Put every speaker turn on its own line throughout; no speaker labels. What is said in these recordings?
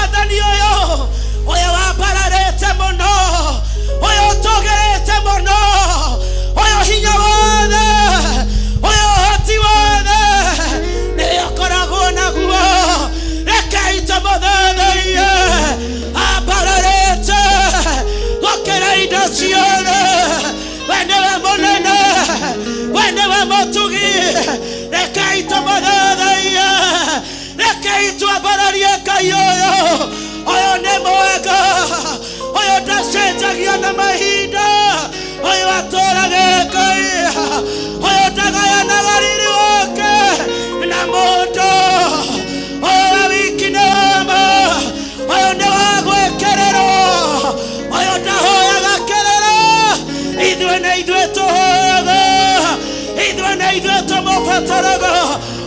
Mwathani ũyũ, ũyũ wambararĩte mũno, ũyũ ũtũgĩrĩte mũno, ũyũ hinya wothe, ũyũ ũhoti wothe nĩ ũkoragwo naguo. Rekei tũmũthathaiye, ambararĩte gũkĩra indo ciothe. We nĩwe mũnene, we nĩwe mũtugi. Rekei tũmũthathaiye, rekei twambararie Ngai ũyũ. Ũyũ nĩ mwega, ũyũ ndacenjagia na mahinda, ũyũ atũraga Ngai, ũyũ ndagayanaga riri wake na mũndũ, ũyũ we wiki nĩ wama, ũyũ nĩ wa gwĩkĩrĩrwo, ũyũ ndahoyaga kĩrĩra. Ithuĩ na ithuĩ tũhoyaga, ithuĩ na ithuĩ tũmũbataraga.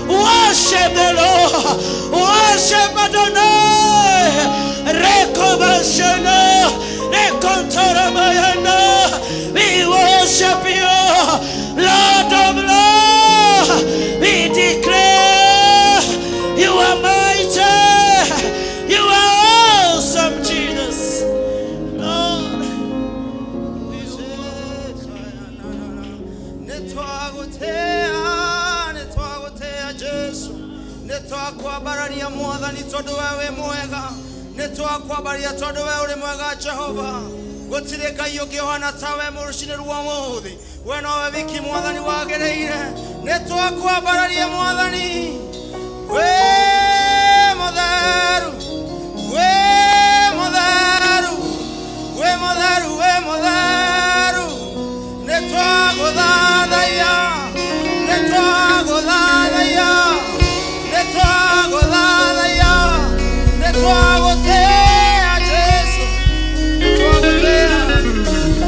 Worship the Lord, worship Adonai. Rekomashana rekontoromayana. We worship you, Lord of Lords. We declare you are mighty, you are awesome, Jesus, Lord.
Nĩtwagũtĩa, nĩtwagũtĩa Jesu, nĩtwakwambararia Mwathani tondũ we wĩ mwega, nĩtwakwambararia tondũ we ũrĩ mwega Jehova. Gũtirĩ Ngai ũngĩ ũhana tawe rũcinĩ rwa ũmũthĩ, we nowe wiki Mwathani wagĩrĩire. Nĩtwakwambararia Mwathani, wĩ mũtheru, wĩ mũtheru, wĩ mũtheru, wĩ mũtheru. Nĩtwagũthathaiya, nĩtwagũthathaiya, nĩtwagũthathaiya, nĩtwagũtĩa Jesu, nĩtwagũtĩa.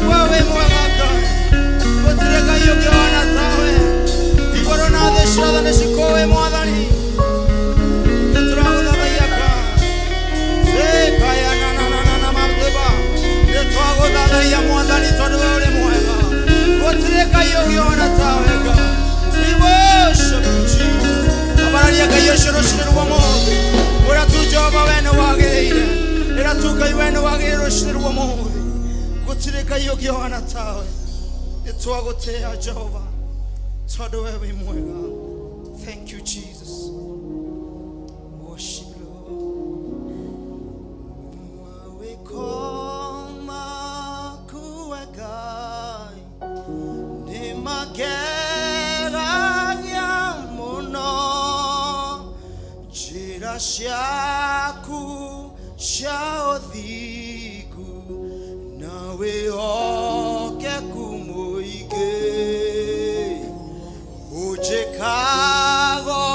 We wĩ mwega Ngai, gũtirĩ Ngai ũngĩ ũhana tawe. Igũrũ na thĩ ciothe nĩcikũĩ Mwathani. Nĩtũragũthathaiya Ngai. Sekaya na na na na na mateba. Nĩtwagũthathaiya Mwathani tondũ we ũrĩ mwega, gũtirĩ Ngai ũngĩ ũhana tawe Ngai. We worship you, Jesus. Ambararia Ngai ũcio rũcinĩ rwa ũmũthĩ, ũrĩa tu Jehova we nĩ wagĩrĩire, ĩra tu Ngai we nĩ wagĩrĩire rũcinĩ rwa ũmũthĩ, gũtirĩ Ngai ũngĩ ũhana tawe. Nĩtwagũtĩa Jehova tondũ we wĩ mwega. Thank you, Jesus. Worship, Lord. Mawĩko maku we Ngai nĩ mageragia mũno, njĩra ciaku cia ũthingu na wĩhokeku mũingĩ ũnjĩkago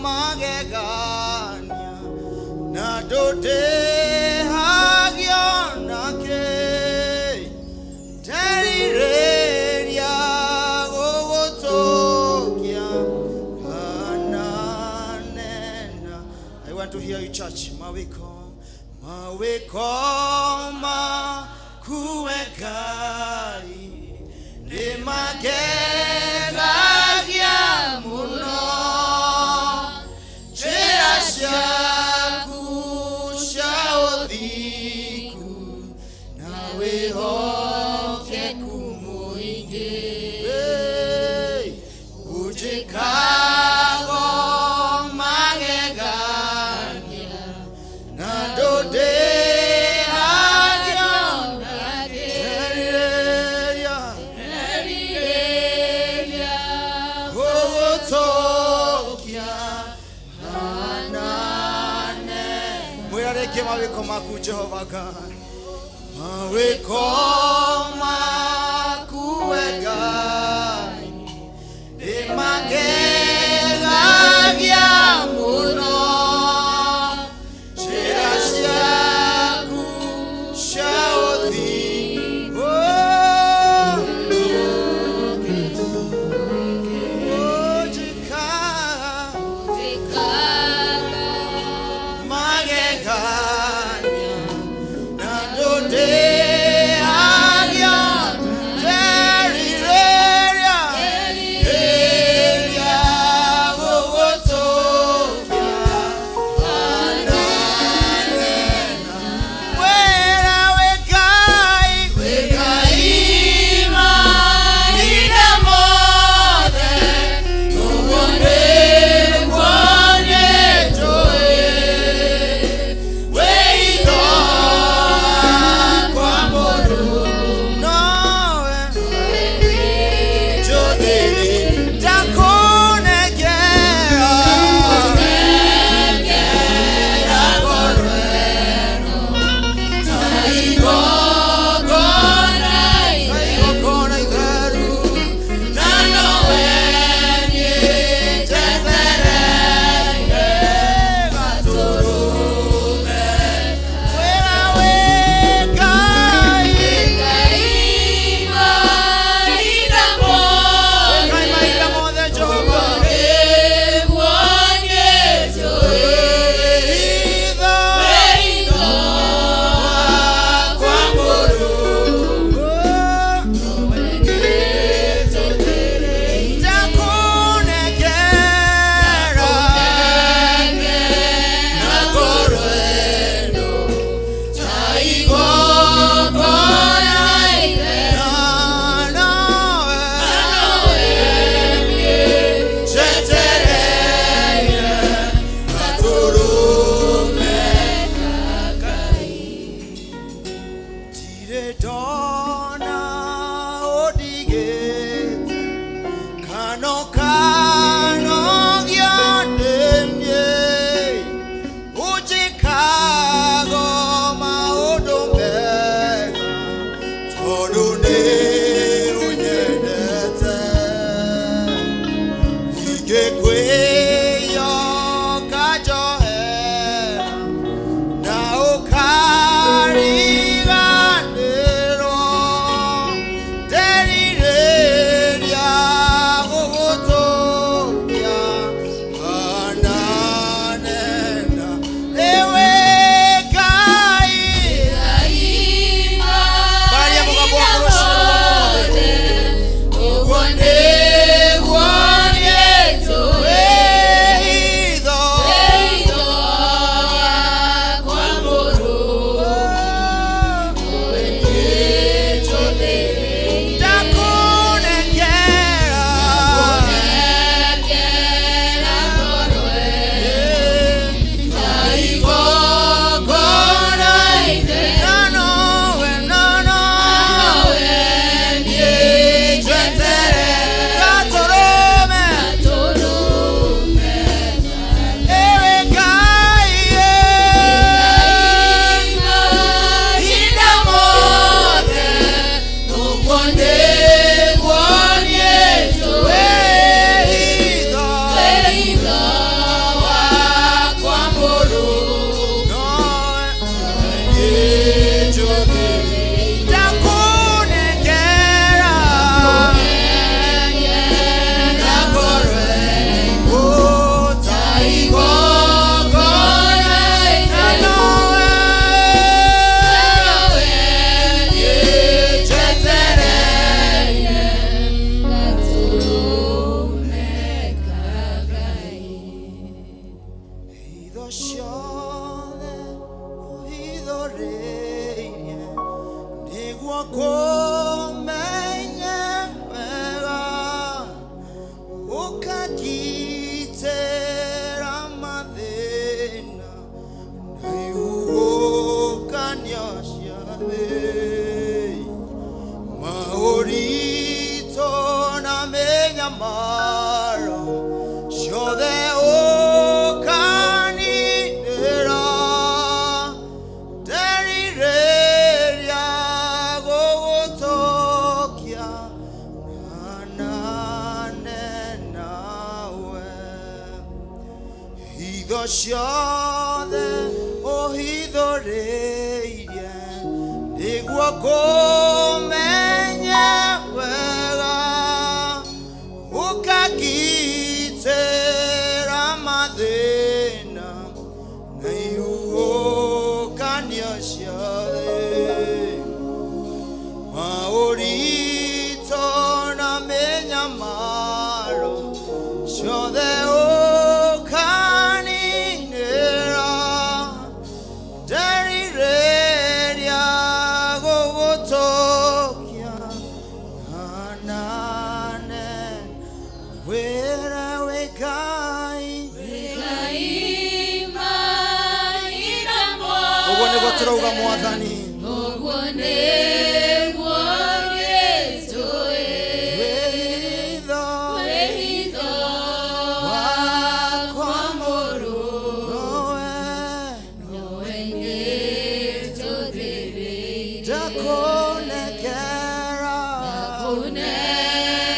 magegania na ndũndĩhagio nakĩ. Nderirĩria gũgũtũkia kana nena. I want to hear you, church. Mawĩko, mawĩko maku we Ngai nĩ magegagia mũno, njĩra ciaku cia ũthingu na wĩhokeku mũingĩ. Hey, ũnjĩkago magegania na ndũndĩhagio. Nderirĩria gũgũtũkia hanane. Mwĩra rĩngĩ, mawĩko maku Jehova Ngai, mawĩko maku we Ngai nĩ magegagia mũno, njĩra ciaku cia ũthingu. Ũnjĩka magegania na ndũndĩhagio. Kũmenye wega ũkagitĩra mathĩna na ihuhũkanio cia thĩ, maũritũ na mĩnyamaro ciothe ũkaninĩra. Nderirĩria gũgũtũkia nanane nawe, hitho ciothe ũhithũrĩirie nĩguo kũmenye wega, ũkagitĩra mathĩna na ihuhũkanio ciothe, maũritũ na mĩnyamaro ciothe ũkaninĩra. Nderirĩria gũgũtũkia hanane wĩra wĩ Ngai. Ũguo nĩguo tũrauga, Mwathani.
Ũguo nĩguo njũĩ.
Wĩhitho
wĩhitho
wakwa
wakwa mũrũ
nowe
nowe ngĩtũthĩrĩirie.
Ndakũnengera.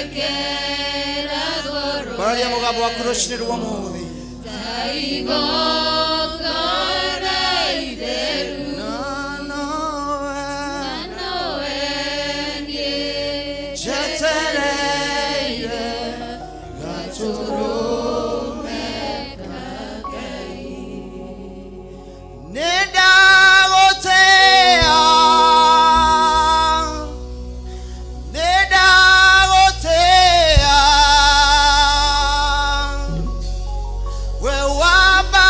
Kũnengera ngoro.
Bararia mũgambo waku rũcinĩ rwa mũthĩ.
Ta igongona itheru.
Na nowe
nowe niĩ
njetereire gatũrũme.
Ka Ngai.
Nĩ ndagũtĩa, nĩ ndagũtĩa, we wamba.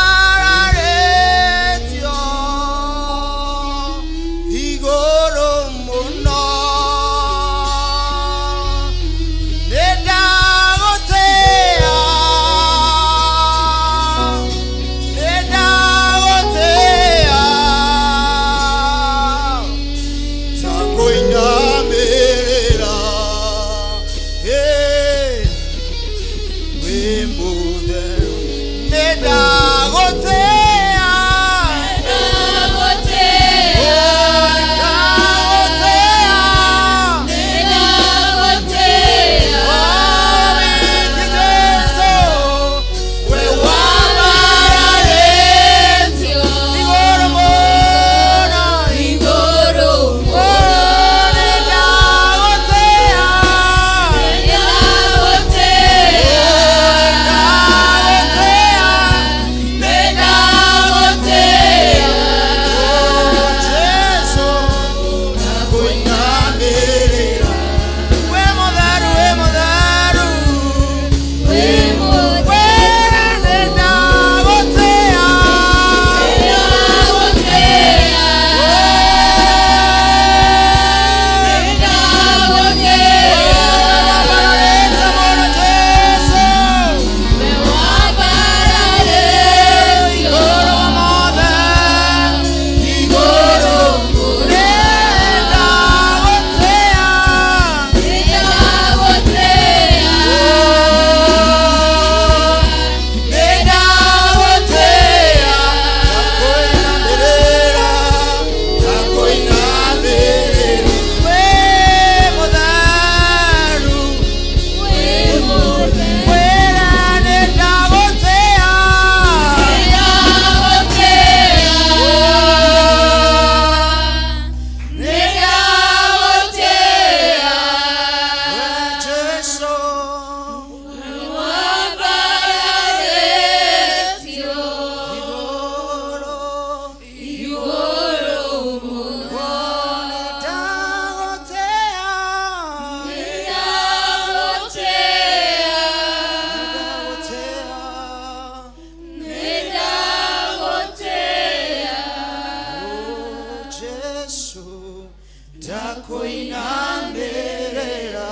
Ndakũinamĩrĩra,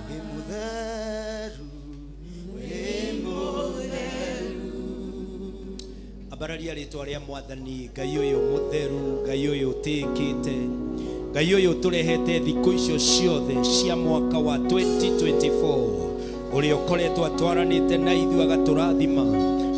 wĩ mũtheru, wĩ mũtheru.
Ambararia rĩtwa rĩa Mwathani. Ngai ũyũ mũtheru, Ngai ũyũ ũtĩĩkĩte, Ngai ũyũ ũtũrehete thikũ icio ciothe cia mwaka wa 2024, ũrĩa ũkoretwo atwaranĩte na ithuĩ agatũrathima,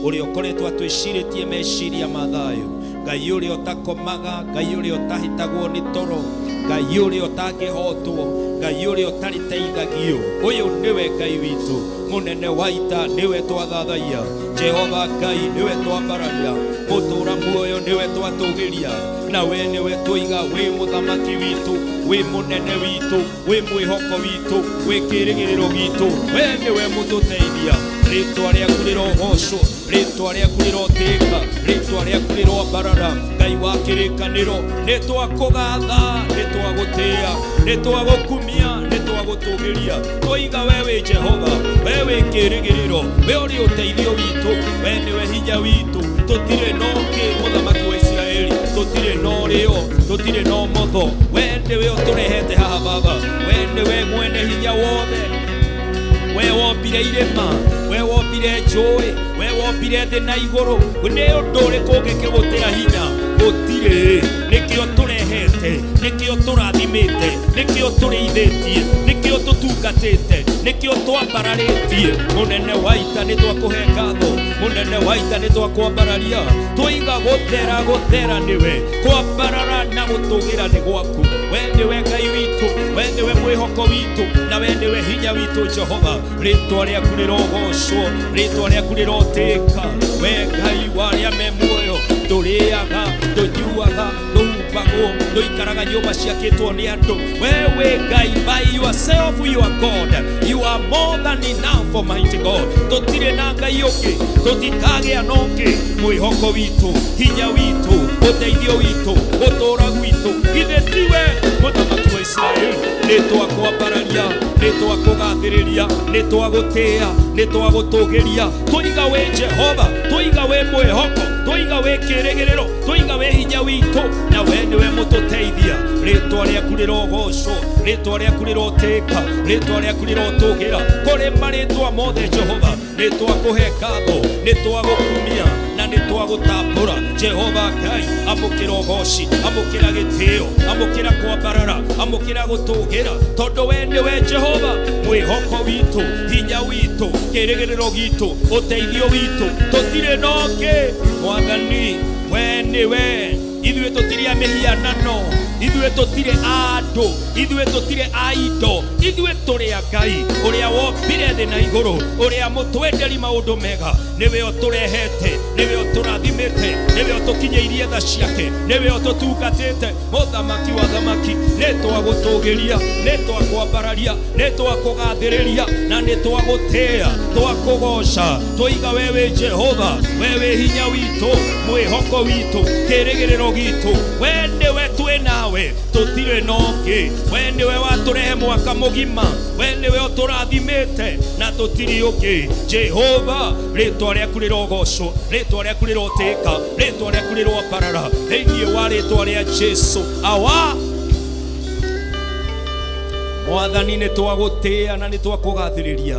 ũrĩa ũkoretwo atwĩcirĩtie meciria ma thayũ, Ngai ũrĩa ũtakomaga, Ngai ũrĩa ũtahĩtagwo nĩ toro, Ngai ũrĩa ũtangĩhotwo, Ngai ũrĩa ũtarĩteithagio. Ũyũ nĩwe Ngai witũ mũnene wa ita, nĩwe twathathaia. Jehova Ngai, nĩwe twambararia. Mũtũra muoyo, nĩwe twatũgĩria, na we nĩwe tũiga wĩ mũthamaki witũ, wĩ mũnene witũ, wĩ mwĩhoko witũ, wĩ kĩrĩgĩrĩro gitũ. We nĩwe mũtũteithia. Rĩtwa rĩaku rĩrogocwo, rĩtwa rĩaku rĩrotĩka, rĩtwa rĩaku rĩroambarara. Ngai wa kĩrĩkanĩro, nĩ twakũgatha, nĩ twagũtĩĩa, nĩ twagũkumia, nĩ twagũtũgĩria. Twoiga we wĩ Jehova, we wĩ kĩrĩgĩrĩro, we ũrĩ ũteithio witũ, we nĩwe hinya witũ. Tũtirĩ na ũngĩ, mũthamaki wa Isiraeli, tũtirĩ na ũrĩo, tũtirĩ na ũmotho. We nĩwe ũtũrehete haha Baba, we nĩwe mwene hinya wothe. We wombire irĩma, we wombire njũĩ, we wombire thĩ na igũrũ. Nĩ ũndũ ũrĩkũ ũngĩkĩgũtĩra hinya? Gũtirĩ. Nĩkĩo tũrehete, nĩkĩo tũrathimĩte, nĩkĩo tũrĩithĩtie, nĩkĩo tũtungatĩte, nĩkĩo twambararĩtie. Mũnene wa ita, nĩ twakũhe ngatho. Mũnene wa ita, nĩ twakwambararia. Twoiga gũthera, gũthera nĩwe, kwambarara na gũtũgĩra nĩ gwaku. We nĩwe Ngai witũ, we nĩwe mwĩhoko witũ, na we nĩwe hinya witũ. Jehova, rĩtwa rĩaku rĩrogocwo, rĩtwa rĩaku rĩrotĩka. We Ngai wa arĩa me muoyo, ndũrĩaga, ndũnyuaga, ndũhumbagwo, ndũikaraga nyũmba ciakĩtwo nĩ andũ. We wĩ Ngai by yourself. You are God, you are more than enough, Almighty God. Tũtirĩ na Ngai ũngĩ, tũtikagĩa na ũngĩ. Mwĩhoko witũ, hinya witũ, ũteithio witũ, gũtũũra gwitũ, githĩ tiwe mũthamaki wa Isiraeli? Nĩ twakwambararia, nĩ twakũgathĩrĩria, nĩ twagũtĩĩa, nĩ twagũtũgĩria. Tũiga wĩ Jehova, tũiga wĩ mwĩhoko, tũiga wĩ kĩrĩgĩrĩro, tũiga wĩ hinya witũ, na we nĩwe mũtũteithia. Rĩtwa rĩaku rĩrogocwo, rĩtwa rĩaku rĩrotĩka, rĩtwa rĩaku rĩrotũgĩra kũrĩ marĩtwa mothe. Jehova, nĩ twakũhe ngatho, nĩ twagũkumia na nĩ twagũtambũra. Jehova Ngai, amũkĩra ũgoci, amũkĩra gĩtĩo, amũkĩra kwambarara, amũkĩra gũtũgĩra, tondũ we nĩwe Jehova, mwĩhoko witũ, hinya witũ, kĩrĩgĩrĩro gitũ, ũteithio witũ. Tũtirĩ na ũngĩ, Mwathani, we nĩwe. Ithuĩ tũtirĩ a mĩhianano, ithuĩ tũtirĩ a andũ, ithuĩ tũtirĩ a indo, ithuĩ tũrĩ a Ngai ũrĩa wombire thĩ na igũrũ, ũrĩa mũtwenderi maũndũ mega. Nĩwe ũtũrehete, nĩwe ũtũrathimĩte, nĩwe ũtũkinyĩirie tha ciake, nĩwe ũtũtungatĩte. Mũthamaki wa thamaki, nĩ twagũtũgĩria, nĩ twakwambararia, nĩ twakũgathĩrĩria na nĩ twagũtĩĩa, twakũgoca. Twoiga we wĩ Jehova, we wĩ hinya witũ, mwĩhoko witũ, kĩrĩgĩrĩro gitũ. We nĩwe twĩ nawe, tũtirĩ na ũngĩ. We nĩwe watũrehe mwaka mũgima, we nĩwe ũtũrathimĩte na tũtirĩ ũngĩ. Jehova, rĩtwa rĩaku rĩrogocwo, rĩtwa rĩaku rĩrotĩka, rĩtwa rĩaku rĩroambarara, thĩinĩ wa rĩtwa rĩa Jesu awa. Mwathani, nĩ twagũtĩĩa na nĩ twakũgathĩrĩria.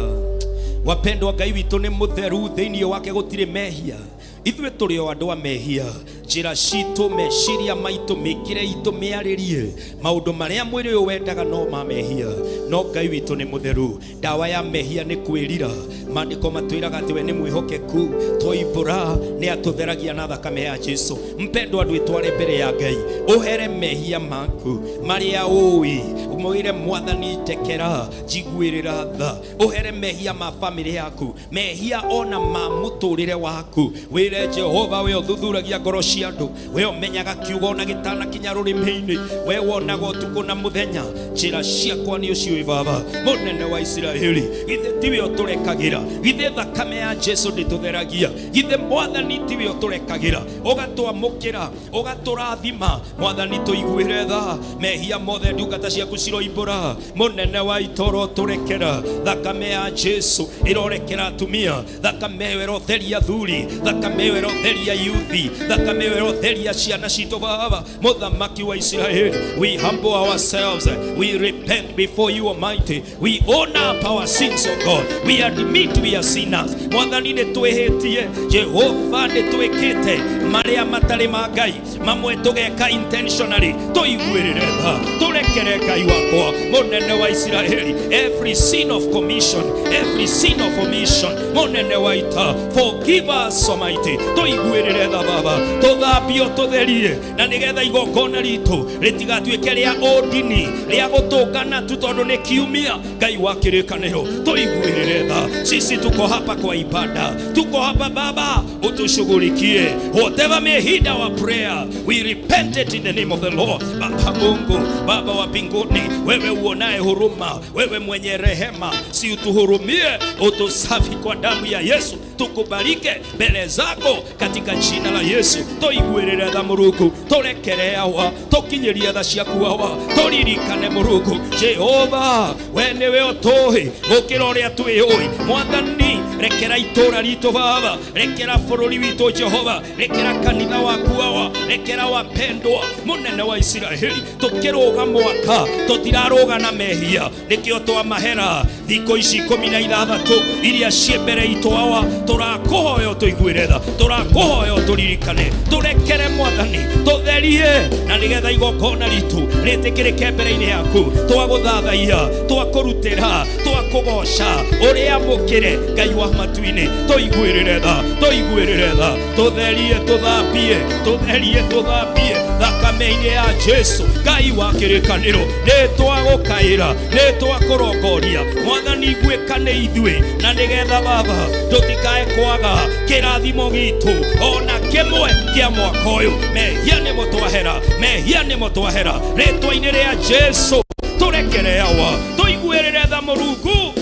Wapendwa, Ngai witũ nĩ mũtheru, thĩinĩ wake gũtirĩ mehia. Ithuĩ tũrĩ o andũ a mehia. Njĩra citũ, meciria maitũ, mĩkĩre itũ, mĩarĩrie, maũndũ marĩa mwĩrĩ ũyũ wendaga no ma mehia, no Ngai witũ nĩ mũtheru. Ndawa ya mehia nĩ kwĩrira. Maandĩko matwĩraga atĩ we nĩ mwĩhokeku, twoimbũra nĩ atũtheragia na thakame ya Jesu. Mpendwa, ndwĩtware mbere ya Ngai, ũhere mehia maku marĩa ũĩ, mwĩre Mwathani, ndekera, njiguĩrĩra tha. Ũhere mehia ma bamĩrĩ yaku, mehia ona ma mũtũrĩre waku. Wĩre Jehova, we ũthuthuragia ngoro cia andũ, we ũmenyaga kiugo ona gĩtanakinya rũrĩmĩ-inĩ, we wonaga ũtukũ na mũthenya, njĩra ciakwa nĩ ũciũĩ. Baba mũnene wa Isiraeli, githĩ tiwe ũtũrekagĩra? Githĩ thakame ya Jesu ndĩtũtheragia? Githĩ Mwathani tiwe ũtũrekagĩra, ũgatwamũkĩra, ũgatũrathima? Mwathani, tũiguĩre tha. Mehia mothe ndungata ciaku ciroimbũra, mũnene wa itoro, tũrekera. Thakame ya Jesu ĩrorekera atumia, thakame ĩyo ĩrotheria thuri, thakame ĩyo ĩrotheria yuthi, thakame ĩyo ĩrotheria ciana citũ. Baba, mũthamaki wa Isiraeli, we humble ourselves, we repent before you, Almighty. We own up our sins, O God. We admit we are sinners. Mwathani, nĩ twĩhĩtie. Jehova, nĩ twĩkĩte marĩa matarĩ ma Ngai, mamwe tũgeka intentionally. Tũiguĩrĩre tha, tũrekere, Ngai wakwa, mũnene wa Isiraeli. Every sin of commission, every sin of omission, mũnene wa ita, forgive us, Almighty. Tũiguĩrĩre tha, Baba, tũthambio, tũtherie, na nĩgetha igongona ritũ rĩtigatuĩke rĩa ũndini, rĩa gũtũngana tu tondũ nĩ kiumia. Ngai wa kĩrĩkanĩro, tũiguĩrĩre tha. Sisi tuko hapa kwa ibada, tuko hapa, Baba, utushughulikie. Whatever may hinder our prayer, we repent it in the name of the Lord. Baba Mungu, Baba wa mbinguni, wewe uonaye huruma, wewe mwenye rehema, si utuhurumie, utusafi kwa damu ya Yesu, tukubalike mbele zako katika jina la Yesu. Tũiguĩrĩre tha, Mũrungu, tũrekere awa, tũkinyĩrie tha ciaku awa, tũririkane, Mũrungu. Jehova, we nĩwe ũtũĩ gũkĩra ũrĩa twĩũĩ. Mwathani, rekera itũra ritũ, Baba, rekera bũrũri witũ. Jehova, rekera kanitha waku awa, rekera wapendwa. Mũnene wa Isiraeli, tũkĩrũga mwaka tũtirarũga na mehia, nĩkĩo twamahera thikũ ici 16 iria ciĩ mbere itũ. Awa, tũrakũhoya ũtũiguĩre tha, tũrakũhoya ũtũririkane, tũrekere, Mwathani, tũtherie, na nĩgetha igongona ritũ rĩtĩkĩrĩke mbere-inĩ yaku. Twagũthathaiya, twakũrutĩra, twakũgoca, ũrĩamũkĩre, Ngai wa matu-inĩ. Tũiguĩrĩre tha, tũiguĩrĩre tha, tũtherie, tũthambie, tũtherie, tũthambie thakame-inĩ ya Jesu. Ngai wa kĩrĩkanĩro, nĩ twagũkaĩra, nĩ twakũrongoria. Mwathani, iguĩka nĩ ithuĩ, na nĩgetha, Baba, tũtikae kwaga kĩrathimo gitũ ona kĩmwe kĩa mwaka ũyũ. Mehia nĩmo twahera, mehia nĩmo twahera, rĩtwa-inĩ rĩa Jesu. Tũrekere awa, tũiguĩrĩre tha, Mũrungu,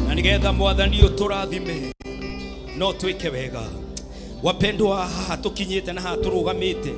na nĩgetha, Mwathani, ũtũrathime no twĩke wega. Wapendwa, haha tũkinyĩte na haha tũrũgamĩte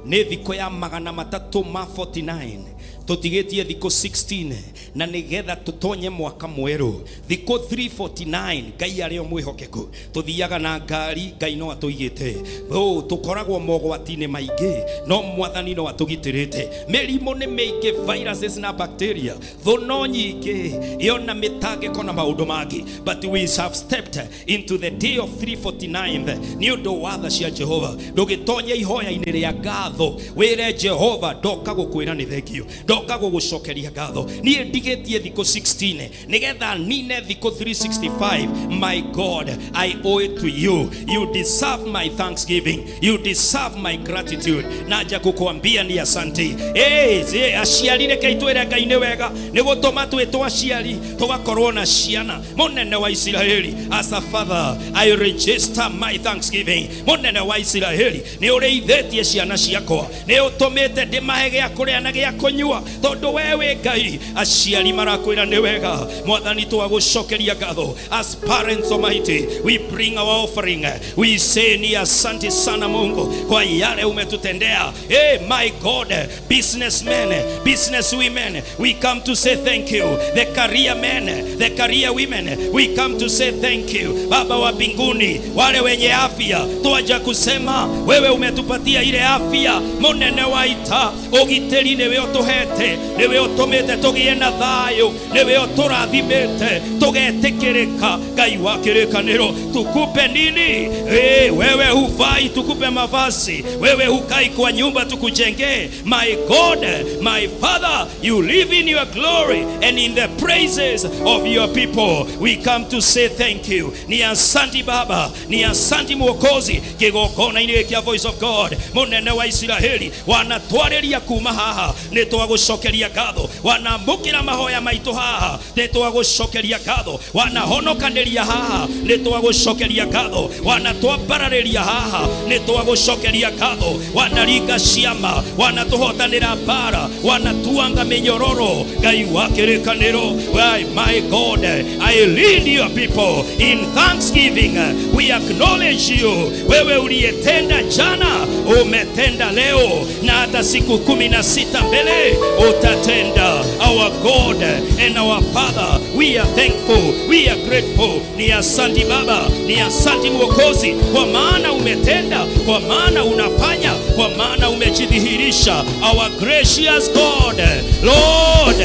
nĩ thikũ ya 349. Tũtigĩtie thikũ 16 na nĩgetha tũtonye mwaka mwerũ, thikũ 349. Ngai arĩ o mwĩhokeku. Tũthiaga na ngari, Ngai no atũigĩte. Oh, tũkoragwo mogwati-inĩ maingĩ, no Mwathani no atũgitĩrĩte. Mĩrimũ nĩ mĩingĩ, viruses na bacteria, thũ no nyingĩ, yona mĩtangĩko na maũndũ mangĩ, but we have stepped into the day of 349 nĩ ũndũ wa tha cia Jehova. Ndũgĩtonye ihoya-inĩ rĩa ngatho, wĩre Jehova, ndoka gũkwĩra nĩ thengio, ndoka gũgũcokeria ngatho. Niĩ ndigĩtie thikũ 16 nĩgetha nine thikũ 365. My God, I owe it to you. You deserve my thanksgiving, you deserve my gratitude. Naja kukuambia ni asante. Hey, aciari, reke itwĩre Ngai nĩ wega nĩ gũtũma twĩtwo aciari, tũgakorwo na ciana. Mũnene wa Isiraeli, as a father, I register my thanksgiving. Mũnene wa Isiraeli, nĩ ũrĩithĩtie ciana ciakwa, nĩ ũtũmĩte ndĩmahe gĩa kũrĩa na gĩa kũnyua, tondũ we wĩ Ngai. Aciari marakwĩra nĩ wega. Mwathani, twagũcokeria ngatho. As parents, Almighty, we bring our offering. We say ni asante sana, Mungu, kwa yale umetutendea. Hey, my God, businessmen, business women, we come to say thank you. The career men, the career women, we come to say thank you. Baba wa mbinguni, wale wenye afya, twaja kusema wewe umetupatia ile afya. Munene wa ita, ũgitĩri nĩwe ũtũhete, nĩwe ũtũmĩte tũgĩe na thayũ, nĩwe ũtũrathimĩte tũgetĩkĩrĩka. Ngai wa kĩrĩkanĩro, tukupe nini? Hey, wewe huvai, tukupe mavazi? Wewe hukai kwa nyumba, tukujengee? My God, my Father, you live in your glory and in the praises of your people. We come to say thank you. Ni asanti Baba, ni asanti Mwokozi. Kĩgongona-inĩ kĩa Voice of God, mũnene wa Isiraeli, wanatwarĩria kuma haha nĩ twagũcokeria. Nĩtwagũcokeria ngatho. Wanamũkĩra mahoya maitũ haha, nĩtwagũcokeria ngatho. Wanahonokanĩria haha, nĩtwagũcokeria ngatho. Wanatwambararĩria haha, nĩtwagũcokeria ngatho. Wanaringa ciama, wanatũhotanĩra mbara, wanatuanga mĩnyororo. Ngai wa kĩrĩkanĩro, why, my God, I lead your people in thanksgiving. We acknowledge you. Wewe uliyetenda jana, umetenda leo, na hata siku 16 mbele utatenda. Our God and our Father, we are thankful, we are grateful. Ni asanti Baba, ni asanti Mwokozi, kwa maana umetenda, kwa maana unafanya, kwa maana umejidhihirisha. Our gracious God, Lord,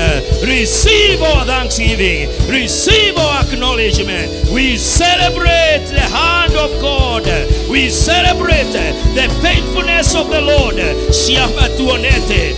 receive our thanksgiving, receive our acknowledgement. We celebrate the hand of God, we celebrate the faithfulness of the Lord. Ciama tuonete,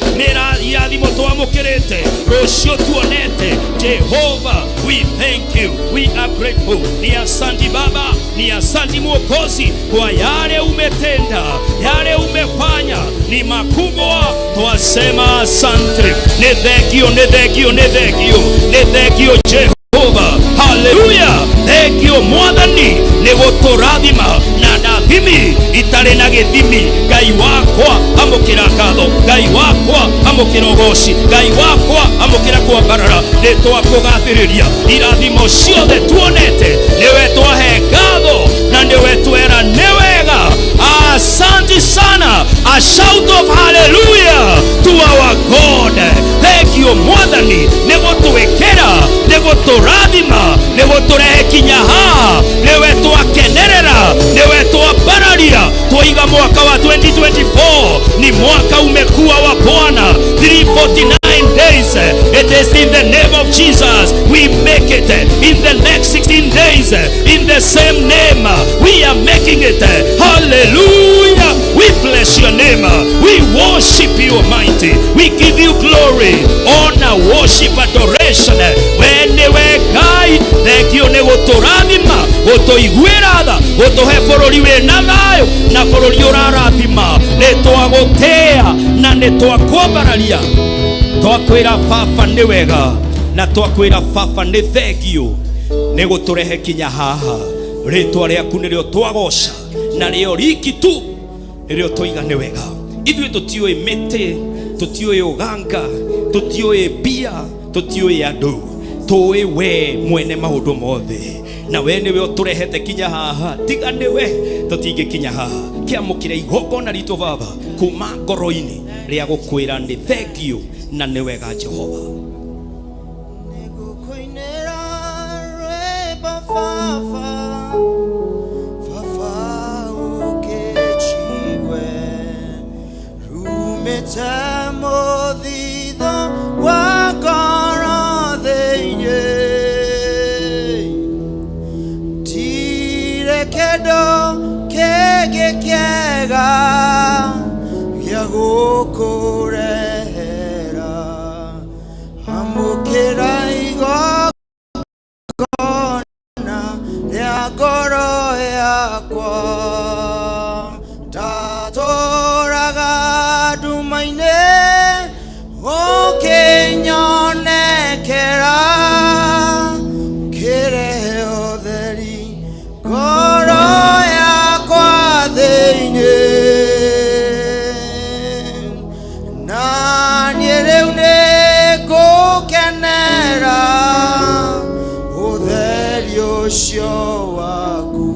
irathimo twamũkĩrĩte, rũciũ tuonete. Jehovah, we thank you, we are grateful. Ni asanti Baba, ni asanti Mwokozi kwa yale umetenda, yale umefanya ni makubwa, twasema asante. Ni thengio, ni thengio, ni thengio, ni thengio Jehova. Haleluya, thengio Mwathani nĩ gũtũrathima na ndathimi itarĩ na gĩthimi. Ngai wakwa amũkĩra ngatho, Ngai wakwa amũkĩra ũgoci, Ngai wakwa amũkĩra kwambarara. Nĩ twakũgathĩrĩria irathimo ciothe tuonete, nĩwe twahe ngatho na nĩwe twera nĩ wega. Asante sana, a shout of hallelujah to our God. Thank you Mwathani nĩ gũtwĩkĩra, nĩ gũtũrathima, nĩ gũtũrehe kinya haha. Nĩwe twakenerera, nĩwe twambararia. Twaiga mwaka wa 2024 ni mwaka umekuwa wa Bwana. 349 days, it is in the name of Jesus we make it. In the next 16 days, in the same name we are making it. Hallelujah, we bless your name, we worship you Almighty, we give you glory, honor, worship, adoration. We nĩwe Ngai, thengio nĩ gũtũrathima, gũtũiguĩra tha, gũtũhe bũrũri wĩna thayũ na bũrũri ũrarathima. Nĩ twagũtĩĩa na nĩ twakwambararia, twakwĩra Baba nĩ wega, na twakwĩra Baba nĩ thengio nĩ gũtũrehe kinya haha. Rĩtwa rĩaku nĩrĩo twagoca na rĩo riki tu nĩrĩo twaiga nĩ wega. Ithuĩ tũtiũĩ mĩtĩ, tũtiũĩ ũganga, tũtiũĩ mbia, tũtiũĩ andũ, tũĩ we mwene maũndũ mothe, na we nĩwe ũtũrehete kinya haha. Tiga nĩwe tũtingĩkinya haha. Kĩamũkĩra igongona ritũ Baba kuma ngoro-inĩ rĩa gũkwĩra nĩ thengio na nĩ wega Jehova.
Nĩngũkũinĩra rwĩmbo Baba, Baba ũkĩnjigue, rumĩte mũthithũ wa ngoro thĩinĩ. Ndirĩ kĩndũ kĩngĩ kĩega gĩa gũkũrehera, amũkĩra igongona rĩa ngoro yakwa. Ndatũraga nduma-inĩ ũkĩnyonekera, ũkĩrehe ũtheri ngoro yakwa thĩinĩ. Na niĩ rĩu nĩngũkenera ũtheri ũcio waku,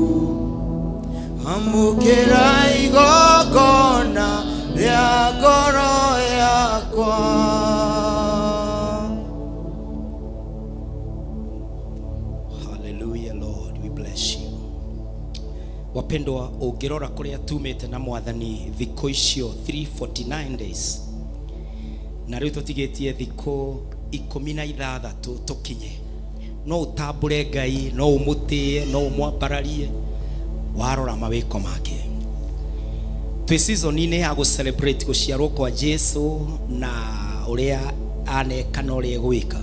amũkĩra igongona rĩa ngoro yakwa.
Hallelujah, Lord, we bless you. Wapendwa, ũngĩrora kũrĩa tumĩte na Mwathani thikũ icio 349 days, na rĩu tũtigĩtie thikũ 16 tũkinye, no ũtambũre Ngai, no ũmũtĩe, no ũmwambararie warora mawĩko make. Twĩ season-inĩ ya gũ celebrate gũciarwo kwa Jesu na ũrĩa aneka na ũrĩa egwĩka,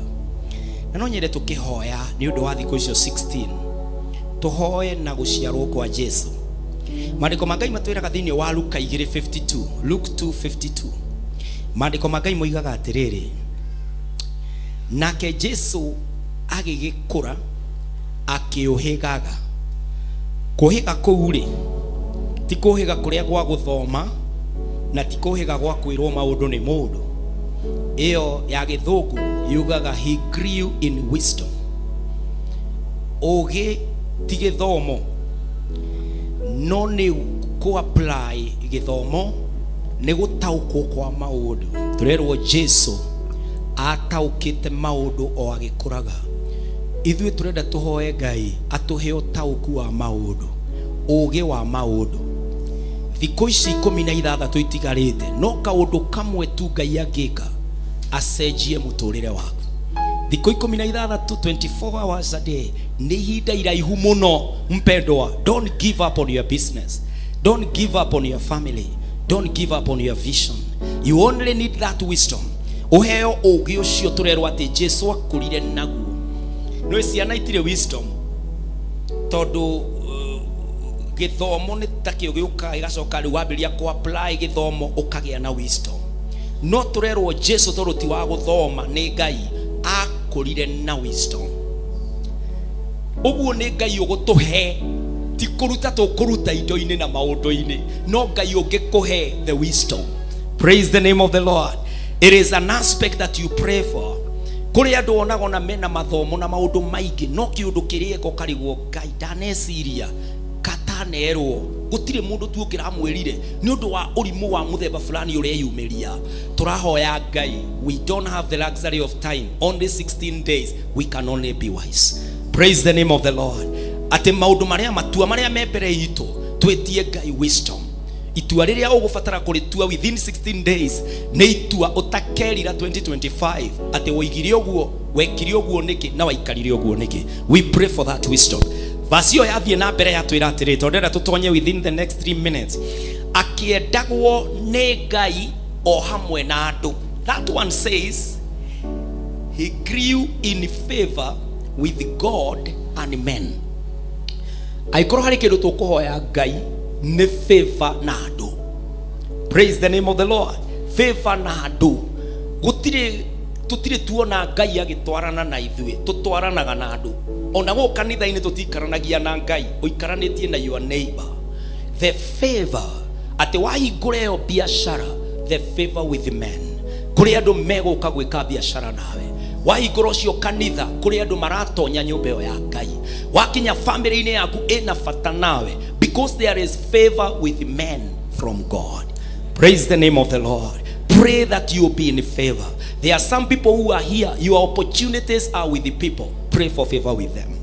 na no nyende tũkĩhoya nĩ ũndũ wa thikũ icio 16 tũhoe na gũciarwo kwa Jesu. Maandĩko ma Ngai matwĩraga thĩinĩ wa Luka 2:52, Luke 2:52, Maandĩko ma Ngai moigaga atĩrĩrĩ, nake Jesu agĩgĩkũra akĩũhĩgaga. Kũhĩga kũu rĩ, ti kũhĩga kũrĩa gwa gũthoma na ti kũhĩga gwa kwĩrwo maũndũ nĩ mũndũ. Ĩyo ya gĩthũngũ yugaga he grew in wisdom. Ũgĩ ti gĩthomo, no nĩ kũ apply gĩthomo, nĩ gũtaũkwo kwa maũndũ. Tũrerwo Jesu ataũkĩte maũndũ o agĩkũraga. Ithuĩ tũrenda tũhoe Ngai atũhe ũtaũku wa maũndũ, ũgĩ wa maũndũ. Thikũ ici 16 itigarĩte, no kaũndũ kamwe tu Ngai angĩka acenjie mũtũrĩre waku. Thikũ 16, 24 hours a day, nĩ ihinda iraihu mũno. Mpendwa, don't give up on your business, don't give up on your family, don't give up on your vision. You only need that wisdom. Ũheo ũgĩ ũcio tũrerwo atĩ Jesu akũrire naguo. Nĩ ciana itirĩ wisdom, tondũ gĩthomo nĩ takĩo gĩũkaga gĩgacoka rĩu wambĩrĩria kũ apply gĩthomo ũkagĩa na wisdom. No tũrerwo Jesu tondũ ti wa gũthoma nĩ Ngai, akũrire na wisdom. Ũguo nĩ Ngai ũgũtũhe, ti kũruta tũkũruta indo-inĩ na maũndũ-inĩ, no Ngai ũngĩkũhe the wisdom. Praise the name of the Lord. It is an aspect that you pray for. Kũrĩ andũ wonaga ona mena mathomo na maũndũ maingĩ, no kĩũndũ kĩrĩa eka ũkarigwo, Ngai ndaneciria katanerwo, gũtirĩ mũndũ tu ũngĩramwĩrire nĩ ũndũ wa ũrimũ wa mũthemba fulani ũreyumĩria. Tũrahoya Ngai, we don't have the luxury of time, only 16 days, we can only be wise. Praise the name of the Lord. Atĩ maũndũ marĩa, matua marĩa me mbere itũ, twĩtie Ngai wisdom. Itua rĩrĩa ũgũbatara kũrĩtua within 16 days nĩ itua ũtakerira 2025 atĩ woigire ũguo, wekire ũguo nĩkĩ, na waikarire ũguo nĩkĩ. We pray for that wisdom. Verse ĩyo yathiĩ na mbere yatwĩra atĩrĩ, tondũ ndĩrenda tũtonye within the next 3 minutes, akĩendagwo nĩ Ngai o hamwe na andũ. That one says he grew in favor with God and men. Angĩkorwo harĩ kĩndũ tũkũhoya Ngai nĩ favor na andũ. Praise the name of the Lord. Favor na andũ. Gũtirĩ, tũtirĩ tuona Ngai agĩtwarana na ithuĩ, tũtwaranaga na andũ. Ona gũkũ kanitha-inĩ tũtiikaranagia na Ngai, ũikaranĩtie na your neighbor. The favor, atĩ wahingũra ĩyo biacara, the favor with men. Kũrĩ andũ megũka gwĩka biacara nawe. Wahingũra ũcio kanitha, kũrĩ andũ maratonya nyũmba ĩyo ya Ngai. Wakinya family-inĩ yaku ĩna bata nawe, because there is favor with men from God. Praise the name of the Lord. Pray that you will be in favor. There are some people who are here, your opportunities are with the people. Pray for favor with them.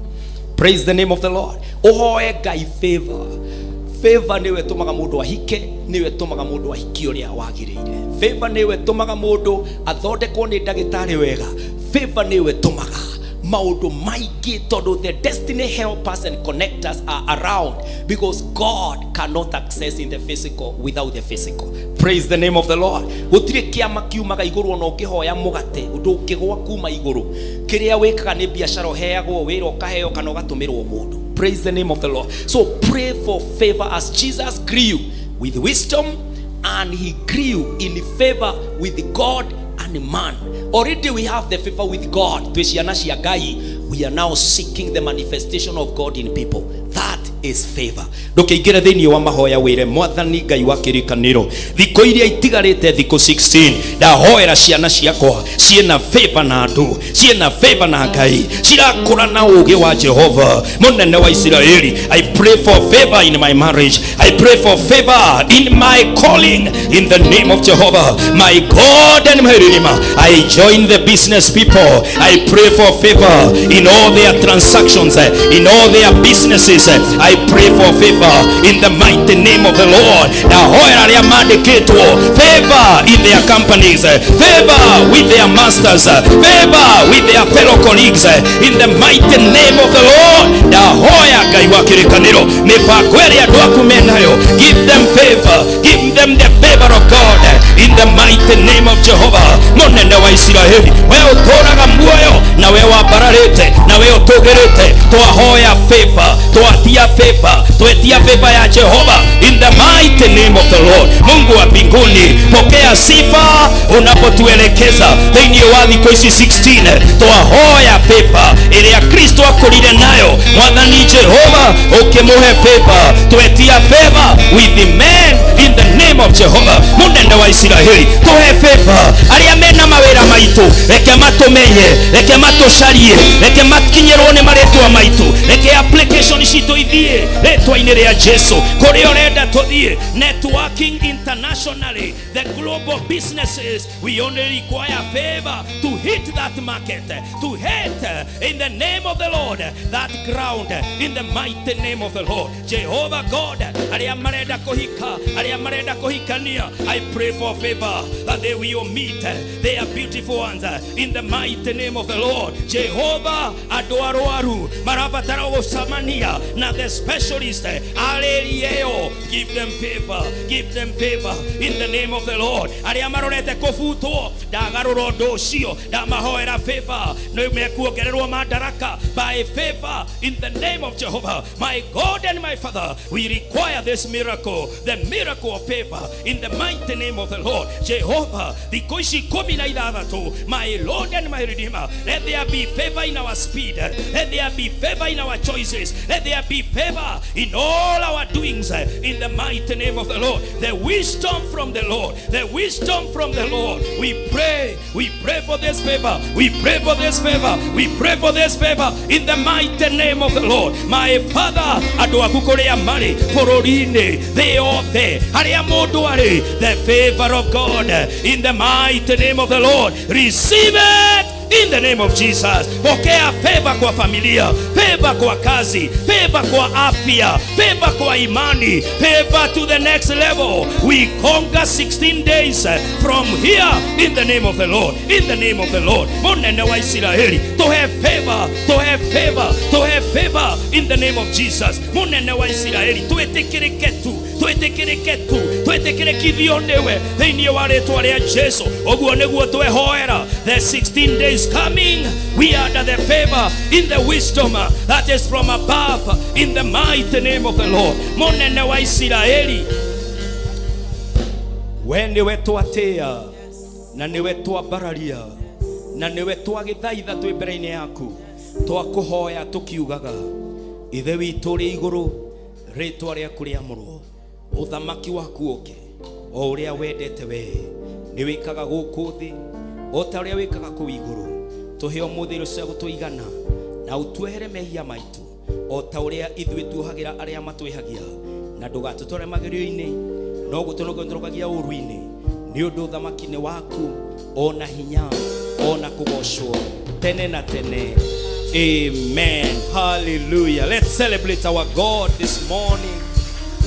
Praise the name of the Lord. Ũhoe Ngai favor. Favor nĩwe ĩtũmaga mũndũ ahike, nĩwe ĩtũmaga mũndũ ahikie ũrĩa wagĩrĩire. Favor nĩwe ĩtũmaga mũndũ athondekwo nĩ ndagĩtarĩ wega. Favor nĩwe ĩtũmaga maũndũ maingĩ, tondũ the destiny helpers and connectors are around, because God cannot access in the physical without the physical. Praise the name of the Lord. Gũtirĩ kĩama kiumaga igũrũ, ona ũngĩhoya mũgate ndũngĩgwa kuma igũrũ. Kĩrĩa wĩkaga nĩ biacara, ũheagwo wĩra, ũkaheo kana ũgatũmĩrwo mũndũ. Praise the name of the Lord. So pray for favor as Jesus grew with wisdom and he grew in favor with God and man. Already we have the favor with God. Twĩ ciana cia Ngai. We are now seeking the manifestation of God in people. That is favor. Ndũkĩingĩre thĩinĩ wa mahoya wĩre Mwathani Ngai wa kĩrĩkanĩro, thikũ iria itigarĩte, thikũ 16, ndahoera ciana ciakwa ciĩna favor na andũ, ciĩna favor na Ngai, cirakũra na ũũgĩ wa Jehova mũnene wa Isiraeli. I pray for favor in my marriage. I pray for favor in my calling, in the name of Jehovah, my God and my Redeemer. I join the business people. I pray for favor in all their transactions, in all their businesses. I pray for favor in the mighty name of the Lord. Ndahoera arĩa mandĩkĩtwo favor in their companies, favor with their masters, favor with their fellow colleagues, in the mighty name of the Lord. Ndahoya Ngai wa kĩrĩkanĩro, mĩbango ĩrĩa andũ aku menayo, give them favor, give them the favor of God, in the mighty name of Jehovah mũnene wa Isiraeli. We ũtũraga muoyo na we wambararĩte na we ũtũgĩrĩte, twahoya favor, twatia favor, twetia favor ya Jehova in the mighty name of the Lord. Mungu wa mbinguni. Pokea sifa unapotuelekeza thĩinĩ wa thikũ ici 16. Twahoya favor ĩrĩa Kristo akũrire nayo. Mwathani Jehova, ũkĩmũhe favor, twetia favor with the men in the name of Jehovah. Mũnene wa Isiraeli, tũhe favor. Arĩa mena mawĩra maitũ, reke matũmenye, reke matũcarie, reke makinyĩrwo nĩ marĩtwa maitũ, reke application citũ ithiĩ rĩtwa-inĩ rĩa Jesu kũrĩa ũrenda tũthiĩ. Networking internationally, the global businesses, we only require favor to hit that market, to hit in the name of the Lord that ground, in the mighty name of the Lord Jehovah God. Arĩa marenda kũhika, arĩa marenda kũhikania, I pray for favor that they will meet their beautiful ones in the mighty name of the Lord Jehovah. Andũ arwaru marabatara gũcemania na the specialist arĩria ĩyo, give them favor, give them favor in the name of the Lord. Arĩa marorete kũbutwo, ndagarũra ũndũ ũcio, ndamahoera favor, nĩ mekuongererwo madaraka by favor in the name of Jehovah. My God and my Father, we require this miracle, the miracle of favor, in the mighty name of the Lord Jehovah. Thikũ ici 16, my Lord and my Redeemer, let there be favor in our speed, let there be favor in our choices, let there be favor in all our doings, in the mighty name of the Lord. The wisdom from the Lord, the wisdom from the Lord. We pray, we pray for this favor, we pray for this favor, we pray for this favor in the mighty name of the Lord. My Father, andũ aku kũrĩa marĩ bũrũri-inĩ, thĩ yothe, harĩa mũndũ arĩ, the favor of God in the mighty name of the Lord, receive it in the name of Jesus. Pokea favor kwa familia, favor kwa kazi, favor kwa afya, favor kwa imani, favor to the next level. We conquer 16 days from here in the name of the Lord, in the name of the Lord. Mũnene wa Isiraeli, tuhe favor, tuhe favor, tuhe favor in the name of Jesus. Mũnene wa Isiraeli, twĩtĩkĩrĩke tu, twĩtĩkĩrĩke tu, twĩtĩkĩrĩkithio nĩwe thĩinĩ wa rĩtwa rĩa Jesu. Ũguo nĩguo twehoera. The 16 days coming, we are under the favor in the wisdom that is from above in the mighty name of the Lord. Mũnene wa Isiraeli, we nĩwe twatĩa na nĩwe twambararia na nĩwe twagĩthaitha twĩ mbere-inĩ yaku, twakũhoya tũkiugaga, Ithe witũ ũrĩ igũrũ, rĩtwa rĩaku rĩamũrwo, ũthamaki waku ũke, o ũrĩa wendete we nĩ wĩkaga gũkũ thĩ o ta ũrĩa wĩkaga kũu igũrũ. Tũhe ũmũthĩ irio cia gũtũigana, na ũtuohere mehia maitũ o ta ũrĩa ithuĩ tuohagĩra arĩa matwĩhagia, na ndũgatũtware magerio-inĩ, no gũtũnogontorogagia ũru-inĩ, nĩ ũndũ ũthamaki nĩ waku, ona hinya, ona kũgocwo tene na tene. Amen. Hallelujah. Let's celebrate our God this morning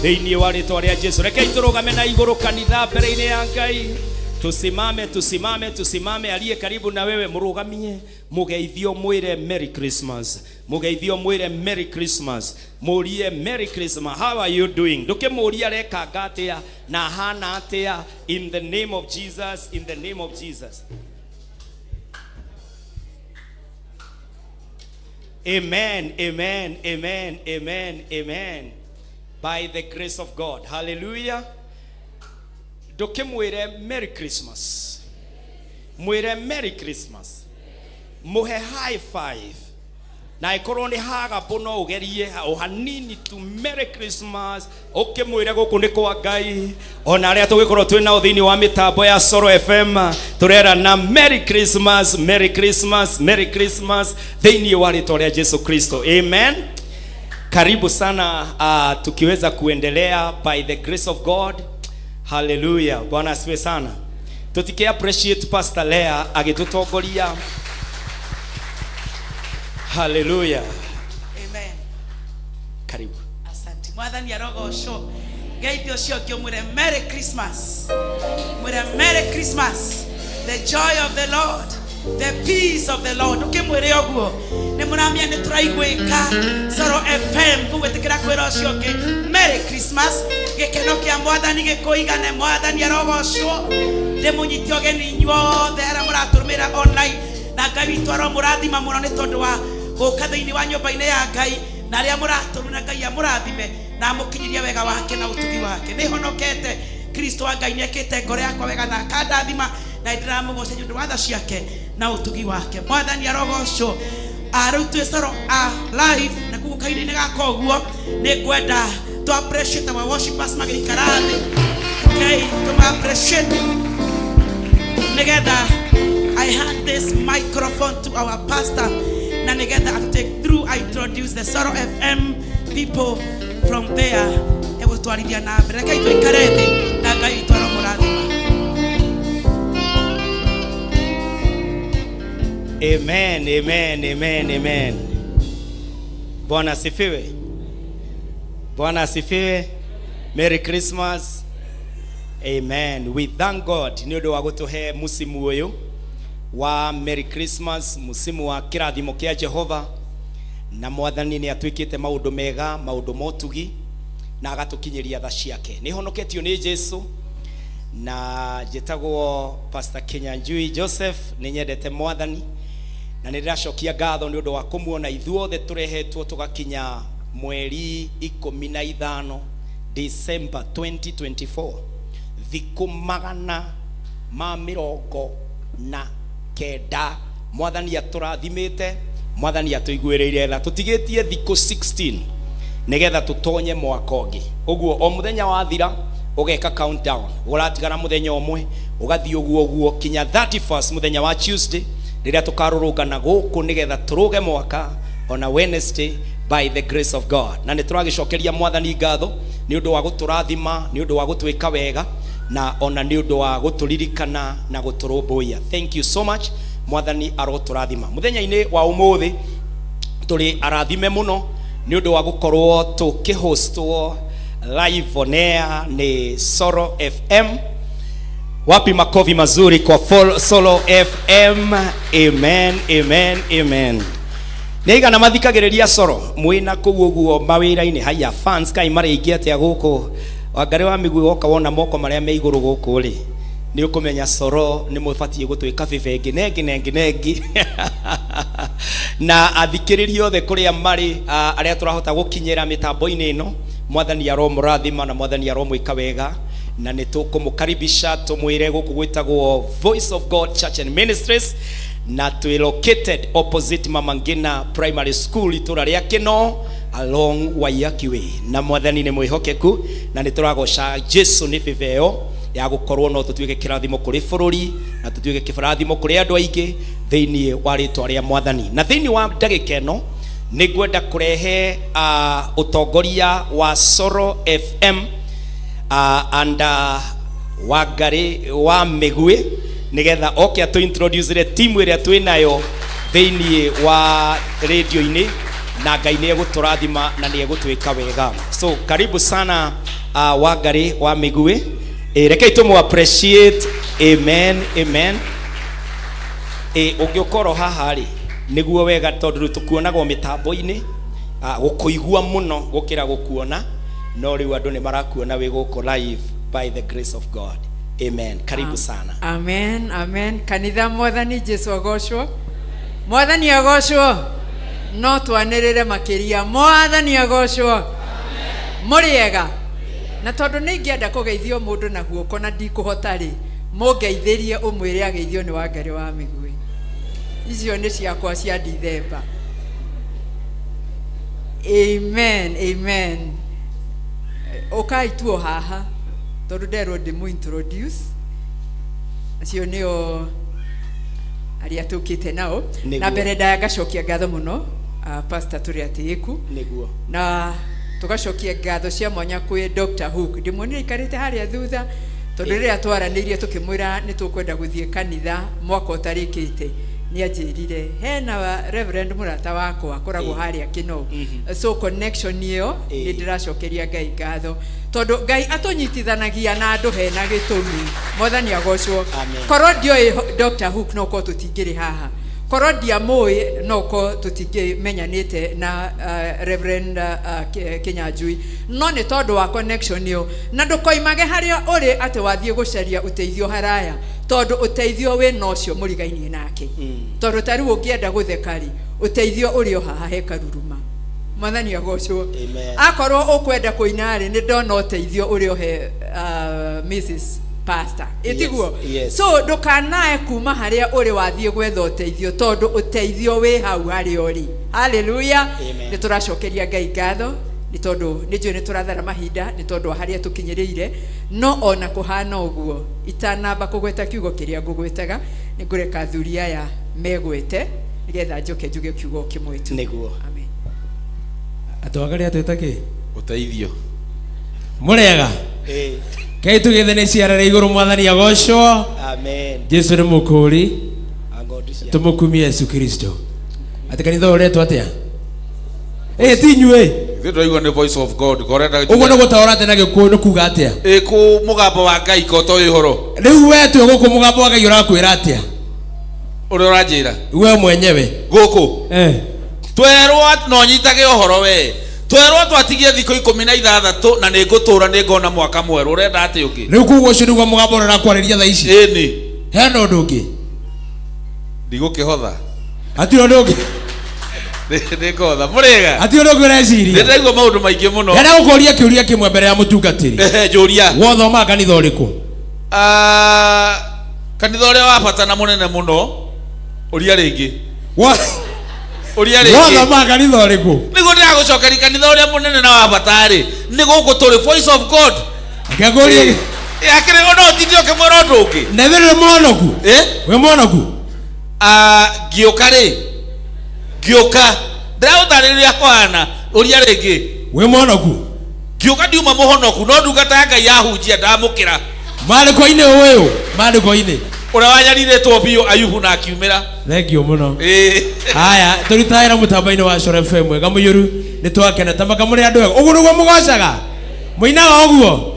thĩinĩ wa rĩtwa rĩa Jesu. Rekei tũrũgame na igũrũ kanitha mbere-inĩ ya Ngai. Tusimame, tusimame, tusimame. Aliye karibu na wewe mũrũgamie, mũgeithio, mwĩre Merry Christmas, mũgeithio, mwĩre Merry Christmas, mũrie Merry Christmas, how are you doing? Ndũkĩmũrie arekanga atĩa na ahana atĩa, in the name of Jesus, in the name of Jesus. Amen, amen, amen, amen, amen. By the grace of God. Hallelujah. Ndũkĩmwĩre Merry Christmas. Mwĩre Merry Christmas. Mũhe high five. Na ĩkorwo nĩ hagapũ no ũgerie o hanini tu. Merry Christmas. Ũkĩmwĩre gũkũ nĩ kwa Ngai. Ona arĩa tũgĩkorwo twĩ nao thĩinĩ wa mĩtambo ya Soro FM tũrerana Merry Christmas, Merry Christmas, Merry Christmas thĩinĩ wa rĩtwa rĩa Jesu Kristo. Amen. Karibu sana, tukiweza kuendelea by the grace of God. Hallelujah. Bwana asifiwe sana. Tutike appreciate Pastor Lea agĩtũtongoria. Hallelujah.
Amen.
Karibu.
Asante. Mwathani arogocwo. Ngeithio ũcio ũngĩ ũmwĩre Merry Christmas. Mwĩre Merry Christmas. The joy of the Lord, the peace of the Lord. Ũkĩmwĩre ũguo nĩ mũramia nĩ tũraiguĩka Soro FM kũgwĩtĩkĩra kwĩra ũcio ũngĩ Merry Christmas. Gĩkeno kĩa Mwathani gĩkũigane. Mwathani arogocwo. Ndĩmũnyite ũgeni inyuothe arĩa mũratũrũmĩrĩra online, na Ngai witũ aromũrathima mũno nĩ tondũ wa gũka thĩinĩ wa nyũmba-inĩ ya Ngai, na arĩa mũratũrũmĩrĩra, Ngai amũrathime na amũkinyirie wega wake na ũtugi wake. Nĩ honokete. Kristo wa Ngai nĩekĩte ngoro yakwa wega na akandathima, na nĩndĩramũgoca nĩ ũndũ wa tha ciake na ũtugi wake. Mwathani arogocwo. Rĩu twĩ Soro live na koguo kahinda-inĩ gaka ũguo nĩ ngwenda to appreciate our worshipers magĩikara thĩ. Okay, tũma appreciate nigetha I hand this microphone to our pastor na nigetha to take through. I introduce the Soro FM people from there egũtwarithia na mbere. Rekei tũikare thĩ na Ngai witũ aromũrathima.
Amen, amen, amen, amen. Bwana asifiwe. Bwana asifiwe. Merry Christmas. Amen. We thank God nĩ ũndũ wa gũtũhe musimu ũyũ wa Merry Christmas, musimu wa kĩrathimo kĩa Jehova, na Mwathani nĩ atwĩkĩte maũndũ mega, maũndũ motugi, na agatũkinyĩria tha ciake. Nĩ honoketio nĩ Jesu, na njĩtagwo Pastor Kinyanjui Joseph. Nĩ nyendete Mwathani na nĩ ndĩracokia ngatho nĩ ũndũ wa kũmuona ithuothe tũrehetwo tũgakinya mweri 15 December 2024, thikũ 990. Mwathani atũrathimĩte, Mwathani atũiguĩrĩire tha. Tũtigĩtie thikũ 16 nĩgetha tũtonye mwaka ũngĩ. Ũguo o mũthenya wathira ũgeka countdown, ũratigara mũthenya ũmwe, ũgathiĩ ũguo ũguo kinya 31st, mũthenya wa Tuesday, rĩrĩa tũkarũrũngana gũkũ nĩgetha tũrũge mwaka ona Wednesday by the grace of God. Na nĩ tũragĩcokeria Mwathani ngatho nĩ ũndũ wa gũtũrathima, nĩ ũndũ wa gũtwĩka wega, na ona nĩ ũndũ wa gũtũririkana na gũtũrũmbũiya. Thank you so much. Mwathani arotũrathima. Mũthenya-inĩ wa ũmũthĩ tũrĩ arathime mũno nĩ ũndũ wa gũkorwo tũkĩhostwo live on air nĩ Soro FM. Wapi makofi mazuri kwa Solo FM? Amen, amen, amen. Nĩ aigana mathikagĩrĩria Soro mwĩna kũu ũguo mawĩra-inĩ? Haya, fans kai marĩ aingĩ atĩa gũkũ? Wangarĩ wa Mĩguĩ, woka wona moko marĩa me igũrũ gũkũ rĩ, nĩ ũkũmenya Soro nĩ mũbatiĩ gũtuĩka bĩba ĩngĩ na ĩngĩ na ĩngĩ na ĩngĩ. Na athikĩrĩria othe kũrĩa marĩ, arĩa tũrahota gũkinyĩra mĩtambo-inĩ ĩno, Mwathani aromũrathima na Mwathani aromwĩka wega. Na nĩ tũkũmũkaribisha tũmwĩre gũkũ gwĩtagwo Voice of God Church and Ministries, na twĩ located opposite Mama Ngina Primary School, itũra rĩa Kĩno, along Waiyaki Way. Na Mwathani nĩ mwĩhokeku na nĩ tũragoca Jesu nĩ bĩba ĩyo ya gũkorwo no tũtuĩke kĩrathimo kũrĩ bũrũri na tũtuĩke kĩrathimo kũrĩ andũ aingĩ thĩinĩ wa rĩtwa rĩa Mwathani. Na thĩinĩ wa ndagĩka ĩno nĩ ngwenda kũrehe ũtongoria wa Soro FM and Wangarĩ wa Mĩguĩ nĩgetha oke atũ introduce timu ĩrĩa twĩ nayo thĩinĩ wa radio-inĩ, na Ngai nĩ egũtũrathima na nĩ egũtwĩka wega. So karibu sana, Wangarĩ wa Mĩguĩ. Rekei tũmũ appreciate. Amen, amen. Ũngĩũkorwo haha rĩ, nĩguo wega, tondũ rĩu tũkuonagwo mĩtambo-inĩ, gũkũigua mũno gũkĩra gũkuona, no rĩu andũ nĩ marakuona wĩ gũkũ live by the grace of God. Amen. Karibu sana.
Amen, amen. Kanitha, Mwathani Jesu agocwo. Mwathani agocwo. No twanĩrĩre makĩria. Mwathani agocwo. Mũrĩega. Na tondũ nĩ ingĩenda kũgeithio mũndũ na guoko na ndikũhota rĩ, mũngeithĩrie ũmwĩre ageithio nĩ Wangarĩ wa Mĩguĩ. Icio nĩ ciakwa cia Dithemba. Amen, amen. Ũkai tuo haha tondũ nderwo ndĩmũ introduce. Acio nĩo arĩa tũkĩte nao.
Nĩguo.
Na mbere ndaya ngacokia ngatho mũno, pastor tũrĩ atĩĩku, na tũgacokia ngatho cia mwanya kwĩ Dr. Hook. Ndĩmuonire aikarĩte harĩa thutha, tondũ rĩrĩa twaranĩirie tũkĩmwĩra nĩ tũkwenda gũthiĩ kanitha mwaka ũtarĩkĩte, nĩ anjĩrire hena reverend mũrata wakwa akoragwo harĩa Kĩno. So connection ĩyo, nĩ ndĩracokeria Ngai ngatho tondũ Ngai atũnyitithanagia na andũ hena gĩtũmi. Mwathani agocwo.
Amen.
Korwo ndioĩ Dr. Hook, no korwo tũtingĩrĩ haha. Korwo ndiamũĩ, no korwo tũtingĩmenyanĩte na Reverend Kinyanjui. No nĩ tondũ wa connection ĩyo, na ndũkoimage harĩa ũrĩ atĩ wathiĩ gũcaria ũteithio haraya, tondũ ũteithio wĩna ũcio mũrigainie nake. Tondũ ta rĩu ũngĩenda gũtheka rĩ, ũteithio ũrĩ o haha he karuruma. Mwathani agocwo.
Amen.
Akorwo ũkwenda kũina rĩ, nĩ ndona ũteithio ũrĩa ũhe Mrs. Pastor. Ĩtiguo?
Yes.
So ndũkanae kuma harĩa ũrĩ wathiĩ gwetha ũteithio, tondũ ũteithio wĩ hau harĩa ũrĩ. Haleluya.
Amen.
Nĩ tũracokeria Ngai ngatho nĩ tondũ nĩ njũĩ nĩ tũrathara mahinda nĩ tondũ wa harĩa tũkinyĩrĩire, no ona kũhana ũguo itanamba kũgweta kiugo kĩrĩa ngũgwetaga, nĩ ngũreka athuri aya megwete nĩgetha njoke njuge kiugo kĩmwe tu.
Nĩguo.
Amen.
Atwagaria atwĩta kĩ?
Ũteithio.
Mũrĩega?
Ĩĩ.
Kei tũgĩthe nĩ ciarere igũrũ, mwathani agocwo.
Amen.
Jesu nĩ mũkũũri.
Angondu cia.
Tũmũkumie Yesu Kristo. Atĩ kanitha ũyũ ũretwo atĩa? Ĩ ti inyuĩ.
Ithuĩ tũraigua nĩ Voice of God. Korenda
Ũguo nĩ gũtaũra atĩa na gĩkũyũ nĩ kuga atĩa?
Ĩ kũ mũgambo wa Ngai ko to ũhoro.
Rĩu we twĩ gũkũ mũgambo wa Ngai ũrakwĩra atĩa?
Ũrĩa ũranjĩra.
We mwenyewe.
Gũkũ.
Eh.
Twerwo no nyitage ũhoro we. Twerwo twatigie thikũ 16 na nĩ ngũtũra nĩ ngona mwaka mwerũ. Ũrenda atĩ ũngĩ?
Rĩu koguo ũcio nĩguo mũgambo ũrĩa ũrakwarĩria thaa ici?
Ĩni.
Hena ũndũ ũngĩ?
Ndigũkĩhotha.
Hatirĩ ũndũ ũngĩ.
Nĩ ngotha. Mũrĩega?
Hatirĩ ũndũ ũngĩ ũreciria?
Nĩ ndaigua maũndũ maingĩ mũno.
Ndĩrenda gũkũria kĩũria kĩmwe mbere ya mũtungatĩri.
Ehe, njũria.
Wothomaga kanitha ũrĩkũ?
Kanitha ũrĩa wa bata na mũnene mũno. Ũria rĩngĩ. Ũria rĩngĩ.
Wothomaga kanitha ũrĩkũ?
Nĩguo ndĩragũcokeria kanitha ũrĩa mũnene na wa bata rĩ, nĩ gũkũ tũrĩ Voice of God.
Ngekũria.
Akĩrĩ no ũtinde ũkĩmwĩra ũndũ ũngĩ.
Na ithuĩ nĩ mũhonoku?
Ĩ?
Wĩ mũhonoku?
Ngĩũka rĩ, ngĩũka. Ndĩragũtarĩria kũhana, ũria rĩngĩ.
Wĩ mũhonoku?
Ngĩũka ndiuma mũhonoku, no ndungata ya Ngai yahunjia ndamũkĩra.
Maandĩko-inĩ ũyũ, maandĩko-inĩ.
Ũrĩa wanyarirĩtwo biũ Ayubu na akiumĩra.
Thank you mũno.
Ĩĩ.
Haya, tũrutagĩra mũtambo-inĩ wa Coro FM mwega mũiyũru, nĩ twakena ta maka mũrĩ andũ ega. Ũguo nĩguo mũgocaga? Mũinaga ũguo?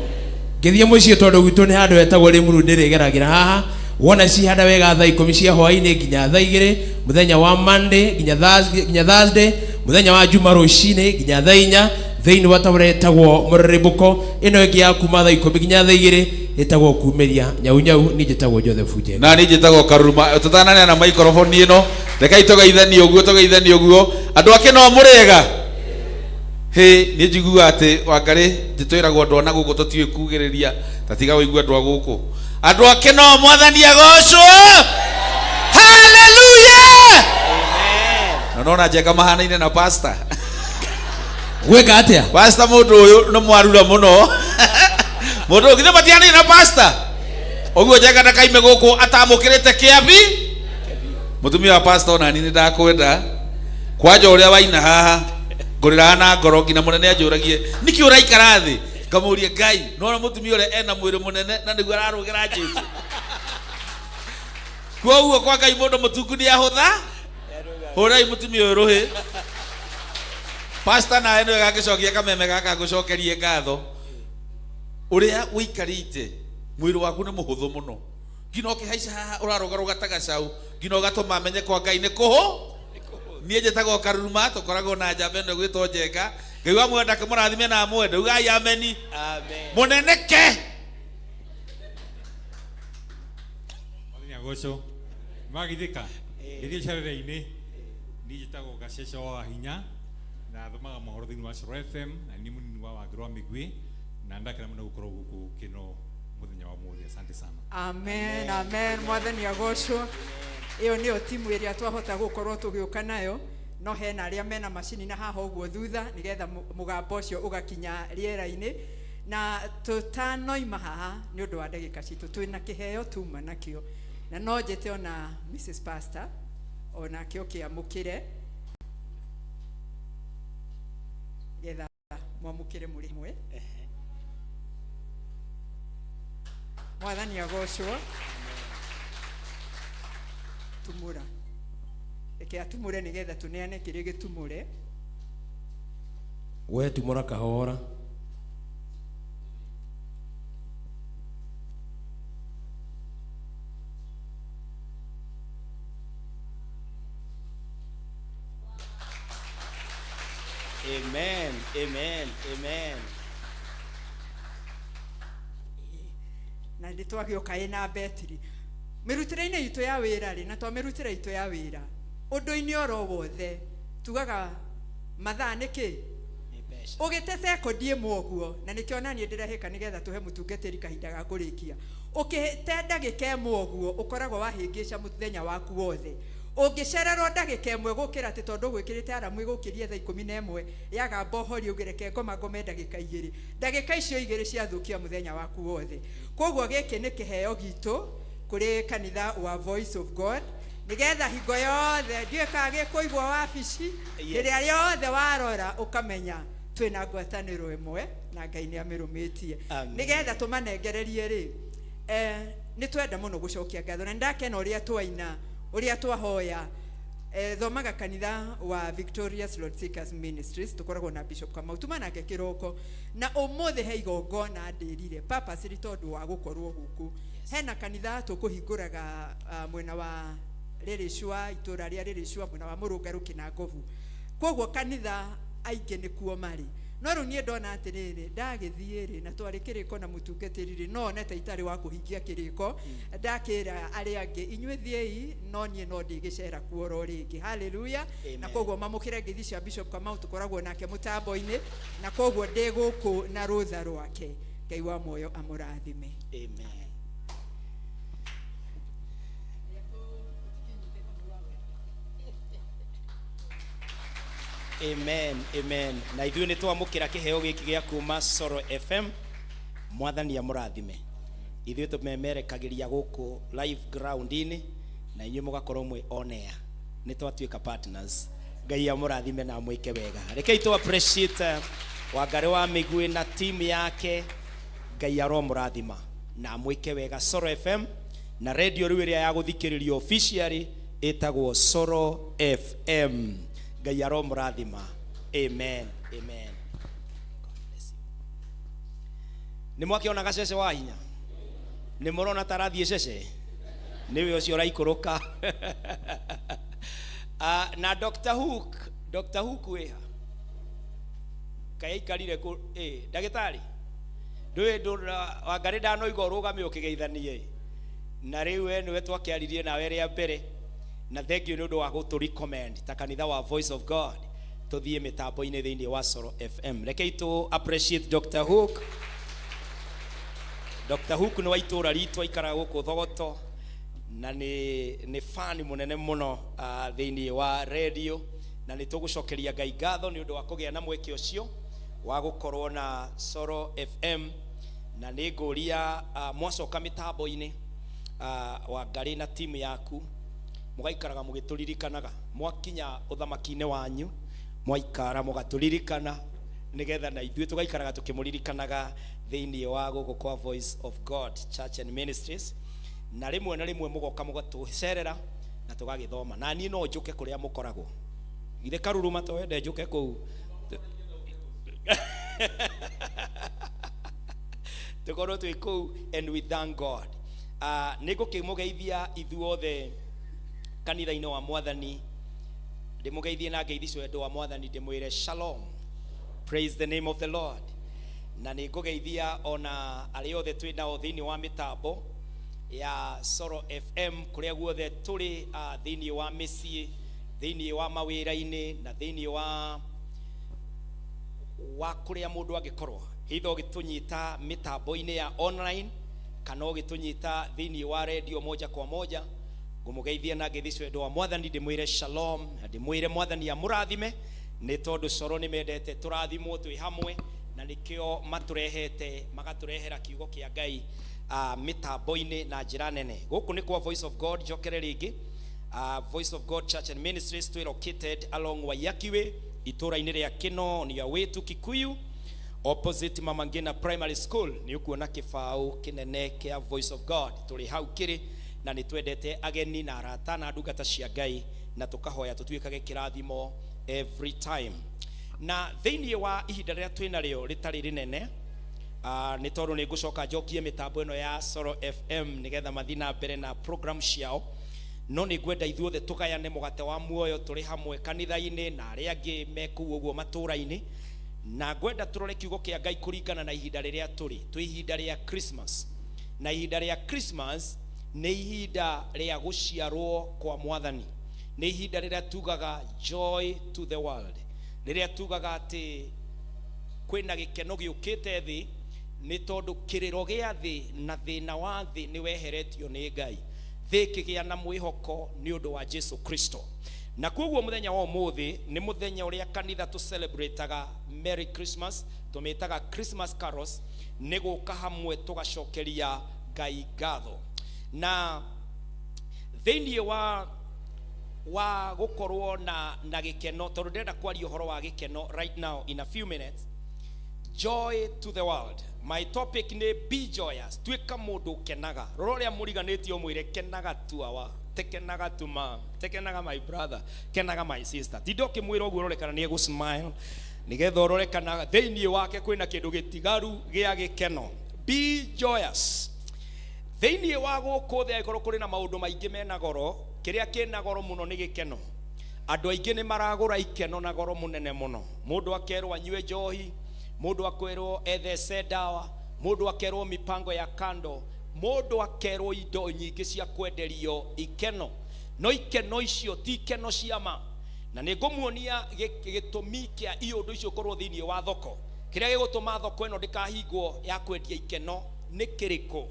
Ngĩthiĩ mũciĩ tondũ gwitũ nĩ handũ hetagwo Limuru ndĩrĩgeragĩra haha. Wona cihanda wega thaa 10 cia hwaĩ-inĩ nginya thaa 2, mũthenya wa Monday nginya Thursday, nginya Thursday, mũthenya wa Juma rũcinĩ nginya thaa 4, thĩinĩ wa tabarĩra ĩtagwo Mũrĩrĩmbũko. Ĩno ĩngĩ ya kuma thaa 10 nginya thaa 2 ĩtagwo Kumĩria Nyau Nyau. Niĩ njĩtagwo Joseph Njenga.
Na niĩ njĩtagwo Karuruma. Tũtananeana microphone ĩno, rekai tũgeithanie ũguo, tũgeithanie ũguo. Andũ ake no mũrĩega? Hĩ, niĩ njiguaga atĩ Wangarĩ njĩtwĩragwo andũ ana gũkũ tũtiũĩ kugĩrĩria, ta tiga wĩigue andũ a gũkũ. Andũ ake no mwathani agocwo. Hallelujah! Na nona Njenga mahanaine na pastor.
Gwĩka atĩa?
Pastor mũndũ ũyũ nĩ mwarura mũno. Mũndũ ũyũ githĩ matihanĩire na pastor? Ũguo Njenga ndakaime gũkũ atamũkĩrĩte kĩabi. Mũtumia wa pastor ona niĩ nĩ ndakwenda. Kwanja ũrĩa waina haha ngũrĩraga na ngoro nginya mũnene anjũragie nĩkĩ ũraikara thĩ, ngamũria Ngai nona mũtumia ũrĩa ena mwĩrĩ mũnene na nĩguo ararũgĩra Jesũ. Kwoguo kwa Ngai mũndũ mũtungu nĩ ahũtha. Hũrai mũtumia ũyũ rũhĩ. Pastor nawe nĩwe gangĩcokia kameme gaka ngũcokerie ngatho. Ũrĩa ũikarĩte mwĩrĩ waku nĩ mũhũthũ mũno, nginya ũkĩhaica haha ũrarũgarũga ta gacau, nginya ũgatũma amenye kwa Ngai nĩ kũhũ. Niĩ njĩtagwo Karuruma, tũkoragwo na njamba ĩno ĩgwĩtwo Njenga. Ngai wa muoyo ndakĩmũrathime na amwende. Ugai ameni.
Amen.
Mũneneke.
Mwathani agocwo. Magithĩka. Gĩthiĩ carere-inĩ. Niĩ njĩtagwo Gacece wa Hinya na thomaga mohoro thĩinĩ wa Coro FM na nĩ mũnini wa Wangĩrũ wa Mĩguĩ na ndakena mũno gũkorwo gũkũ kĩno mũthenya wa ũmũthĩ. Asante sana.
Amen, amen. Mwathani agocwo. Ĩyo nĩyo timu ĩrĩa twahota gũkorwo tũgĩũka nayo, no hena arĩa mena macini na haha ũguo thutha nĩgetha mũgambo ũcio ũgakinya rĩera-inĩ. Na tũtanoima haha nĩ ũndũ wa ndagĩka citũ, twĩna kĩheo tuma nakĩo, na no njĩte ona Mrs. Pastor onake ũkĩamũkĩre getha mwamũkĩre mũrĩ hamwe. Mwathani agocwo. Tumũra, reke atumũre nĩgetha tũneane kĩrĩ gĩtumũre.
We tumũra kahora.
Amen, amen, amen.
Na nĩ twagĩũka ĩna betiri mĩrutĩre-inĩ itũ ya wĩra rĩ, na twamĩrutĩra itũ ya wĩra ũndũ-inĩ oro wothe tugaga Mathaa nĩ kĩ?
Nĩ mbeca.
Ũgĩte sekondi ĩmwe ũguo, na nĩkĩo naniĩ ndĩrehĩka nĩgetha tũhe mũtungatĩri kahinda ga kũrĩkia. Ũkĩte ndagĩka ĩmwe ũguo, ũkoragwo wahĩngĩca mũthenya waku wothe. Ũngĩcererwo ndagĩka ĩmwe gũkĩra atĩ tondũ ũgwĩkĩrĩte aramu ĩgũkĩrie thaa 11 yagamba ũhorie uge reke ngoma ngome ndagĩka igĩrĩ, ndagĩka icio igĩrĩ ciathũkia mũthenya waku wothe. Koguo gĩkĩ nĩ kĩheo gitũ kũrĩ kanitha wa Voice of God, nĩgetha hingo yothe ndiũĩ kana gĩkũigwo wabici, rĩrĩa rĩothe warora ũkamenya twĩna ngwatanĩro ĩmwe na Ngai nĩ amĩrũmĩtie.
Amen.
Nĩgetha tũmanengererie rĩ, nĩ twenda mũno gũcokia ngatho, na nĩ ndakena ũrĩa twaina, ũrĩa twahoya. Thomaga kanitha wa Victorious Lord Seekers Ministries, tũkoragwo na Bishop Kamau, tuma nake kĩroko, na ũmũthĩ he igongona ndĩrire purposely tondũ wa gũkorwo gũkũ. Hena kanitha tũkũhingũraga mwena wa Rĩrĩcua, itũra rĩa Rĩrĩcua, mwena wa Mũrũngarũ Kĩnangobu. Koguo kanitha aingĩ nĩkuo marĩ. No rĩu niĩ ndona atĩrĩrĩ, ndagĩthiĩ rĩ, na twarĩ kĩrĩko na mũtungatĩri rĩ, no one ta itarĩ wa kũhingia kĩrĩko, ndakĩra arĩa angĩ, inyuĩ thiĩi, no niĩ no ndĩgĩcera kuo oro rĩngĩ. Hallelujah.
Amen.
Na koguo mamũkĩre ngeithi cia Bishop Kamau, tũkoragwo nake mũtambo-inĩ, na koguo ndĩ gũkũ na rũtha rwake. Ngai wa muoyo amũrathime.
Amen. Amen, amen. Na ithuĩ nĩ twamũkĩra kĩheo gĩkĩ gĩa kuma Soro FM. Mwathani amũrathime. Ithuĩ tũmemerekagĩria gũkũ live ground-inĩ, na inyuĩ mũgakorwo mwĩ on air. Nĩ twatuĩka partners. Ngai amũrathime na amwĩke wega. Rekei tũ appreciate Wangarĩ wa Mĩguĩ na team yake. Ngai aromũrathima na amwĩke wega. Soro FM na radio rĩu ĩrĩa ya gũthikĩrĩrio officially ĩtagwo Soro FM. Ngai aromũrathima. Amen, amen. God bless you. Nĩ mwakĩona gacece wa hinya? Nĩ mũrona ta arathiĩ cece? Nĩwe ũcio ũraikũrũka. Na Dr. Hook, Dr. Hook wĩha? Kaĩ aikarire kũ? Ndagĩtarĩ? Ndũĩ Wangarĩ ndanoiga ũrũgame ũkĩgeithanie. Na rĩu we nĩwe twakĩaririe nawe rĩa mbere. Na thank you nĩ ũndũ wa gũtũ recommend ta kanitha wa Voice of God tũthiĩ mĩtambo-inĩ thĩinĩ wa Soro FM. Rekei tũ appreciate Dr. Hook. Dr. Hook nĩ wa itũũra ritũ, aikaraga gũkũ Thogoto, na nĩ fan mũnene mũno thĩinĩ wa radio, na nĩ tũgũcokeria Ngai ngatho nĩ ũndũ wa kũgĩa na mweke ũcio wa gũkorwo na Soro FM. Na nĩ ngũria mwacoka mĩtambo-inĩ, Wangarĩ na timu yaku mũgaikaraga mũgĩtũririkanaga mwakinya ũthamaki-inĩ wanyu, mwaikara mũgatũririkana nĩgetha na ithuĩ tũgaikaraga tũkĩmũririkanaga thĩinĩ wa gũkũ kwa Voice of God Church and Ministries. Na rĩmwe na rĩmwe mũgoka mũgatũcerera na tũgagĩthoma, na niĩ no njũke kũrĩa mũkoragwo. Githĩ Karuruma to wende njũke kũu? Tũkorwo twĩ kũu, and we thank God. Nĩ ngũkĩmũgeithia ithuothe kanitha-inĩ wa Mwathani, ndĩmũgeithie na ngeithi cia wendo wa Mwathani, ndĩmwĩre shalom, praise the name of the Lord. Na nĩ ngũgeithia ona arĩa othe twĩ nao thĩinĩ wa mĩtambo ya Soro FM kũrĩa guothe tũrĩ, thĩinĩ wa mĩciĩ, thĩinĩ wa mawĩra-inĩ, na thĩinĩ wa kũrĩa mũndũ angĩkorwo, either ũgĩtũnyita mĩtambo-inĩ ya online kana ũgĩtũnyita thĩinĩ wa radio moja kwa moja. Ngũmũgeithia na ngeithi cia wendo wa Mwathani, ndĩmwĩre shalom, na ndĩmwĩre Mwathani amũrathime, nĩ tondũ Soro nĩ mendete tũrathimwo twĩ hamwe, na nĩkĩo matũrehete, magatũrehera kiugo kĩa Ngai mĩtambo-inĩ na njĩra nene. Gũkũ nĩ kwa Voice of God, njokere rĩngĩ. Voice of God Church and Ministries twĩ located along Waiyaki Way, itũũra-inĩ rĩa Kĩno, on your way to Kikuyu, opposite Mama Ngina Primary School. Nĩ ũkuona kĩbaũ kĩnene kĩa Voice of God tũrĩ hau kĩrĩ, na nĩ twendete ageni na arata na ndungata cia Ngai, na tũkahoya tũtuĩkage kĩrathimo every time. Na thĩinĩ wa ihinda rĩrĩa twĩ narĩo rĩtarĩ rĩnene, nĩ tondũ nĩ ngũcoka njokie mĩtambo ĩno ya Soro FM nĩgetha mathiĩ na mbere na program ciao, no nĩ ngwenda ithuothe tũgayane mũgate wa muoyo tũrĩ hamwe kanitha-inĩ na arĩa angĩ me kũu ũguo matũũra-inĩ. Na ngwenda tũrore kiugo kĩa Ngai kũringana na ihinda rĩrĩa tũrĩ. Twĩ ihinda rĩa Christmas, na ihinda rĩa Christmas nĩ ihinda rĩa gũciarwo kwa Mwathani, nĩ ihinda rĩrĩa tugaga joy to the world. Rĩrĩa tugaga atĩ kwĩna gĩkeno gĩũkĩte thĩ, nĩ tondũ kĩrĩro gĩa thĩ na thĩna wa thĩ nĩ weheretio nĩ Ngai, thĩ ĩkĩgĩa na mwĩhoko nĩ ũndũ wa Jesu Kristo. Na koguo mũthenya wa ũmũthĩ nĩ mũthenya ũrĩa kanitha tũ celebrataga Merry Christmas, tũmĩtaga Christmas carols, nĩ gũka hamwe tũgacokeria Ngai ngatho. Na thĩinĩ wa gũkorwo na gĩkeno, tondũ ndĩrenda kwaria ũhoro wa gĩkeno right now in a few minutes. Joy to the world. My topic nĩ be joyous. Tuĩka mũndũ ũkenaga. Rora ũrĩa mũriganĩtie ũmwĩre kenaga tu awa, tekenaga tu mam, tekenaga my brother, kenaga my sister. Tinda ũkĩmwĩra ũguo ũrore kana nĩ egũ smile, nĩgetha ũrore kana thĩinĩ wake kwĩna kĩndũ gĩtigaru gĩa gĩkeno. Be joyous. Thĩinĩ wa gũkũ thĩ angĩkorwo kũrĩ na maũndũ maingĩ mena goro, kĩrĩa kĩna goro mũno nĩ gĩkeno. Andũ aingĩ nĩ maragũra ikeno na goro mũnene mũno. Mũndũ akerwo anyue njohi, mũndũ akerwo ethece ndawa, mũndũ akerwo mipango ya kando, mũndũ akerwo indo nyingĩ cia kwenderio ikeno. No ikeno icio ti ikeno cia ma. Na nĩ ngũmuonia gĩtũmi kĩa iũndũ icio ũkorwo thĩinĩ wa thoko. Kĩrĩa gĩgũtũma thoko ĩno ndĩkahingwo ya kwendia ikeno nĩ kĩrĩkũ?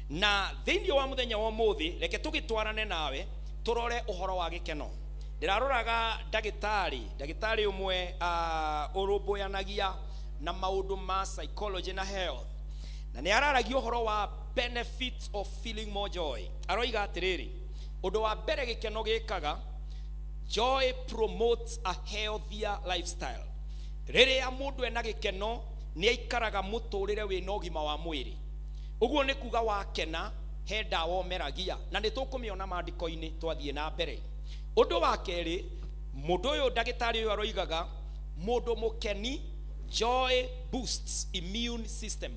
Na thĩinĩ wa mũthenya wa ũmũthĩ, reke tũgĩtwarane nawe tũrore ũhoro wa gĩkeno. Ndĩraroraga ndagĩtarĩ ũmwe ũrũmbũyanagia na maũndũ ma psychology na health, na nĩ araragia ũhoro wa benefits of feeling more joy. Aroiga atĩrĩrĩ, ũndũ wa mbere gĩkeno gĩkaga, joy promotes a healthier lifestyle. Rĩrĩa mũndũ ena gĩkeno nĩ aikaraga mũtũrĩre wĩna ũgima wa mwĩrĩ. Ũguo nĩ kuga wakena he ndawa ũmeragia, na nĩ tũkũmĩona maandĩko-inĩ twathiĩ na mbere. Ũndũ wa kerĩ, mũndũ ũyũ ndagĩtarĩ ũyũ aroigaga mũndũ mũkeni, joy boosts immune system.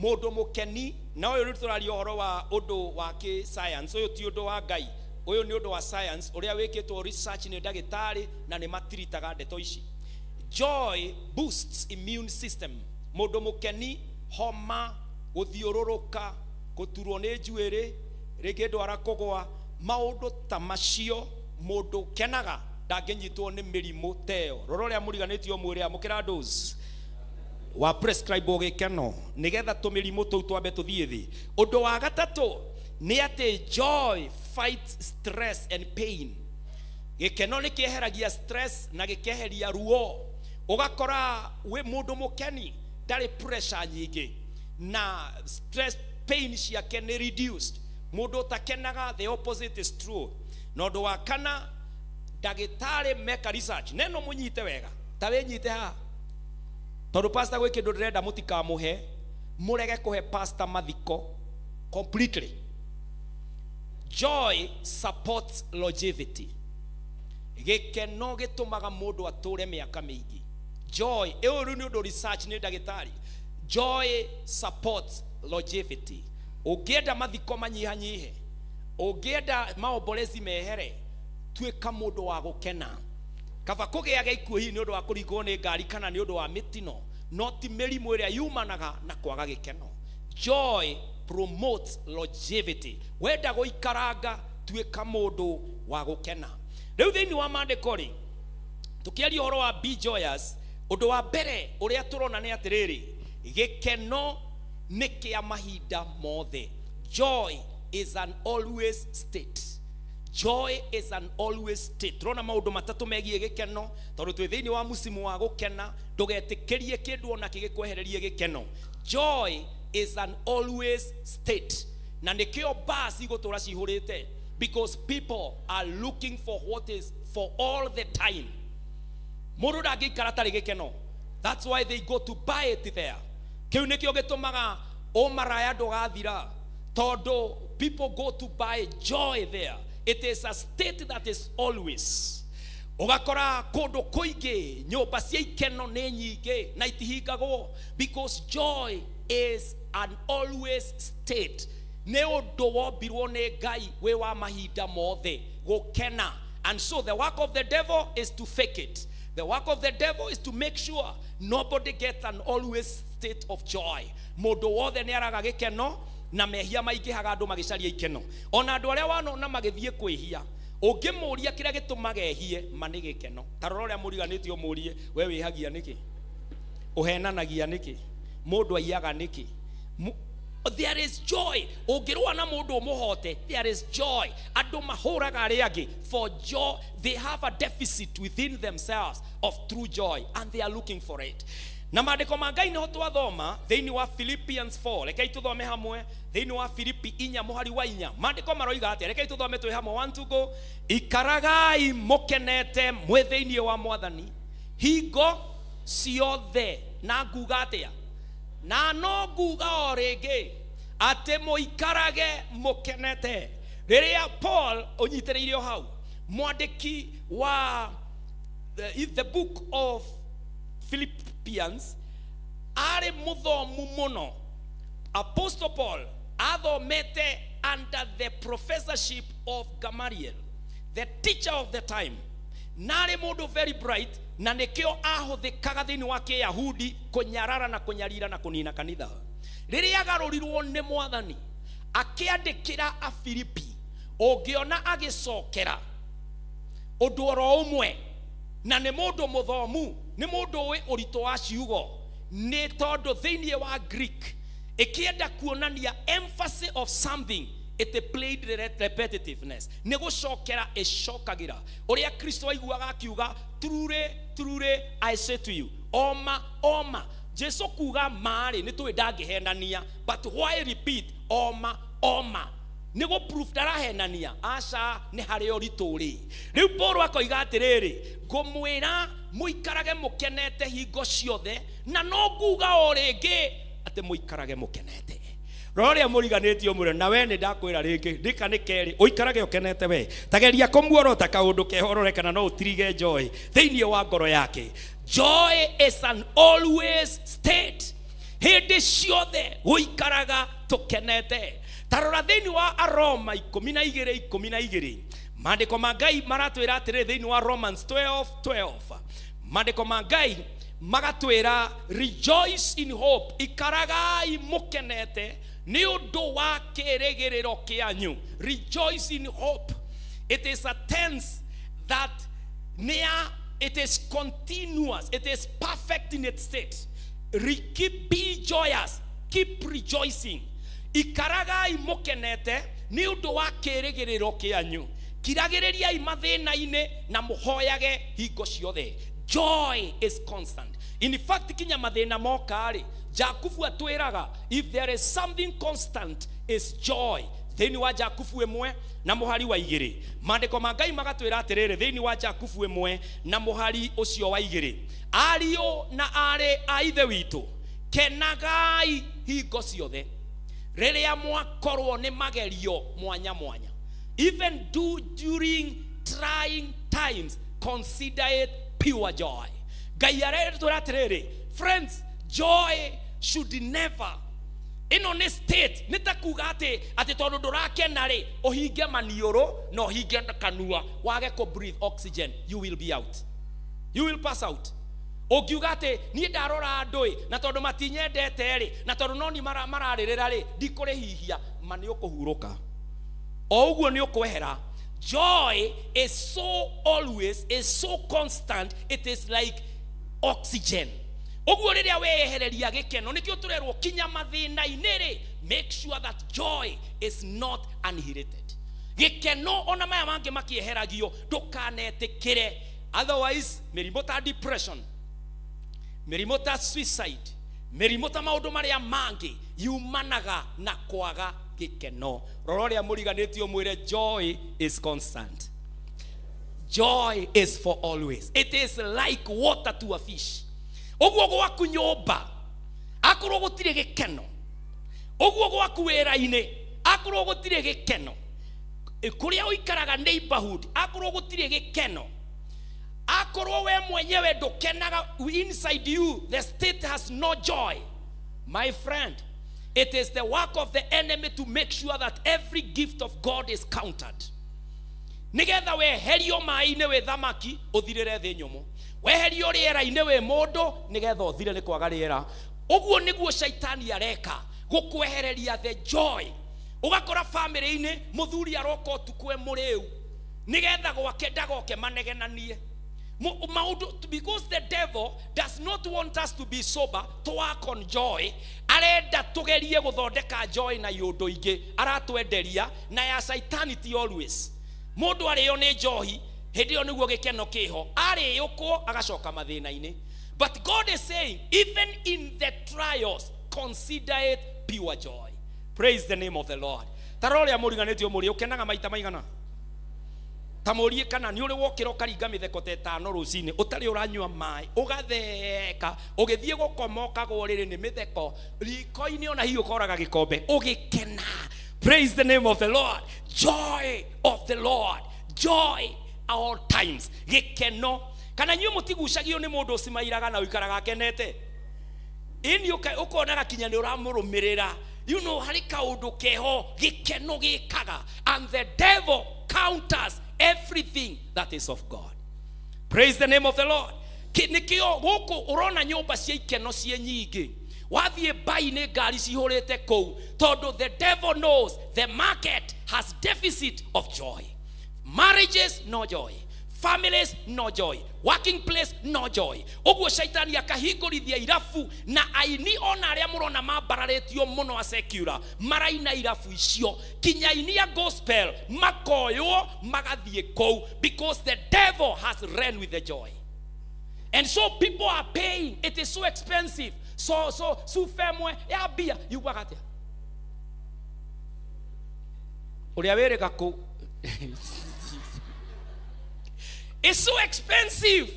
Mũndũ mũkeni, na ũyũ rĩu tũraria ũhoro wa ũndũ wa kĩ science, ũyũ ti ũndũ wa Ngai, ũyũ nĩ ũndũ wa science ũrĩa wĩkĩtwo research nĩ ndagĩtarĩ na nĩ matiritaga ndeto ici. Joy boosts immune system. Mũndũ mũkeni, homa, gũthiũrũrũka, gũturwo nĩ njuĩrĩ, rĩngĩ ndwara kũgwa, maũndũ ta macio, mũndũ ũkenaga ndangĩnyitwo nĩ mĩrimũ ta ĩyo. Rora ũrĩa mũriganĩtie ũmwĩre amũkĩra dose wa prescribe gĩkeno nĩgetha tũmĩrimũ tũu twambe tũthiĩ thĩ. Ũndũ wa gatatũ nĩ atĩ joy fights stress and pain. Gĩkeno nĩ kĩeheragia stress na gĩkeheria ruo. Ũgakora wĩ mũndũ mũkeni ndarĩ pressure nyingĩ na stress pain ciake nĩ reduced. Mũndũ ũtakenaga, the opposite is true. Na ũndũ wa kana, ndagĩtarĩ meka research neno mũnyite wega, ta wĩnyite haha, tondũ pastor gwĩ kĩndũ ndĩrenda mũtikamũhe, mũrege kũhe pastor mathiko completely. Joy supports longevity. Gĩkeno gĩtũmaga mũndũ atũre mĩaka mĩingĩ. Joy, ĩyo rĩu nĩ ũndũ research nĩ ndagĩtarĩ. Joy supports longevity. Ũngĩenda mathiko manyihanyihe, ũngĩenda maombolezi mehere, tuĩka mũndũ wa gũkena. Kaba kũgĩaga ikuũ hihi nĩ ũndũ wa kũringwo nĩ ngari kana nĩ ũndũ wa mĩtino, no ti mĩrimũ ĩrĩa yumanaga na kwaga gĩkeno. Joy promotes longevity. Wenda gũikaranga, tuĩka mũndũ wa gũkena. Rĩu thĩinĩ wa maandĩko rĩ, tũkĩaria ũhoro wa be joyous, ũndũ wa mbere ũrĩa tũrona nĩ atĩrĩrĩ, gĩkeno nĩ kĩa mahinda mothe. Joy is an always state. Joy is an always state. Tũrona maũndũ matatũ megiĩ gĩkeno, tondũ twĩ thĩinĩ wa mũcimu wa gũkena, ndũgetĩkĩrie kĩndũ ona kĩ gĩkwehererie gĩkeno. Joy is an always state. Na nĩkĩo bars igũtũra cihũrĩte, because people are looking for what is for all the time. Mũndũ ndangĩikara atarĩ gĩkeno. That's why they go to buy it there. Kĩu nĩkĩo gĩtũmaga ũmaraya ndũgathira, tondũ people go to buy joy there. It is a state that is always. Ũgakora kũndũ kũingĩ nyũmba cia ikeno nĩ nyingĩ na itihingagwo, because joy is an always state. Nĩ ũndũ wombirwo nĩ Ngai wĩ wa mahinda mothe gũkena. And so the work of the devil is to fake it. The work of the devil is to make sure nobody gets an always state of joy. Mũndũ wothe nĩ araga gĩkeno na mehia maingĩhaga andũ magĩcaria ikeno. Ona andũ arĩa wanona magĩthiĩ kwĩhia, Ũngĩmũria kĩrĩa gĩtũmaga ehie, ma nĩ gĩkeno. Ta rora ũrĩa mũriganĩtie ũmũrie, we wĩhagia nĩkĩ? Ũhenanagia nĩkĩ? Mũndũ aiyaga nĩkĩ? There is joy. Ũngĩrũa na mũndũ ũmũhote, there is joy. Andũ mahũraga arĩa angĩ for joy. They have a deficit within themselves of true joy and they are looking for it. Na maandĩko ma Ngai nĩho twathoma thĩinĩ wa Philippians 4. Rekei tũthome hamwe thĩinĩ wa Filipi inya mũhari wa inya. Maandĩko maroiga atĩa? Rekei tũthome twĩ hamwe. One, two, go. Ikaragai mũkenete mwĩ thĩinĩ wa Mwathani hingo ciothe. Na nguga atĩa? Na no nguga o rĩngĩ atĩ mũikarage mũkenete. Rĩrĩa Paul ũnyitĩrĩire o hau, mwandĩki wa the book of Philippians, arĩ mũthomu mũno. Apostle Paul athomete under the professorship of Gamaliel, the teacher of the time. Na arĩ mũndũ very bright, na nĩkĩo ahũthĩkaga thĩinĩ wa Kĩyahudi kũnyarara na kũnyarira na kũnina kanitha. Rĩrĩa agarũrirwo nĩ Mwathani, akĩandĩkĩra Afilipi, ũngĩona agĩcokera ũndũ oro ũmwe, na nĩ mũndũ mũthomu, nĩ mũndũ ũĩ ũritũ wa ciugo, nĩ tondũ thĩinĩ wa Greek ĩkĩenda kuonania emphasis of something, it played the repetitiveness. Nĩ gũcokera ĩcokagĩra ũrĩa Kristo aiguaga akiuga, truly, truly, I say to you, oma, oma. Jesu kuga marĩ nĩ tũĩ ndangĩhenania, but why repeat oma, oma? Nĩ gũ proof ndarahenania. Aca, nĩ harĩ ũritũ rĩ. Rĩu Paul akoiga atĩrĩrĩ, ngũmwĩra mũikarage mũkenete hingo ciothe, na no nguga o rĩngĩ atĩ mũikarage mũkenete. Rora ũrĩa mũriganĩtie ũmwĩre, na we nĩ ndakwĩra rĩngĩ, ndĩka nĩ kerĩ, ũikarage ũkenete we. Tageria kũmuorota kaũndũ keho ũrore kana no ũtirige joy thĩinĩ wa ngoro yake. Joy is an always state. Hĩndĩ ciothe gũikaraga tũkenete. Ta rora thĩinĩ wa Aroma ikũmi na igĩrĩ ikũmi na igĩrĩ. Maandĩko ma Ngai maratwĩra atĩrĩrĩ thĩinĩ wa Romans 12:12. Maandĩko ma Ngai magatwĩra rejoice in hope, ikaragai mũkenete nĩ ũndũ wa kĩrĩgĩrĩro kĩanyu. Rejoice in hope. It is a tense that near, it is continuous, it is perfect in its state. Keep be joyous, keep rejoicing. Ikaragai mũkenete nĩ ũndũ wa kĩrĩgĩrĩro kĩanyu. Kiragĩrĩriai mathĩna-inĩ na mũhoyage hingo ciothe. Joy is constant. In fact, kinya mathĩna moka-rĩ, Jakubu atwĩraga if there is something constant is joy. Thĩinĩ wa Jakubu ĩmwe na mũhari wa igĩrĩ, maandĩko ma Ngai magatwĩra atĩrĩrĩ thĩinĩ wa Jakubu ĩmwe na mũhari ũcio wa igĩrĩ, ariũ na aarĩ a ithe witũ, kenagai hingo ciothe rĩrĩa mwakorwo nĩ magerio mwanya mwanya. Even do during trying times, consider it pure joy. Ngai aretwĩra atĩrĩrĩ, friends, joy should never, ĩno nĩ state, nĩ ta kuga atĩ tondũ ndũrakena rĩ, ũhinge maniũrũ na ũhinge kanua, wage kũ breathe oxygen, you will be out, you will pass out. Ũngiuga atĩ niĩ ndarora andũ ĩ, na tondũ matinyendete rĩ, na tondũ no ni mararĩrĩra rĩ, ndikũrĩhihia, ma nĩ ũkũhurũka o ũguo nĩ ũkwehera. Joy is so always, is so constant, it is like oxygen. Ũguo rĩrĩa weyehereria gĩkeno, nĩkĩo tũrerwo kinya mathĩna-inĩ rĩ, make sure that joy is not annihilated. Gĩkeno ona maya mangĩ makĩeheragio, ndũkanetĩkĩre. Otherwise, mĩrimũ ta depression, mĩrimũ ta suicide, mĩrimũ ta maũndũ marĩa mangĩ yumanaga na kwaga gĩkeno. Rora ũrĩa mũriganĩtie ũmwĩre joy is constant. Joy is for always. It is like water to a fish. Ũguo gwaku nyũmba akorwo gũtirĩ gĩkeno, ũguo gwaku wĩra-inĩ akorwo gũtirĩ gĩkeno, kũrĩa ũikaraga neighborhood akorwo gũtirĩ gĩkeno, akorwo we mwenyewe ndũkenaga, inside you the state has no joy, my friend, it is the work of the enemy to make sure that every gift of God is countered. Nigetha weherio maĩ-inĩ wĩ thamaki ũthirĩre thĩ nyũmũ, weherio rĩera-inĩ wĩ mũndũ nigetha ũthire nĩ kwaga rĩera. Ũguo nĩguo shaitani areka gũkwehereria the joy. Ũgakora family-inĩ mũthuri aroka ũtukũ e mũrĩu, Nĩgetha gwake ndagoke manegenanie. Maũndũ, because the devil does not want us to be sober, to work on joy. Arenda tugerie guthondeka joy na iũndũ ingĩ aratwenderia na ya saitanity always. Mũndũ arĩo nĩ njohi hĩndĩ ĩyo nĩguo gĩkeno kĩho, arĩũkwo agacoka mathĩna-inĩ. But God is saying, even in the trials, consider it pure joy. Praise the name of the Lord. Ta rora ũrĩa mũriganĩtio mũrĩ ũkenaga maita maigana. Ta mũrie kana nĩ ũrĩ wokĩra ũkaringa mĩtheko ta ĩtano rũcinĩ ũtarĩ ũranyua maĩ, ũgatheka ũgĩthiĩ gũkoma ũkagwo rĩrĩ nĩ mĩtheko riko-inĩ, ona hihi ũkoraga gĩkombe ũgĩkena. Praise the name of the Lord. Joy of the Lord, joy all times, gĩkeno. Kana inyuĩ mũtigucagio nĩ mũndũ ũcimairaga na ũikaraga akenete? Ĩni ũkonaga kinya nĩ ũramũrũmĩrĩra, harĩ kaũndũ keho gĩkeno gĩkaga. And the devil counters everything that is of God. Praise the name of the Lord. Nĩkĩo gũkũ ũrona nyũmba cia ikeno ciĩ nyingĩ, wathiĩ mbai-inĩ ngari cihũrĩte kũu, tondũ the devil knows the market has deficit of joy. Marriages, no joy. Families, no joy. Working place, no joy. Ũguo shaitani akahingũrithia irabu na aini ona arĩa mũrona mambararĩtio mũno a secular maraina irabu icio, kinya aini a gospel makoywo magathiĩ kũu, because the devil has ran with the joy. And so people are paying. It is so expensive. So sufemwe ya mbia yugaga atĩa ũrĩa wĩrĩga kũ. It's so expensive.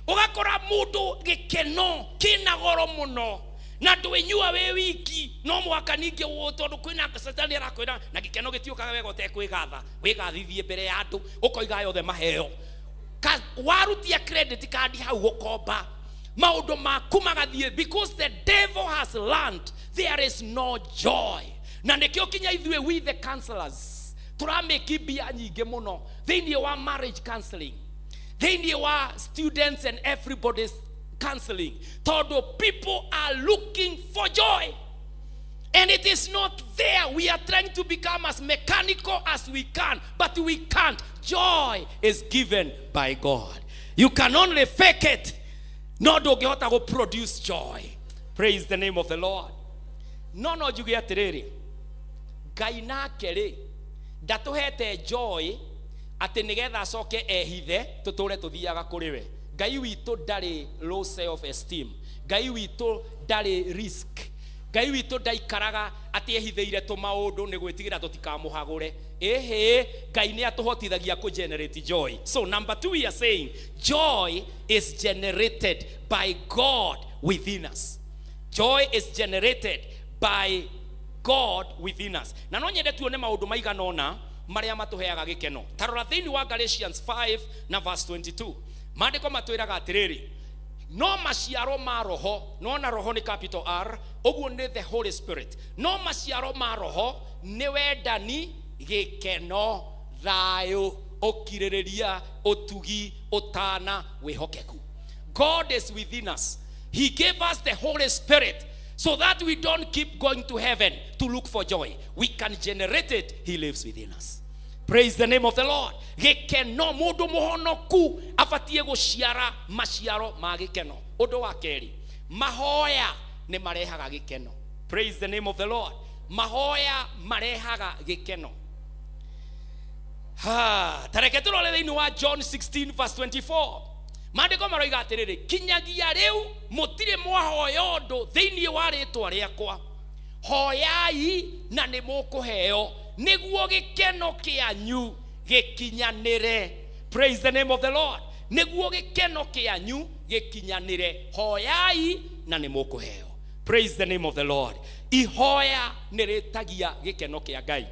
Ũgakora mũndũ gĩkeno kĩna goro mũno na ndwĩnyua wĩ wiki, no mũhaka ningĩ tondũ kwĩna satani arakwĩra na gĩkeno gĩtiũkaga wega ũtekwĩgatha, wĩgathithie mbere ya andũ ũkoiga yothe maheo. Warutia credit card hau gũkomba maũndũ maku magathiĩ, because the devil has learned there is no joy. Na nĩkĩo kinya ithuĩ, we the counselors, tũramĩki mbia nyingĩ mũno thĩinĩ wa marriage counseling, thĩinĩ wa students and everybody's counseling, tondũ people are looking for joy and it is not there. We are trying to become as mechanical as we can, but we can't. Joy is given by God. You can only fake it, no ndũngĩhota gũ produce joy. Praise the name of the Lord. No njuge atĩrĩrĩ, Ngai nake rĩ ndatũhete joy atĩ nĩgetha acoke ehithe tũtũre tũthiaga kũrĩ we. Ngai witũ ndarĩ low self esteem. Ngai witũ ndarĩ risk. Ngai witũ ndaikaraga atĩ ehithĩire tũmaũndũ nĩ gwĩtigĩra tũtikamũhagũre. Ĩhĩ, Ngai nĩ atũhotithagia kũ generate joy. So number two, we are saying joy is generated by God within us. Joy is generated by God within us. Na no nyende tuone maũndũ maigana ũna marĩa matũheaga gĩkeno. Ta rora thĩinĩ wa Galatians 5 na verse 22. Maandĩko matwĩraga atĩrĩrĩ, no maciaro ma roho, nona roho nĩ capital R, ũguo nĩ the Holy Spirit. No maciaro ma roho nĩ wendani, gĩkeno, thayũ, ũkirĩrĩria, ũtugi, ũtana, wĩhokeku. God is within us. He gave us the Holy Spirit so that we don't keep going to heaven to look for joy. We can generate it. He lives within us. Praise the name of the Lord. Gĩkeno, mũndũ mũhonoku abatiĩ gũciara maciaro ma gĩkeno. Ũndũ wa kerĩ, mahoya nĩ marehaga gĩkeno. Praise the name of the Lord. Mahoya marehaga gĩkeno. Ha, ta reke tũrore thĩinĩ wa John 16 verse 24. Maandĩko maroiga atĩrĩrĩ, kinyagia rĩu mũtirĩ mwahoya ũndũ thĩinĩ wa rĩtwa rĩakwa, hoyai na nĩ mũkũheo nĩguo gĩkeno kĩanyu gĩkinyanĩre. Praise the name of the Lord. Nĩguo gĩkeno kĩanyu gĩkinyanĩre, hoyai na nĩ mũkũheo. Praise the name of the Lord. Ihoya nĩ rĩtagia gĩkeno kĩa Ngai.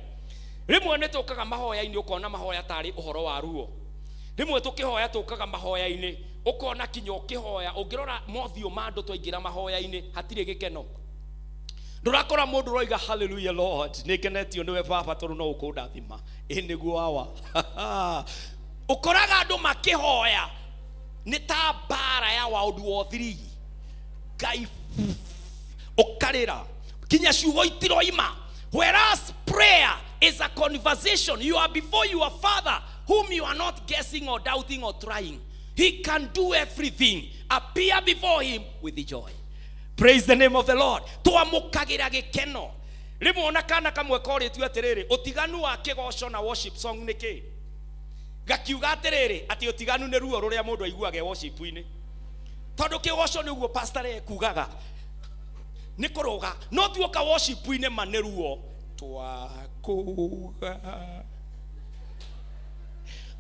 Rĩmwe nĩ tũkaga mahoya-inĩ ũkona mahoya tarĩ ũhoro wa ruo. Rĩmwe tũkĩhoya tũkaga mahoya-inĩ ũkona kinya ũkĩhoya, ũngĩrora mothiũ ma andũ twaingĩra mahoya-inĩ hatirĩ gĩkeno. Ndũrakora mũndũ ũroiga hallelujah Lord, nĩ ngenetio nĩwe baba tondũ no ũkũndathima, ĩ nĩguo awa. Ũkoraga andũ makĩhoya nĩ ta mbara ya World War 3, Ngai ũkarĩra kinya ciugo itiroima. Whereas prayer is a conversation. You are before your father. whom you are not guessing or doubting or trying. He can do everything. Appear before him with the joy. Praise the name of the Lord. Twamũkagĩra gĩkeno. Rĩmwe ona kana kamwe korĩtio atĩrĩrĩ, ũtiganu wa kĩgoco na worship song nĩ kĩ? Gakiuga atĩrĩrĩ, atĩ ũtiganu nĩ ruo rũrĩa mũndũ aiguaga e worship-inĩ. Tondũ kĩgoco nĩguo pastor ekugaga nĩ kũrũga, no tuoka worship-inĩ ma nĩ ruo twakuga.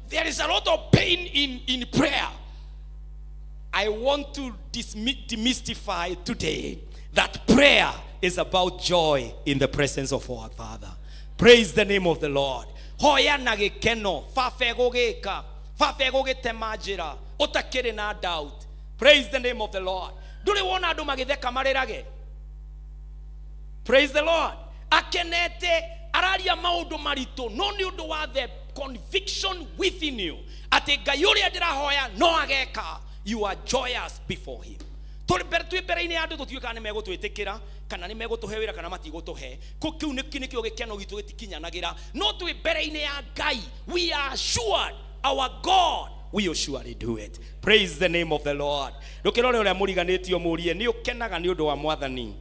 There is a lot of pain in prayer. I want to demystify today that prayer is about joy in the presence of our Father. Praise the name of the Lord. Hoya na gĩkeno, baba egũgĩka, baba egũgĩtema njĩra, ũtakĩrĩ na doubt. Praise the name of the Lord. Ndũrĩ wona andũ magĩtheka marĩrage? Praise the Lord. Akenete araria maũndũ maritũ, no nĩ ũndũ wa the conviction within you atĩ Ngai ũrĩa ndĩrahoya no ageka, you are joyous before him. Tũrĩ mbere, twĩ mbere-inĩ ya andũ tũtiũĩ kana nĩ megũtwĩtĩkĩra kana nĩ megũtũhe wĩra kana matigũtũhe. Kĩu nĩkĩo gĩkeno gitũ gĩtikinyanagĩra, no twĩ mbere-inĩ ya Ngai, we are assured our God will surely do it. Praise the name of the Lord. Ndũkĩrore ũrĩa mũriganĩtio mũrie nĩ ũkenaga nĩ ũndũ wa Mwathani.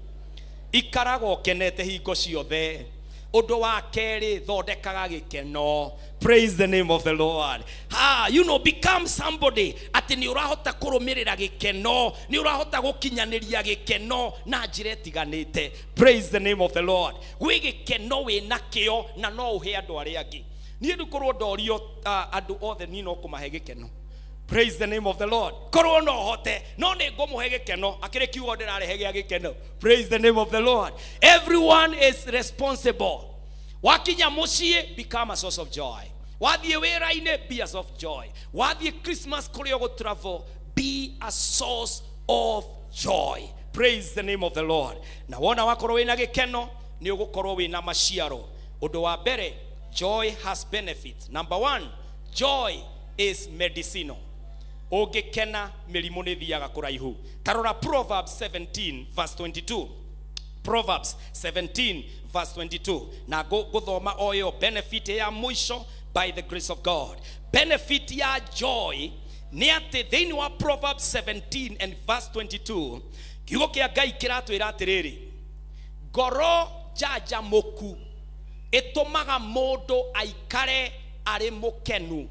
Ikaraga ũkenete hingo ciothe. Ũndũ wa kerĩ, thondekaga gĩkeno. Praise the name of the Lord. Become somebody atĩ nĩ ũrahota kũrũmĩrĩra gĩkeno, nĩ ũrahota gũkinyanĩria gĩkeno na njĩra ĩtiganĩte. Praise the name of the Lord. Gwĩ gĩkeno wĩ nakĩo na no ũhe andũ arĩa angĩ. Niĩ rĩu korwo ndorio, andũ othe niĩ no kũmahe gĩkeno. Praise the name of the Lord. Korwo no hote, no nĩ ngũmũhe gĩkeno. Akĩrĩ kiugo ndĩrarehe gĩa gĩkeno. Praise the name of the Lord. Everyone is responsible. Wakinya mũciĩ, become a source of joy. Wathiĩ wĩra-inĩ, be a source of joy. Wathiĩ Christmas kũrĩa ũgũ travel, be a source of joy. Praise the name of the Lord. Na wona wakorwo wĩna gĩkeno, nĩ ũgũkorwo wĩna maciaro. Ũndũ wa mbere, joy has benefits. Number one, joy is medicinal. Ũngĩkena mĩrimũ nĩ ĩthiaga kũraihu. Ta rora Proverbs 17 verse 22. Proverbs 17 verse 22. Na ngũthoma o ĩyo benefit ya mũico by the grace of God. Benefit ya joy nĩ atĩ thĩinĩ wa Proverbs 17 and verse 22, kiugo kĩa Ngai kĩratwĩra atĩrĩrĩ, ngoro njanjamũku ĩtũmaga mũndũ aikare arĩ mũkenu,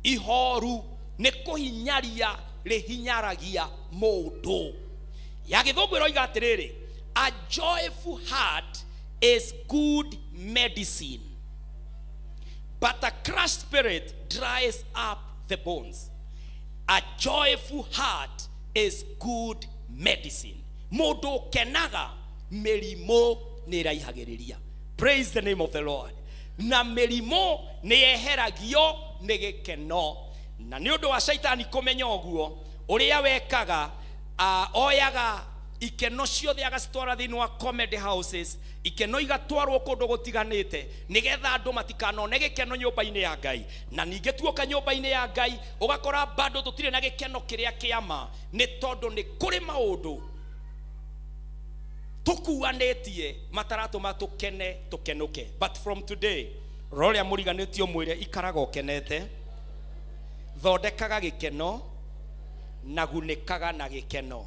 ihoru nĩ kũhinyaria rĩhinyaragia mũndũ. Ya gĩthũngũ ĩroiga atĩrĩrĩ, a joyful heart is good medicine, but a crushed spirit dries up the bones. A joyful heart is good medicine. Mũndũ ũkenaga mĩrimũ nĩ ĩraihagĩrĩria. Praise the name of the Lord. Na mĩrimũ nĩ yeheragio nĩ gĩkeno. Na nĩ ũndũ wa Shaitani kũmenya ũguo, ũrĩa wekaga, oyaga ikeno ciothe agacitwara thĩinĩ wa comedy houses, ikeno igatwarwo kũndũ gũtiganĩte nĩgetha andũ matikanone gĩkeno nyũmba-inĩ ya Ngai. Na ningĩ tuoka nyũmba-inĩ ya Ngai ũgakora bado tũtirĩ na gĩkeno kĩrĩa kĩa ma, nĩ tondũ nĩ kũrĩ maũndũ tũkuanĩtie mataratũma tũkene tũkenũke. But from today, rora ũrĩa mũriganĩtio mwĩre ikaraga ũkenete, thondekaga gĩkeno na gunĩkaga na gĩkeno.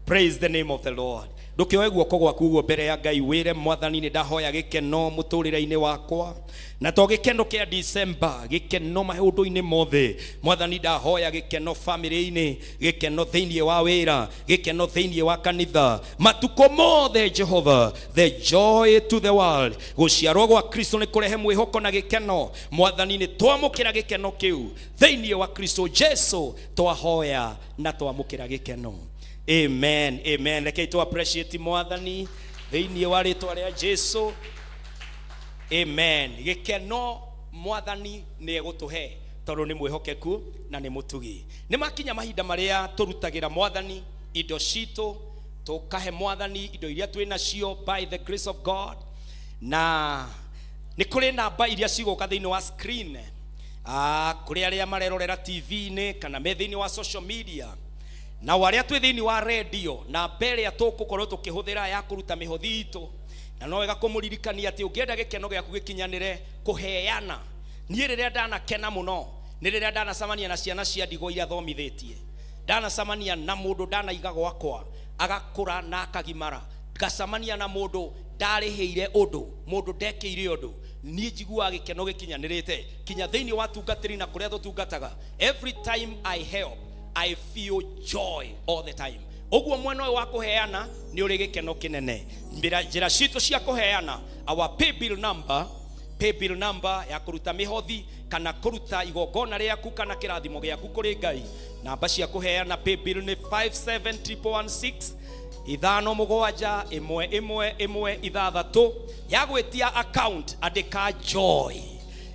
Praise the name of the Lord. Ndũkĩoe guoko gwaku ũguo mbere ya Ngai wĩre Mwathani nĩ ndahoya gĩkeno mũtũrĩre-inĩ wakwa, na to gĩkeno kĩa December, gĩkeno maũndũ-inĩ mothe. Mwathani ndahoya gĩkeno family-inĩ, gĩkeno thĩinĩ wa wĩra, gĩkeno thĩinĩ wa kanitha, matukũ mothe. Jehova, the joy to the world. Gũciarwo gwa Kristo nĩ kũrehe mwĩhoko na gĩkeno. Mwathani nĩ twamũkĩra gĩkeno kĩu thĩinĩ wa Kristo Jesu, twahoya na twamũkĩra gĩkeno. Amen, amen. Rekei tu appreciate Mwathani thĩinĩ wa rĩtwa rĩa Jesu. Amen. Gĩkeno Mwathani nĩ egũtũhe tondũ nĩ mwĩhokeku na nĩ mũtugi. Nĩ makinya mahinda marĩa tũrutagĩra Mwathani indo citũ, tũkahe Mwathani indo iria twĩ nacio by the grace of God. Na nĩ kũrĩ namba iria cigũka thĩinĩ wa screen, kũrĩ arĩa marerorera TV-inĩ kana me thĩinĩ wa social media, na arĩa twĩ thĩinĩ wa radio, namba ĩrĩa tũgũkorwo tũkĩhũthĩra ya kũruta mĩhothi itũ. Na no wega kũmũririkania atĩ ũngĩenda gĩkeno gĩaku gĩkinyanĩre, kũheana Niĩ rĩrĩa ndanakena mũno nĩ rĩrĩa ndanacemania na ciana cia ndigwa iria thomithĩtie, ndanacemania na mũndũ ndanaiga gwakwa agakũra na akagimara, ngacemania na mũndũ ndarĩhĩire ũndũ, mũndũ ndekĩire ũndũ, niĩ njiguaga gĩkeno gĩkinyanĩrĩte kinya thĩinĩ wa tungatĩri na kũrĩa tũtungataga. Every time I help, I feel joy all the time. Ũguo mwena ũyũ wa kũheana nĩ ũrĩ gĩkeno kĩnene. Njĩra citũ cia kũheana, our pay bill number, pay bill number ya kũruta mĩhothi kana kũruta igongona rĩaku kana kĩrathimo gĩaku kũrĩ Ngai, namba cia kũheana pay bill nĩ 57116, 57116. Ya gwĩtia account, andĩka Joy,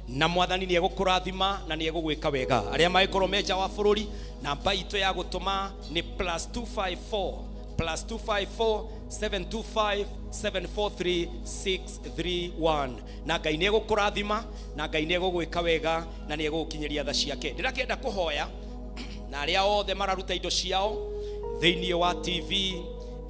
na Mwathani nĩ egũkũrathima na nĩ egũgwĩka wega. Arĩa mangĩkorwo me nja wa bũrũri, namba itũ ya gũtũma nĩ +254, +254 725 743 631. Na Ngai nĩ egũkũrathima na Ngai nĩ egũgwĩka wega na nĩ egũgũkinyĩria tha ciake. Ndĩrakĩenda kũhoya na arĩa othe mararuta indo ciao thĩinĩ wa TV,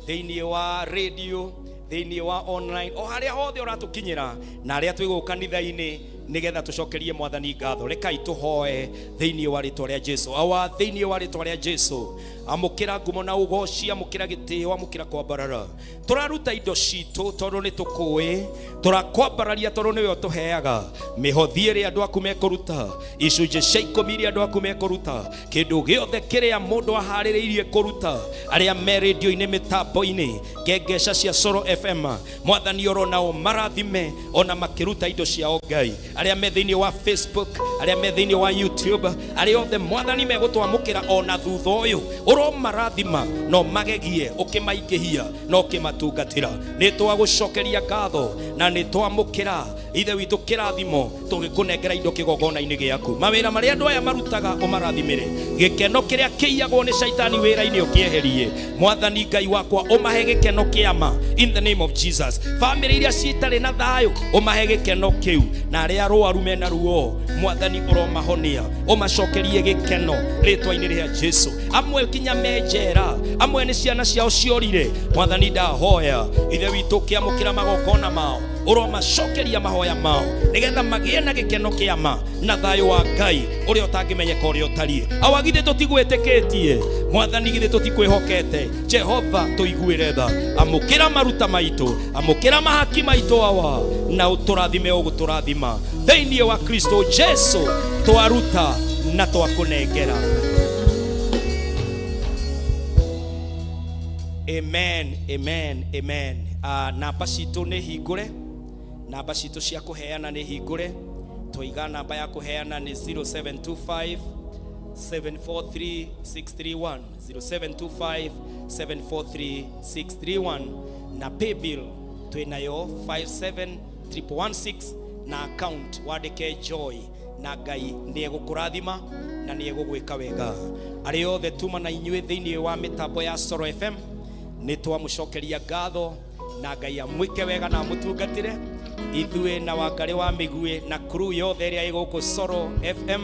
thĩinĩ wa radio, thĩinĩ wa online, o harĩa hothe ũratũkinyĩra, na arĩa twĩ gũkũ kanitha-inĩ, nĩgetha tũcokerie Mwathani ngatho. Rekai tũhoe thĩinĩ wa rĩtwa rĩa Jesu. Awa, thĩinĩ wa rĩtwa rĩa Jesu, amũkĩra ngumo na ũgoci, amũkĩra gĩtĩo, amũkĩra kwambarara. Tũraruta indo citũ tondũ nĩ tũkũĩ, tũrakwambararia tondũ nĩwe ũtũheaga mĩhothi ĩrĩa andũ aku mekũruta, icunjĩ cia ikũmi iria andũ aku mekũruta, kĩndũ gĩothe kĩrĩa mũndũ aharĩrĩirie kũruta, arĩa me rĩndio-inĩ, mĩtambo-inĩ, ngengeca cia Coro FM, Mwathani oro nao marathime ona makĩruta indo ciao. Ngai, arĩa me thĩinĩ wa Facebook, arĩa me thĩinĩ wa YouTube, arĩa othe, Mwathani, megũtwamũkĩra ona thutha ũyũ, ũromarathima no magegie ũkĩmaingĩhia na ũkĩmatungatĩra. Nĩ twagũcokeria ngatho na nĩ twamũkĩra, Ithe witũ, kĩrathimo tũgĩkũnengera indo kĩgongona-inĩ gĩaku. Mawĩra marĩa andũ aya marutaga, ũmarathimĩre. Gĩkeno kĩrĩa kĩiyagwo nĩ caitani wĩra-inĩ, ũkĩeherie. Mwathani Ngai wakwa, ũmahe gĩkeno kĩama in the name of Jesus. Bamĩrĩ iria citarĩ na thayũ, ũmahe gĩkeno kĩu, na arĩa arwaru mena ruo, Mwathani, ũromahonia, ũmacokerie gĩkeno rĩtwa-inĩ rĩa Jesu. Amwe kinya me njera, amwe nĩ ciana ciao ciorire, Mwathani, ndahoya, Ithe witũ, ũkĩamũkĩra magongona mao, ũromacokeria mahoya mao nĩgetha magĩe na gĩkeno kĩama na thayũ wa Ngai ũrĩa ũtangĩmenyeka ũrĩa ũtariĩ. Awa, githĩ tũtigwĩtĩkĩtie, Mwathani? Githĩ tũtikwĩhokete? Jehova, tũiguĩre tha. Amũkĩra maruta maitũ, amũkĩra mahaki maitũ, Awa, na ũtũrathime ũgũtũrathima thĩinĩ wa Kristo Jesu. Twaruta na twakũnengera. Amen, amen, amen. Namba citũ nĩ hingũre, namba citũ cia kũheana nĩ hingũre. Twaiga namba ya kũheana nĩ 0725 743 631, 0725 743 631, na paybill twĩnayo 57116, na account wandĩke Joy, na Ngai nĩ egũkũrathima na nĩ egũgwĩka wega. Arĩa othe tuma na inyuĩ thĩinĩ wa mĩtambo ya Coro FM, nĩ twamũcokeria ngatho, na Ngai amwĩke wega na amũtungatĩre. Ithuĩ na Wangarĩ wa Mĩguĩ na crew yothe ĩrĩa ĩ gũkũ Coro FM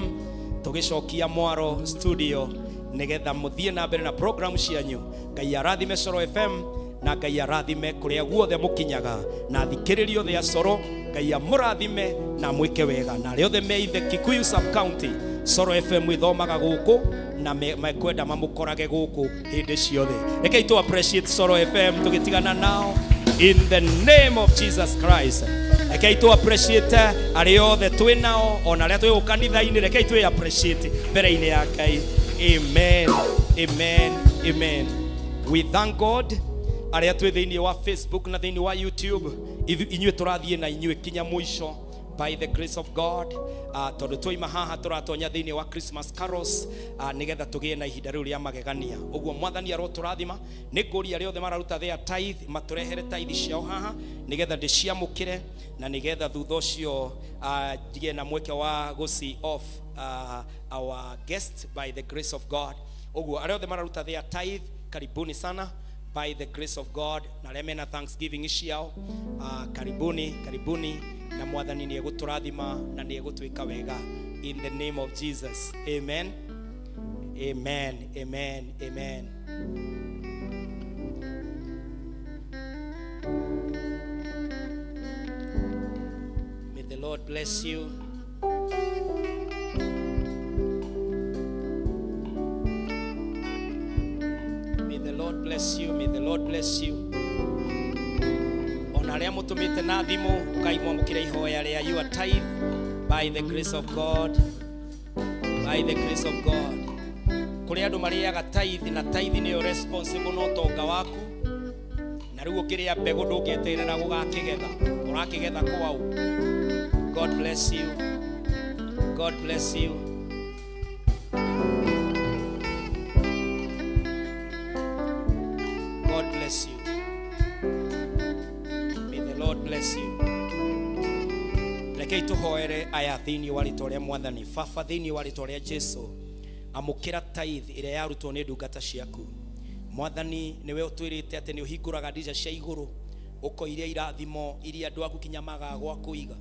tũgĩcokia mwaro studio nĩgetha mũthiĩ na mbere na program cianyu. Ngai arathime Coro FM, na Ngai arathime kũrĩa guothe mũkinyaga, na thikĩrĩrio othe a Coro, Ngai amũrathime na amwĩke wega, na arĩa othe me ithe Kikuyu sub county, Coro FM ĩthomaga gũkũ na mekwenda mamũkorage gũkũ hĩndĩ ciothe. Rekei tũ appreciate Coro FM tũgĩtigana nao in the name of Jesus Christ. Rekei tũ appreciate arĩa othe twĩ nao, ona arĩa twĩ gũkũ kanitha-inĩ, rekei twĩ appreciate mbere-inĩ ya Ngai. Amen, amen, amen. We thank God. Arĩa twĩ thĩinĩ wa Facebook na thĩinĩ wa YouTube, inyuĩ tũrathiĩ na inyuĩ kinya mũico by the grace of God. Tondũ twaima haha tũratonya thĩinĩ wa Christmas carols, nĩgetha tũgĩe na ihinda rĩu rĩa magegania. Ũguo Mwathani arotũrathima. Nĩ ngũria arĩa othe mararuta their tithe matũrehere tithe ciao haha nĩgetha ndĩciamũkĩre, na nĩgetha thutha ũcio ngĩe na mweke wa gũ off our guest by the grace of God. Ũguo arĩa othe mararuta their tithe, karibuni sana by the grace of God, na arĩa mena thanksgiving ciao, karibuni, karibuni, na Mwathani nĩ egũtũrathima na nĩ egũtwĩka wega in the name of Jesus. Amen, amen, amen, amen. May the Lord bless you. May the Lord bless you. May the Lord bless you. Ona arĩa mũtũmĩte na thimũ ũkaimwamũkĩra ihoya rĩa your tithe by the grace of God. By the grace of God. Kũrĩ andũ marĩaga tithe na tithe nĩyo responsible na ũtonga waku. Na rĩu ũkĩrĩa mbegũ ndũngĩeterera gũgakĩgetha. Ũrakĩgetha kwaũ. God bless you. God bless you. God bless you. May the Lord bless you. Rekei tũhoere aya thĩinĩ wa rĩtwa rĩa Mwathani. Baba, thĩinĩ wa rĩtwa rĩa Jesu, amũkĩra tithe ĩrĩa yarutwo nĩ ndungata ciaku. Mwathani, nĩwe ũtwĩrĩte atĩ nĩ ũhingũraga ndirica cia igũrũ, ũkoiria irathimo iria andũ aku kinya magaga gwa kũiga.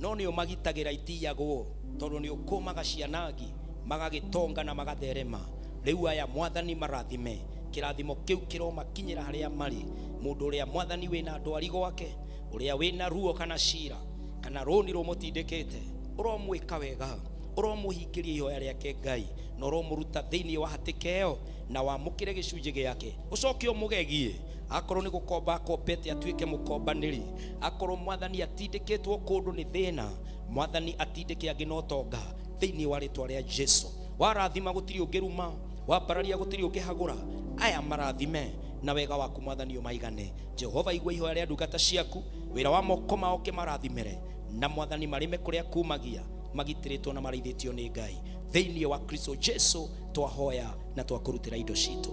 No nĩ ũmagitagĩra itiyagwo, tondũ nĩ ũkũmaga cianangi, magagĩtonga na magatherema. Rĩu aya Mwathani marathime, kĩrathimo kĩu kĩromakinyĩra harĩa marĩ. Mũndũ ũrĩa Mwathani wĩna ndwari gwake, ũrĩa wĩna ruo kana cira, kana rũni rũmũtindĩkĩte, ũromwĩka wega, ũromũhingĩria ihoya rĩake Ngai, na ũromũruta thĩinĩ wa hatĩka ĩyo, na wamũkĩre gĩcunjĩ gĩake, ũcoke ũmũgegie. Akorwo nĩ gũkomba akombete atuĩke mũkombanĩri, akorwo Mwathani atindĩkĩtwo kũndũ nĩ thĩna, Mwathani atindĩke angĩ na ũtonga thĩinĩ wa rĩtwa rĩa Jesu. Warathima gũtirĩ ũngĩruma, wambararia gũtirĩ ũngĩhagũra. Aya marathime na wega waku Mwathani ũmaigane. Jehova, igua ihoya rĩa ndungata ciaku, wĩra wa moko mao kĩmarathimĩre, na Mwathani marĩme kũrĩa kumagia, magitĩrĩtwo na marĩithĩtio nĩ Ngai. Thĩinĩ wa Kristo Jesu twahoya na twakũrutĩra indo citũ.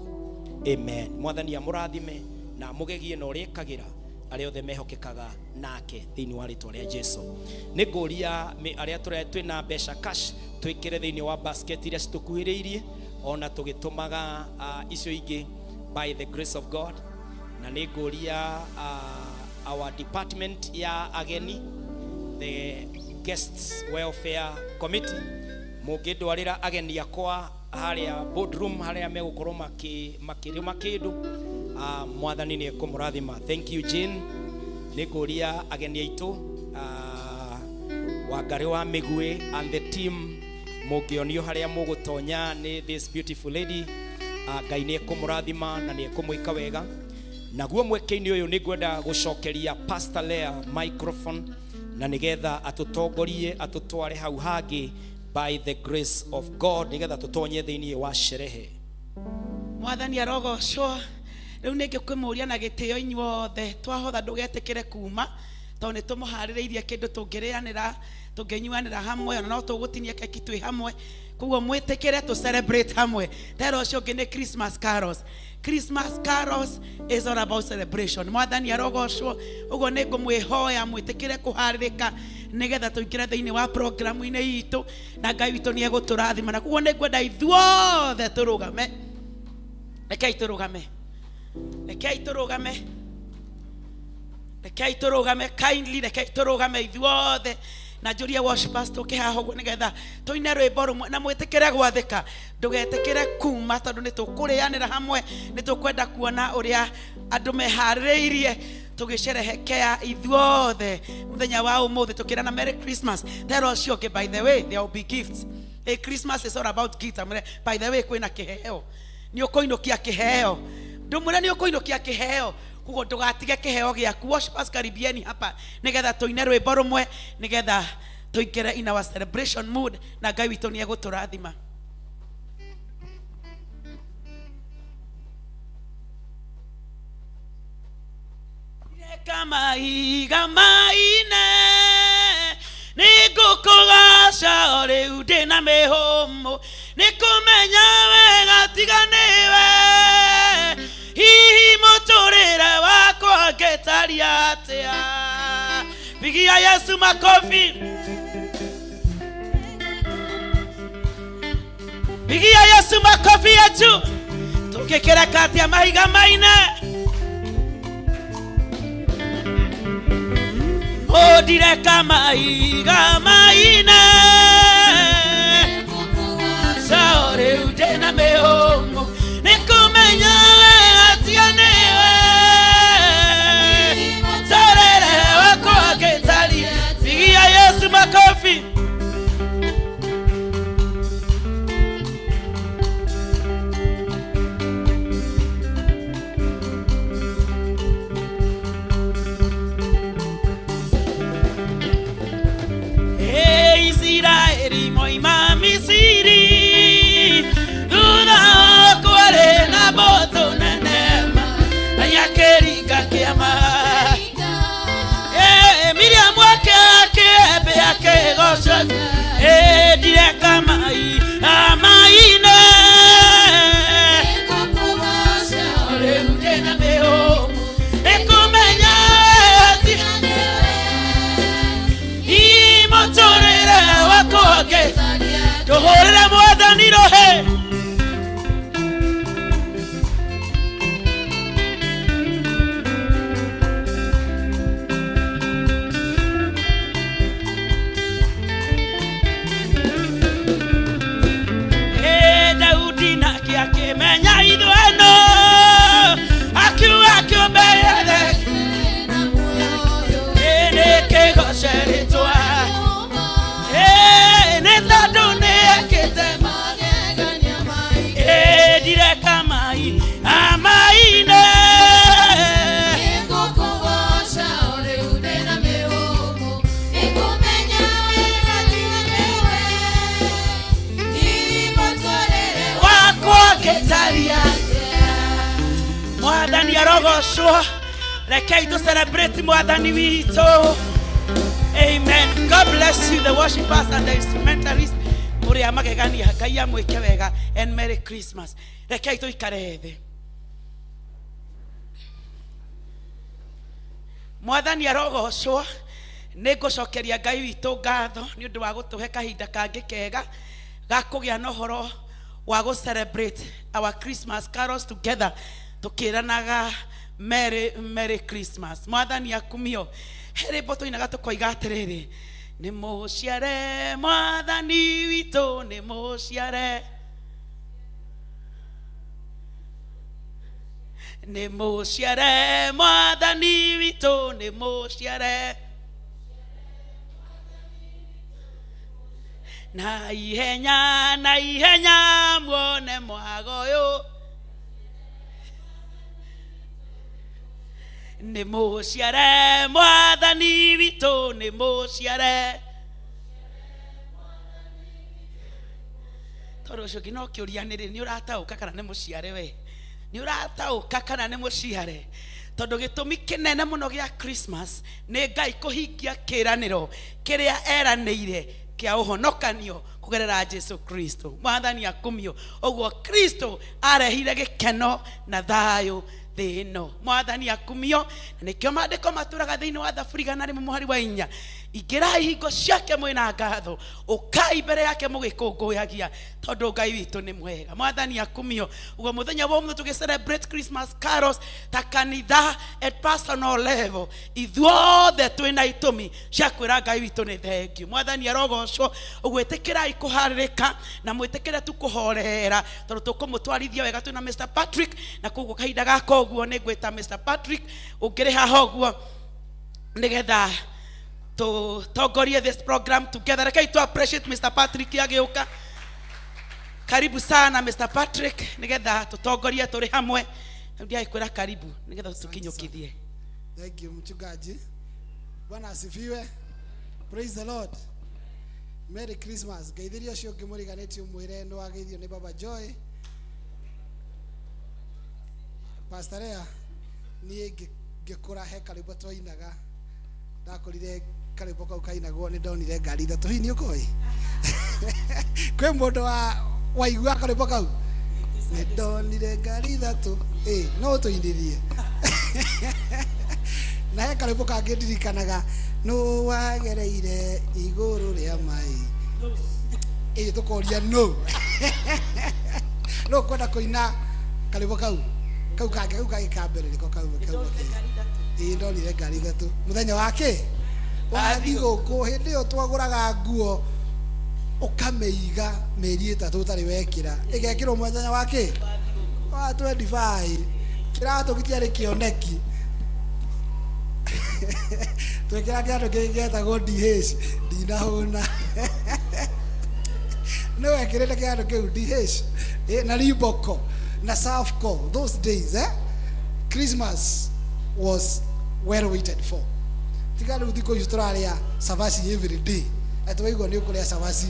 Amen. Mwathani amũrathime na amũgegie na ũrĩa ekagĩra arĩa othe mehokekaga nake thĩinĩ wa rĩtwa rĩa Jesu. Nĩ ngũria arĩa twĩna mbeca cash twĩkĩre thĩinĩ wa basket iria citũkuhĩrĩirie, ona tũgĩtũmaga icio ingĩ by the grace of God. Na nĩ ngũria our department ya ageni, the guests welfare committee, mũngĩndwarĩra ageni akwa harĩa boardroom harĩa megũkorwo makĩrĩma kĩndũ, Mwathani nĩ ekũmũrathima. Thank you Jane. Nĩ ngũria ageni aitũ, Wangari wa Mĩguĩ and the team, mũngĩonio harĩa mũgũtonya nĩ this beautiful lady. Ngai nĩ ekũmũrathima na nĩ ekũmwĩka wega. Naguo mweke-inĩ ũyũ nĩ ngwenda gũcokeria Pastor Lea microphone, na nĩgetha atũtongorie atũtware hau hangĩ by the grace of God, nĩgetha tũtonye thĩinĩ wa sherehe.
Mwathani arogocwo. Rĩu nĩ ngĩkwĩmũria na gĩtĩo inyuothe, twahotha ndũgetĩkĩre kuma, tondũ nĩ tũmũharĩrĩirie kĩndũ tũngĩrĩanĩra, tũngĩnyuanĩra hamwe, ona no tũgũtinia keki twĩ hamwe. Koguo mwĩtĩkĩre tũ celebrate hamwe. Tera ũcio ũngĩ nĩ Christmas carols. Christmas carols is all about celebration. Mwathani arogocwo. Ũguo nĩ ngũmwĩhoya mwĩtĩkĩre kũharĩrĩka nĩgetha tũingĩre thĩinĩ wa programu-inĩ itũ, na Ngai witũ nĩ egũtũrathima. Na koguo nĩ ngwenda ithuothe tũrũgame. Rekei tũrũgame. Rekei tũrũgame. Rekei tũrũgame kindly, rekei tũrũgame ithuothe. Na njũrie worshipers tũke haha ũguo nĩgetha tũine rwĩmbo rũmwe na mwĩtĩkĩre gwathĩka. Ndũgetĩkĩre kuma tondũ nĩ tũkũrĩanĩra hamwe, nĩ tũkwenda kuona ũrĩa andũ meharĩrĩirie tũgĩcerehekea ithuothe mũthenya wa ũmũthĩ, tũkĩrana Merry Christmas. Tera ũcio ũngĩ, by the way, there will be gifts. Hey, Christmas is all about gifts. Amre, by the way, kwĩna kĩheo. Nĩ ũkũinũkia kĩheo. Ndũmwĩre nĩ ũkũinũkia kĩheo. Koguo ndũgatige kĩheo gĩaku. Worshipers, karibieni hapa nĩgetha tũine rwĩmbo rũmwe, nĩgetha tũingĩre in our celebration mood, na Ngai witũ nĩ egũtũrathima. Reka mahiga maine nĩngũkũgaca o rĩu ndĩna mĩhũmũ, nĩkũmenya wega tiga nĩwe, hihi mũtũrĩre wakwa ngĩtaria atĩa. Pigia Yesu makofi. Pigia Yesu makofi yetu. Tũngĩkĩreka atĩa mahiga maine? Ndireka mahiga maine Sao rĩu ndĩna mĩhũmũ, nĩkũmenya wega tiga nĩwe, mũtũrĩre wakwa ngĩtaria. Pigia Yesu makofi. Nĩngũkũgoca Ĩ ndireka mai amaine Rĩu ndĩna mĩhũmũ Nĩkũmenya atĩ Imũtũrĩre wakwa Tũhũrĩre mwathani rũhĩ Ĩ Daudi nake akĩmenya ithweno akiuga kĩũmbe gĩothe Ĩ nĩkĩgoce rĩtwa Ĩ nĩ tondũ nĩekĩte Ĩ ndireka mai amaine Wakwa ngĩtaria Mwathani arogocwo rekei tũ celebrate mwathani witũ. Amen. God bless you, the worshipers and the instrumentalists. Mũrĩ a magegania, Ngai amwĩke wega and Merry Christmas. Rekei tũikare thĩ. Mwathani arogocwo. Nĩ ngũcokeria Ngai witũ ngatho nĩ ũndũ wa gũtũhe kahinda kangĩ kega ga kũgĩa na ũhoro wa gũ celebrate our Christmas carols together tũkĩranaga Merry Merry Christmas. Mwathani akumio. He rwĩmbo tũinaga tũkoiga atĩrĩrĩ, nĩ mũciare mwathani witũ, nĩ mũciare, nĩ mũciare mwathani witũ, nĩ mũciare na ihenya na ihenya muone mwago ũyũ nĩ mũciare mwathani witũ, nĩ mũciare. Tondũ ũcio ũngĩ no kĩũria nĩ rĩ, nĩ ũrataũka kana nĩ mũciare we? Nĩ ũrataũka kana nĩ mũciare? Tondũ gĩtũmi kĩnene mũno gĩa Christmas nĩ Ngai kũhingia kĩĩranĩro kĩrĩa eranĩire kĩa ũhonokanio kũgerera Jesu Kristo. Mwathani akumio. Ũguo Kristo arehire gĩkeno na thayũ thĩ ĩno. Mwathani akumio. Na nĩkĩo maandĩko matũraga thĩinĩ wa Thaburi 104, ingĩrai hingo ciake mwĩna ngatho, ũkai mbere yake mũgĩkũngũyagia, tondũ Ngai witũ nĩ mwega. Mwathani akumio. Ũguo mũthenya wa ũmũthĩ tũgĩ celebrate Christmas carols ta kanitha at personal level, ithuothe twĩna itũmi cia kwĩra Ngai witũ nĩ thengiũ. Mwathani arogocwo. Ũguo ĩtĩkĩrai kũharĩrĩka na mwĩtĩkĩre tu kũhorera, tondũ tũkũmũtwarithia wega twĩna Mr Patrick, na koguo kahinda gaka ũguo nĩ ngwĩta Mr Patrick ũngĩrĩ haha ũguo nĩgetha tũtongorie this program together. Rekei tu appreciate Mr Patrick agĩũka. Karibu sana Mr Patrick, nĩgetha tũtongorie tũrĩ hamwe. Rĩu ndiagĩkwĩra karibu nĩgetha tũkinyũkithie.
Thank you mchungaji. Bwana asifiwe. Praise the Lord. Merry Christmas. Ngeithĩria ũcio ũngĩ mũriganĩtie ũmwĩre nĩ wageithio nĩ Baba Joy. Pastor Lea, niĩ ngĩkũra he karwĩmbo twainaga, ndakũrire karwĩmbo kau kainagwo nĩ ndonire ngari ithatũ. Hihi nĩ ũkoĩ? Kwĩ mũndũ wa waigua karwĩmbo kau? Nĩ ndonire ngari ithatũ. Ĩ, no ũtũinithie. Na he karwĩmbo kangĩ ndirikanaga, nũ wagereire igũrũ rĩa maĩ. Ĩ, tũkoria nũ. No kwenda kũina karwĩmbo kau? Kau kangĩ, kau kangĩ ka mbere nĩko kau kau kega. Ĩ, ndonire ngari ithatũ. Mũthenya wa kĩ? Wa thigũkũ. Hĩndĩ ĩyo twagũraga nguo ũkamĩiga mĩeri ĩtatũ ũtarĩ wekĩra, ĩgekĩrwo mũthenya wa kĩ? Wa 25. Kĩratũ gĩtiarĩ kĩoneki. Twekĩra kĩratũ kĩngĩ gĩetagwo DH, ndinahũna. Nĩ wekĩrĩte kĩratũ kĩu DH, na Reebok na Safco. Those days, eh? Christmas was well waited for. Tiga rĩu thikũ ici tũrarĩa cabaci every day. Atĩ waigua nĩ ũkũrĩa cabaci.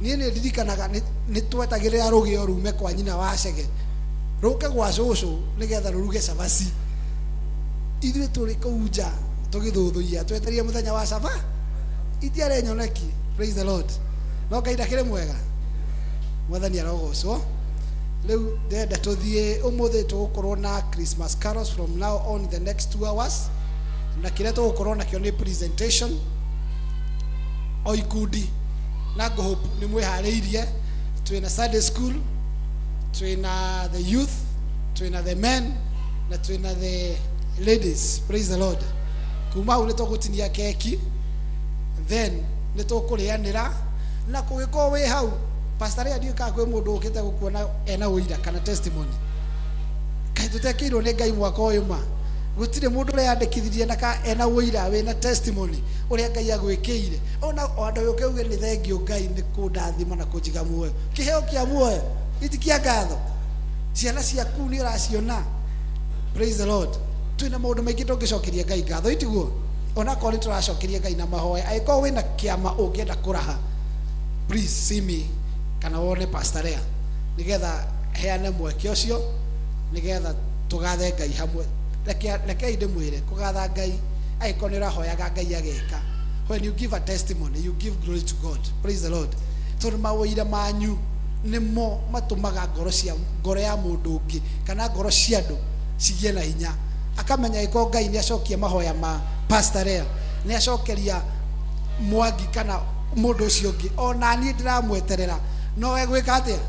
Niĩ nĩ ndirikanaga nĩ twetagĩrĩra rũgĩo rume kwa nyina wa Chege, rũke gwa cũcũ nĩgetha rũruge cabaci. Ithuĩ tũrĩ kũu nja tũgĩthũthũiya twetereire mũthenya wa caba. Itiarĩ nyoneki. Praise the Lord. No Ngai ndakĩrĩ mwega. Mwathani arogocwo. Rĩu ndĩrenda tũthiĩ ũmũthĩ tũgũkorwo na Christmas carols from now on the next 2 hours. Na kĩrĩa tũgũkorwo nakĩo nĩ presentation o ikundi na ngũhope nĩ mwĩharĩirie. Twĩna Sunday school, twĩna the youth, twĩna the men na twĩna the ladies. Praise the Lord. Kuma hau nĩ tũgũtinia keki, then nĩ tũkũrĩanĩra na kũgĩkorwo wĩ hau. Pastor rĩa ndiũĩ kana kwĩ mũndũ ũkĩte gũkuona ena ũira kana testimony. Kaĩ tũtekĩirwo nĩ Ngai mwaka ũyũ ma? Gũtirĩ mũndũ ũreyandĩkithirie na ka ena ũira wĩna testimony ũrĩa Ngai agwĩkĩire. Ona o andũ ũke uge nĩ thengio Ngai nĩ kũndathima na kũnjiga muoyo. Kĩheo kĩa muoyo iti kĩa ngatho. Ciana ciaku nĩ ũraciona. Praise the Lord. Twĩna maũndũ maingĩ tũngĩcokeria Ngai ngatho itiguo. Onakorwo nĩ tũracokeria Ngai na mahoya, angĩkorwo wĩna kĩama ũngĩenda kũraha, please see me kana wone Pastor Lea nigetha heane mweke ũcio nigetha tũgathe Ngai hamwe. Rekei ndĩmwĩre kũgatha Ngai angĩkorwo nĩ ũrahoyaga Ngai ageka. When you give a testimony, you give glory to God. Praise the Lord. Tondũ mawĩira manyu nĩmo matũmaga ngoro cia ngoro ya mũndũ ũngĩ kana ngoro cia andũ cigĩe na hinya, akamenya angĩkorwo Ngai nĩ acokia mahoya ma Pastor Lea, nĩ acokeria Mwangi kana mũndũ ũcio ũngĩ, ona niĩ ndĩramweterera no egwĩka atĩa,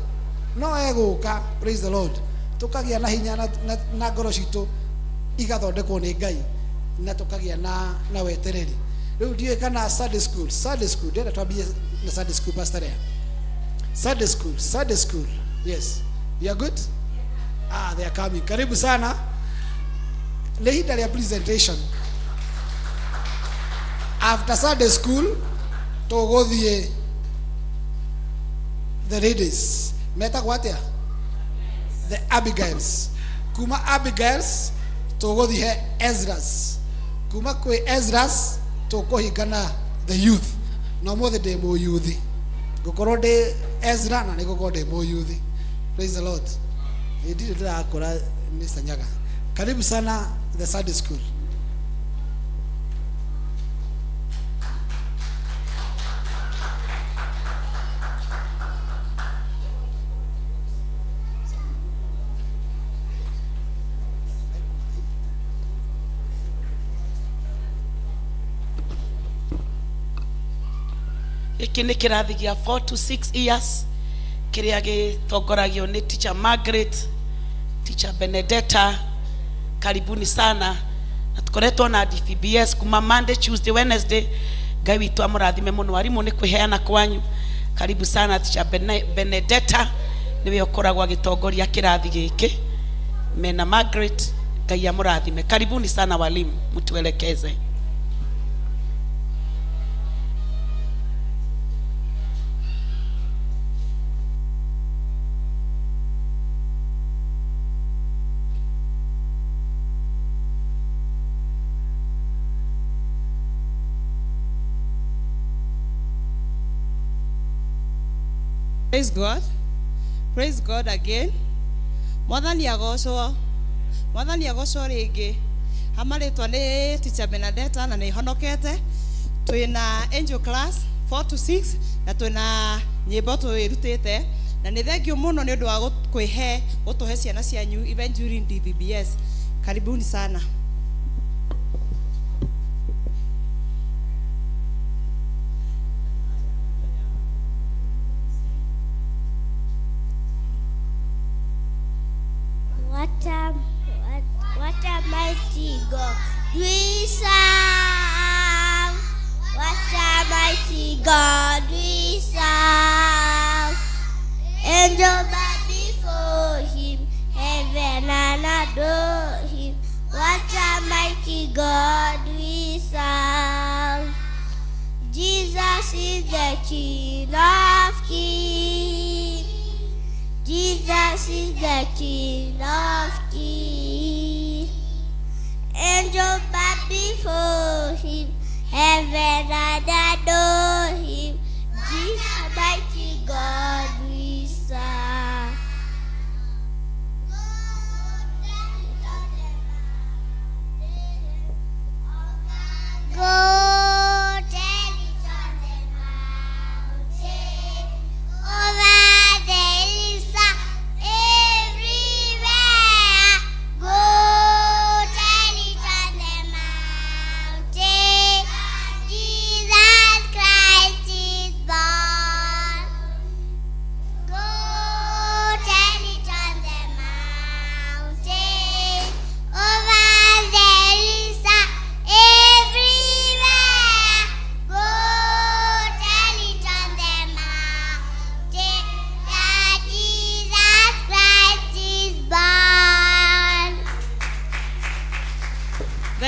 no egũka. Praise the Lord. Tũkagĩa na hinya na ngoro citũ igathondekwo nĩ Ngai na tũkagĩa na wetereri. Rĩu ndiũĩ kana Sunday school, Sunday school ndĩrenda twambie na Sunday school. Pastor Lea, Sunday school, Sunday school. Yes, you are good. Ah, they are coming. Karibu sana. Nĩ ihinda rĩa presentation. After Sunday school tũgũthiĩ the ladies metagwo atĩa, the Abigails. Kuma Abigails tũgũthiĩ he Ezras. Kuma kwĩ Ezras tũkũhingana the youth. Na ũmũthĩ ndĩ mũyuthi, ngũkorwo ndĩ Ezra na nĩ ngũkorwo ndĩ mũyuthi. Praise the Lord. Ndirĩ ndĩrakũra. Mr. Nyaga, karibu sana the Sunday school.
Gĩkĩ nĩ kĩrathi gĩa 4 to 6 years kĩrĩa gĩtongoragio nĩ Teacher Margaret, Teacher Benedetta. Karibuni sana. Na tukoretwo na DPBS kuma Monday, Tuesday, Wednesday. Ngai witũ amũrathime mũno arimũ nĩ kwĩheana kwanyu. Karibu sana Teacher Benedetta, nĩwe ũkoragwo agĩtongoria kĩrathi gĩkĩ mena Margaret. Ngai amũrathime. Karibuni sana walimu, mtuelekeze.
Praise God. Praise God again. Mwathani agocwo. Mwathani agocwo rĩngĩ. Hama rĩtwa nĩ Teacher Benadetta na nĩ honokete. Twĩna Angel class 4 to 6 na twĩna nyĩmbo twĩrutĩte na nĩ thengio mũno nĩ ũndũ wa kwĩhe gũtũhe ciana cianyu even during DVBS. Karibuni sana.
What a mighty God we serve. What a mighty God we serve. Angels bow before him, heaven and adore him. What a mighty God we serve. Jesus is the King of Kings. Jesus is the King of Kings. Angels bow before him, heaven and adore him. Jesus, mighty God we serve. Go tell it on the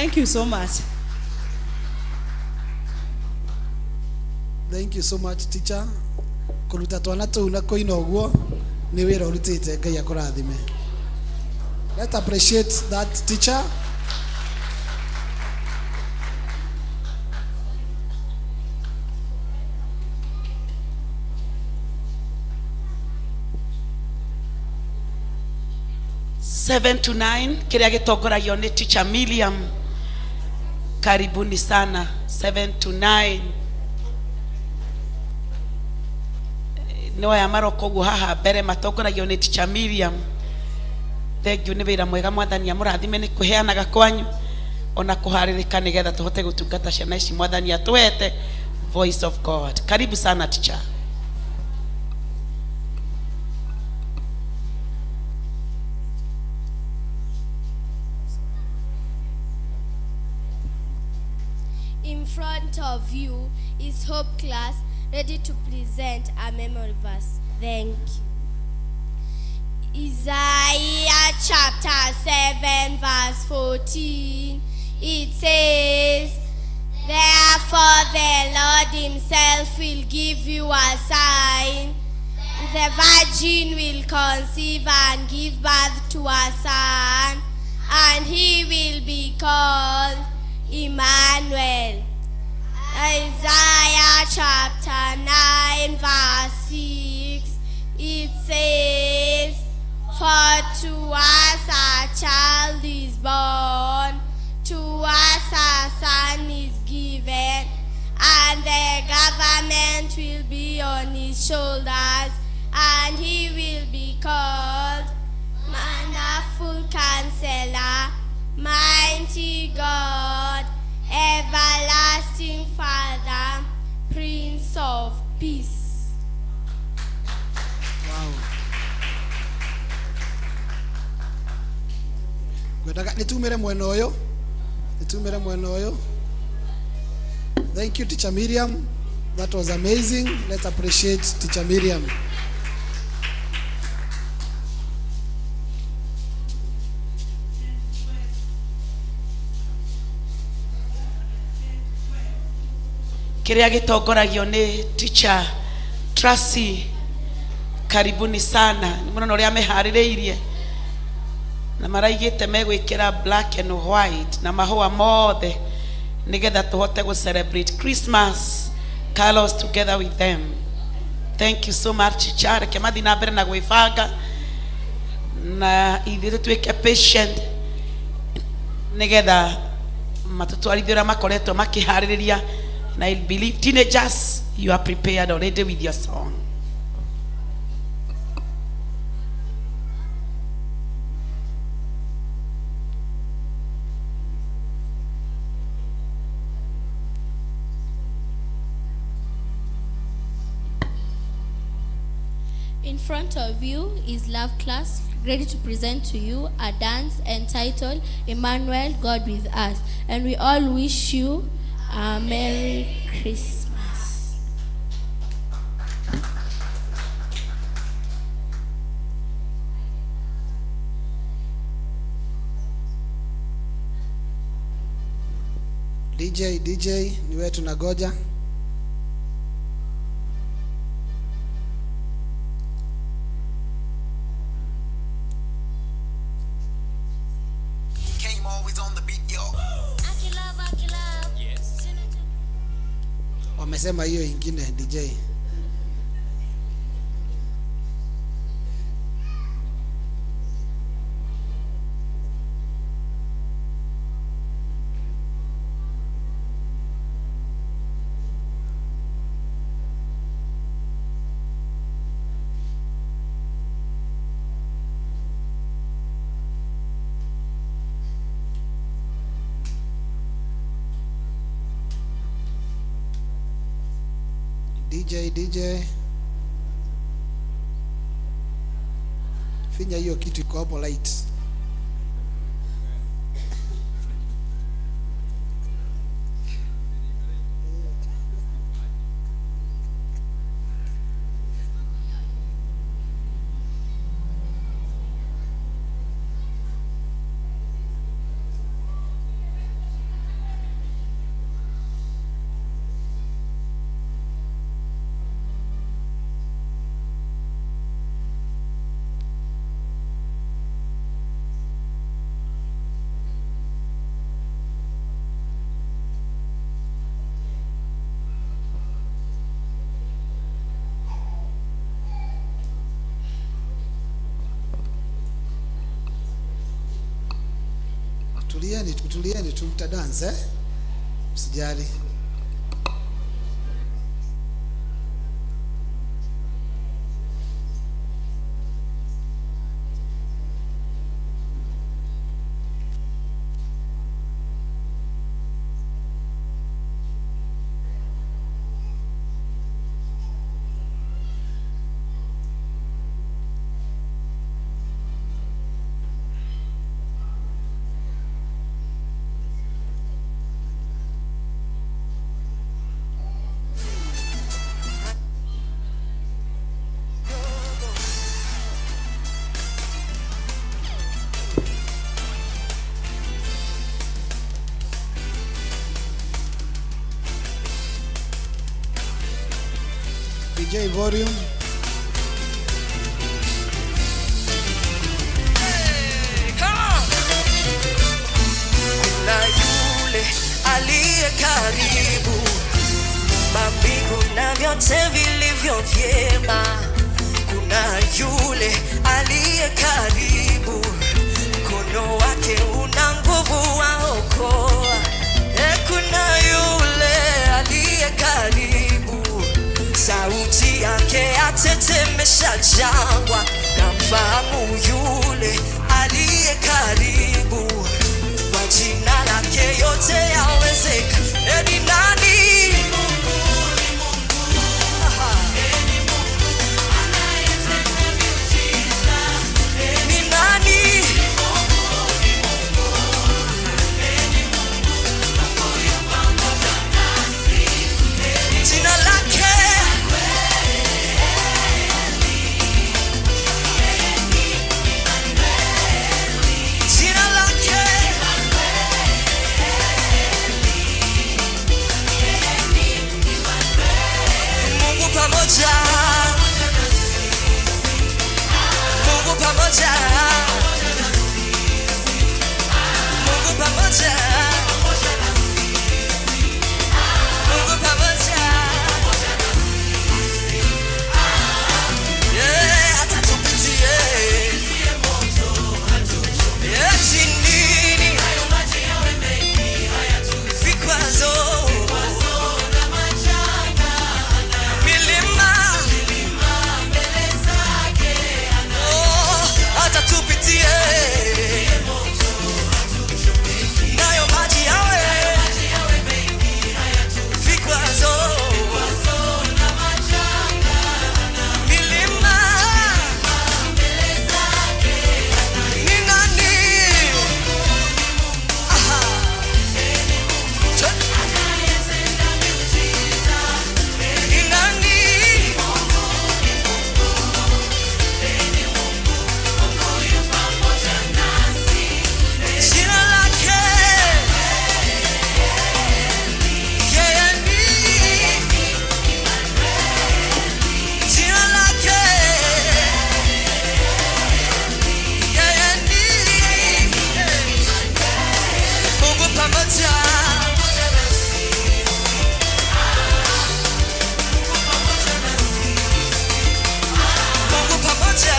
Thank you so much.
Thank you so much teacher. Kũruta twana tũu na kũina ũguo nĩ wĩra ũrutĩte Ngai akũrathime. Let's appreciate that teacher.
Seven to nine kĩrĩa gĩtongoragio nĩ teacher Miriam. Karibuni sana 7 to 9. Nĩ aya maroka ũguo haha mbere matongoragio nĩ teacher Miriam. Thank you nĩ wĩra mwega mwathani amũrathime nĩ kũheanaga kwanyu ona kũharĩrĩka nĩgetha tũhote gũtungata ciana ici mwathani atũhete voice of God. Karibu sana teacher.
In front of you is Hope class, ready to present a memory verse. Thank you. Isaiah chapter 7 verse 14. It says, Therefore the Lord himself will give you a sign. The virgin will conceive and give birth to a son, and he will be called Emmanuel. Isaiah chapter 9 verse 6, it says, For to us a child is born, to us a son is given, and the government will be on his shoulders, and he will be called Wonderful Counselor, Mighty God, Everlasting Father, Prince of Peace.
Wow. Ngwendaga nĩtumĩre mwena ũyũ, nĩtumĩre mwena ũyũ. Thank you teacher Miriam. That was amazing. Let's appreciate teacher Miriam.
Kĩrĩa gĩtongoragio nĩ teacher Tracy. Karibuni sana. Nĩ mũrona ũrĩa meharĩrĩirie na maraigĩte megwĩkĩra black and white na mahũa mothe nĩgetha tũhote gũ celebrate Christmas carols together with them. Thank you so much teacher. Reke mathiĩ na mbere na gwĩbanga na ithuĩ tũtuĩke patient nĩgetha matũtwarithie ũrĩa makoretwo makĩharĩrĩria. And I believe teenagers, you are prepared already with your song.
In front of you is Love Class, ready to present to you a dance entitled Emmanuel, God with Us. And we all wish you a Merry Christmas.
DJ, DJ, ni wewe tunagoja. Wamesema hiyo ingine DJ. DJ, DJ. Finya hiyo kitu iko hapo light. Tulieni, tulieni tu mtadance eh? Msijali. DJ volume.
Kuna yule aliye karibu, mambingu na vyote vilivyo vyema. Kuna yule aliye karibu, mkono wake una nguvu waokoa. E, kuna yule aliye karibu, sauti yake atetemesha jangwa. Namfahamu yule aliye karibu, kwa jina lake yote yawezeka. E, ni nani? Aha. Ni nani? Jina lake Jina lake Mungu pamoja, Mungu pamoja, Mungu pamoja, Mungu pamoja. Yeah, hata tupitie yeah, chindini vikwazo milima oh, hata tupitie nayo maji yawe vikwazo milima ni nani? Aha. Ni nani? Jina lake yeye ni jina lake yeye ni Mungu pamoja. Mungu pamoja.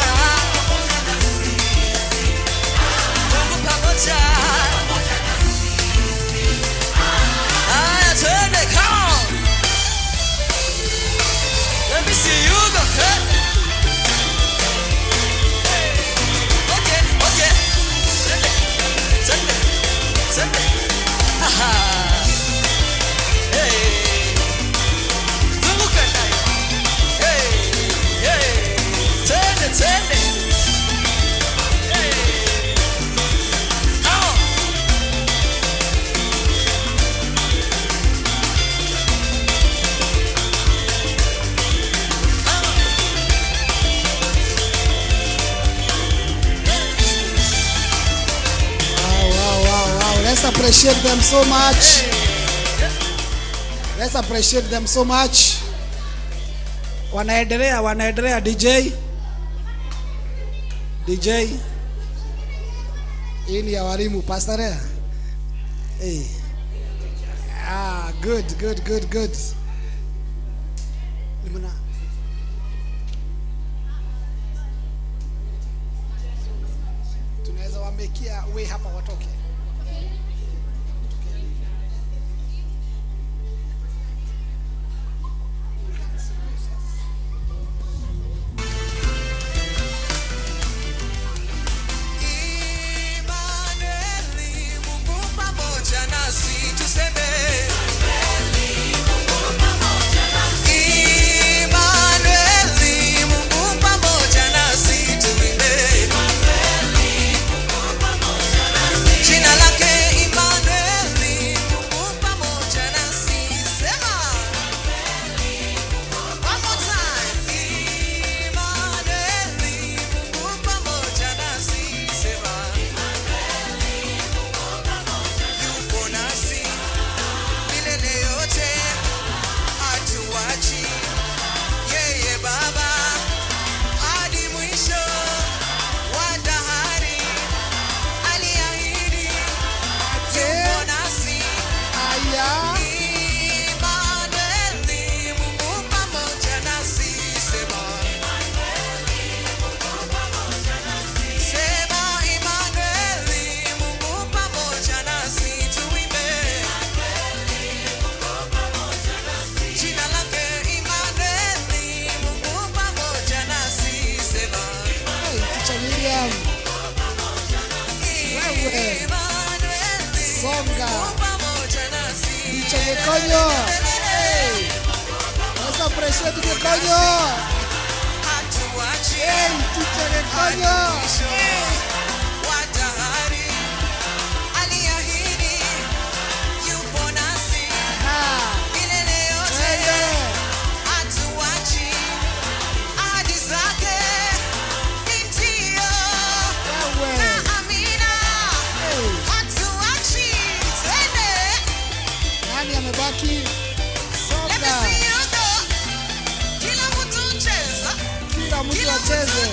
Mungu pamoja. Haya, twende, come on. Let me see you go. Hey. Okay, okay. Twende, twende, twende. Aha. Hey. Zunguka nayo. Hey, hey. Twende, twende. Hey. Come on.
Wow, wow, wow, wow. Let's appreciate them so much. Let's appreciate them so much. Wanaendelea, wanaendelea DJ. DJ. Hii ni ya walimu Pastor. Rea. Hey. Ah, good, good, good, good. Nimuna. Tunaweza wamekia way hapa watoke. Songa. Teacher Gikonyo. Hey. Let's appreciate Gikonyo. Hey, Teacher Gikonyo. Hey. Nani amebaki? Songa. Kila mtu acheze.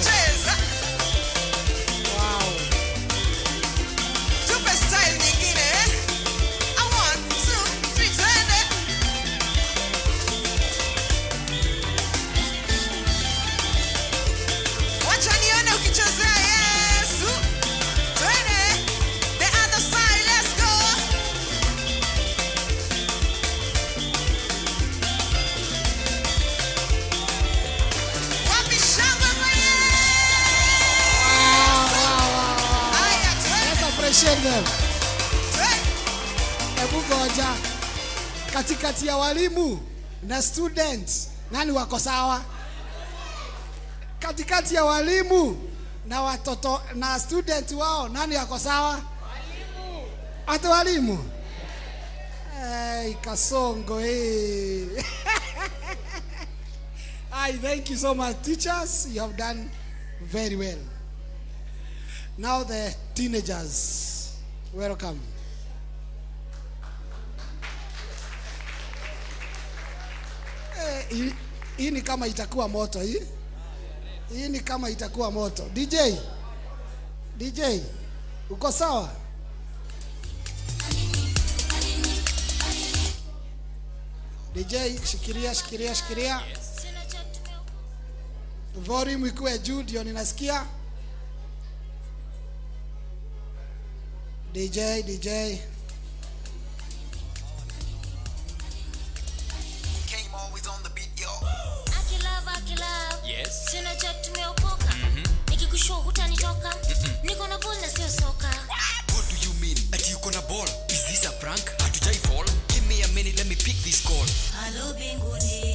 Wow.
Tupe style nyingine. 1, 2, 3, twende. Wacha nione ukichezea Yesu. Twende. The other side, let's go. Wapi shangwe kwa
Let's appreciate them. Hebu ngoja. Katikati ya walimu na students, nani wako sawa? Katikati ya walimu na watoto na student wao, nani wako sawa? Hata walimu. Hey, Kasongo, hey. I thank you so much, teachers. You have done very well. Now the teenagers, welcome. Eh, hii ni kama itakuwa moto hii. Hii ni kama itakuwa moto. DJ, DJ, uko sawa? DJ, shikilia, shikilia, shikilia. Volume ikuwe juu ndio ninasikia. DJ, DJ.
Akilove, akilove.
Yes.
Sina cha tumeokoka. Nikikushow hutanitoka. Niko na ball na sio soka.
What do you mean? Ati uko na ball? Is this a prank? Hatujai fall? Give me a minute, let me pick this call.
Halo mbinguni.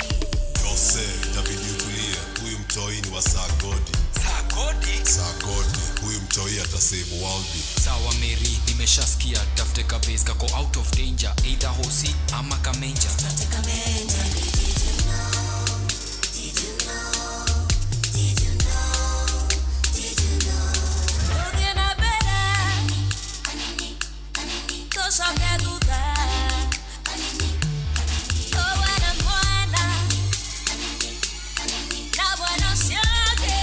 Jose, itabidi utulie, huyu mtoi ni wa Sagodi.
Sagodi?
Sagodi, huyu mtoi atasave world.
Sawa Mary, nimeshasikia tafute kabase kako out of danger, either hosi ama kamenja.
Kamenja. Did you know? Did you know? Did you know? Did you know?
Tũthiĩ na mbere tũcoke thutha Ũwe na mwana na bwana ũcio ũngĩ.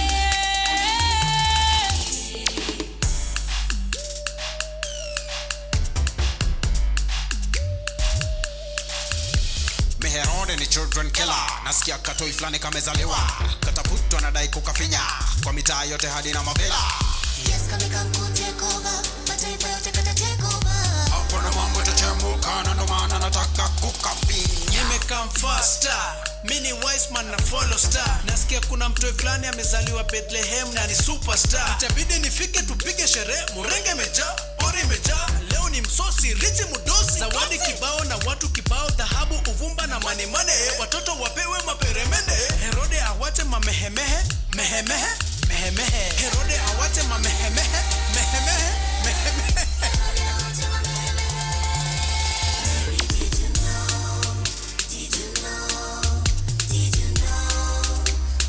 Meherode ni children killer, nasikia katoi fulani kamezaliwa, katafutwa na dai kukafinya kwa mitaa yote hadi na mavela.
Yes, kame come ku take over. Mataifa yote kata take over.
Hapo na mambo itachemuka, na ndo maana nataka kukafinya.
Nimekam faster, mi ni wise man na follow star. Nasikia kuna mtoi fulani amezaliwa Bethlehem na ni superstar. Itabidi nifike tupige sherehe, murenge imejaa, pori imejaa. Leo ni msosi, richi mudosi, zawadi kibao na watu kibao, dhahabu, uvumba na manemane. Watoto wapewe maperemende, Herode awache mamehemehe, mehemehe, mehemehe. Herode awache mamehemehe, mehemehe, mehemehe.
Did you know? Did you know? Did you know?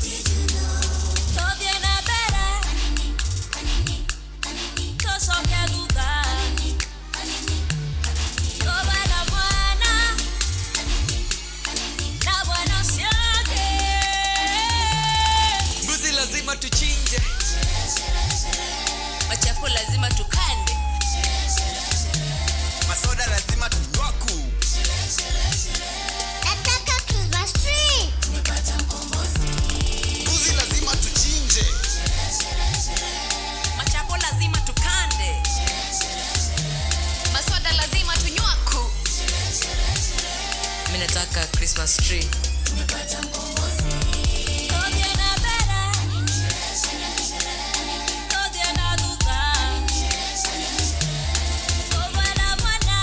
Did you know?
Tũthiĩ na mbere tũcoke thutha Ũwe na mwana na bwana ũcio ũngĩ.
Mbuzi lazima tuchinje.
Machapo lazima tukande.
Masoda lazima tunywaku.
Nataka Christmas tree. Tumepata mkombozi.
Mbuzi lazima tuchinje.
Machapo lazima tukande.
Masoda lazima tunywaku.
Mimi nataka Christmas tree.
Tumepata mkombozi.
Tũthiĩ na mbere tũthiĩ na thutha Ũwe na mwana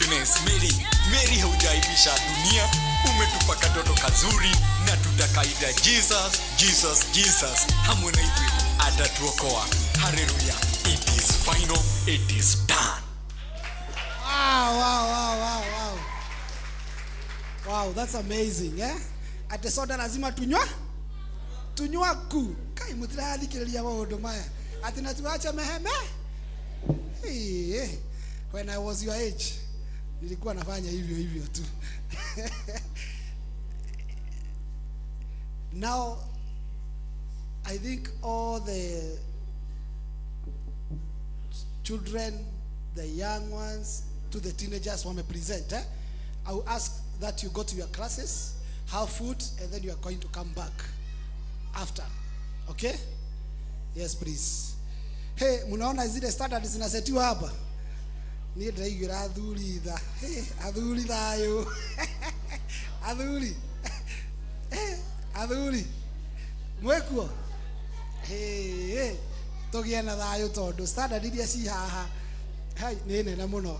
Goodness, Mary, Mary haujaibisha dunia, umetupa katoto kazuri na tutakaita Jesus, Jesus, Jesus. Hamwe na ithuĩ atatuokoa. Hallelujah. It is final, it is done.
Wow. Wow, that's amazing, eh? Ate soda lazima tunywa? Tunywa ku. Kai mutirathikiriria maundu maya. Ati na tuache meheme? Hey, when I was your age, nilikuwa nafanya hivyo hivyo tu. Now, I think all the children, the young ones, to the teenagers wame present. Eh? I will ask that you go to your classes, have food, and then you are going to come back after. Okay? Yes, please. Hey, munaona zile standards zinasetiwa hapa? Niĩ ndĩraiguĩra athuri tha. Hey, athuri thayũ. Athuri. Hey, athuri. Mwĩkuo? Hey, hey. Tũgĩe na thayũ tondũ standard iria ci haha hai nĩ nene mũno.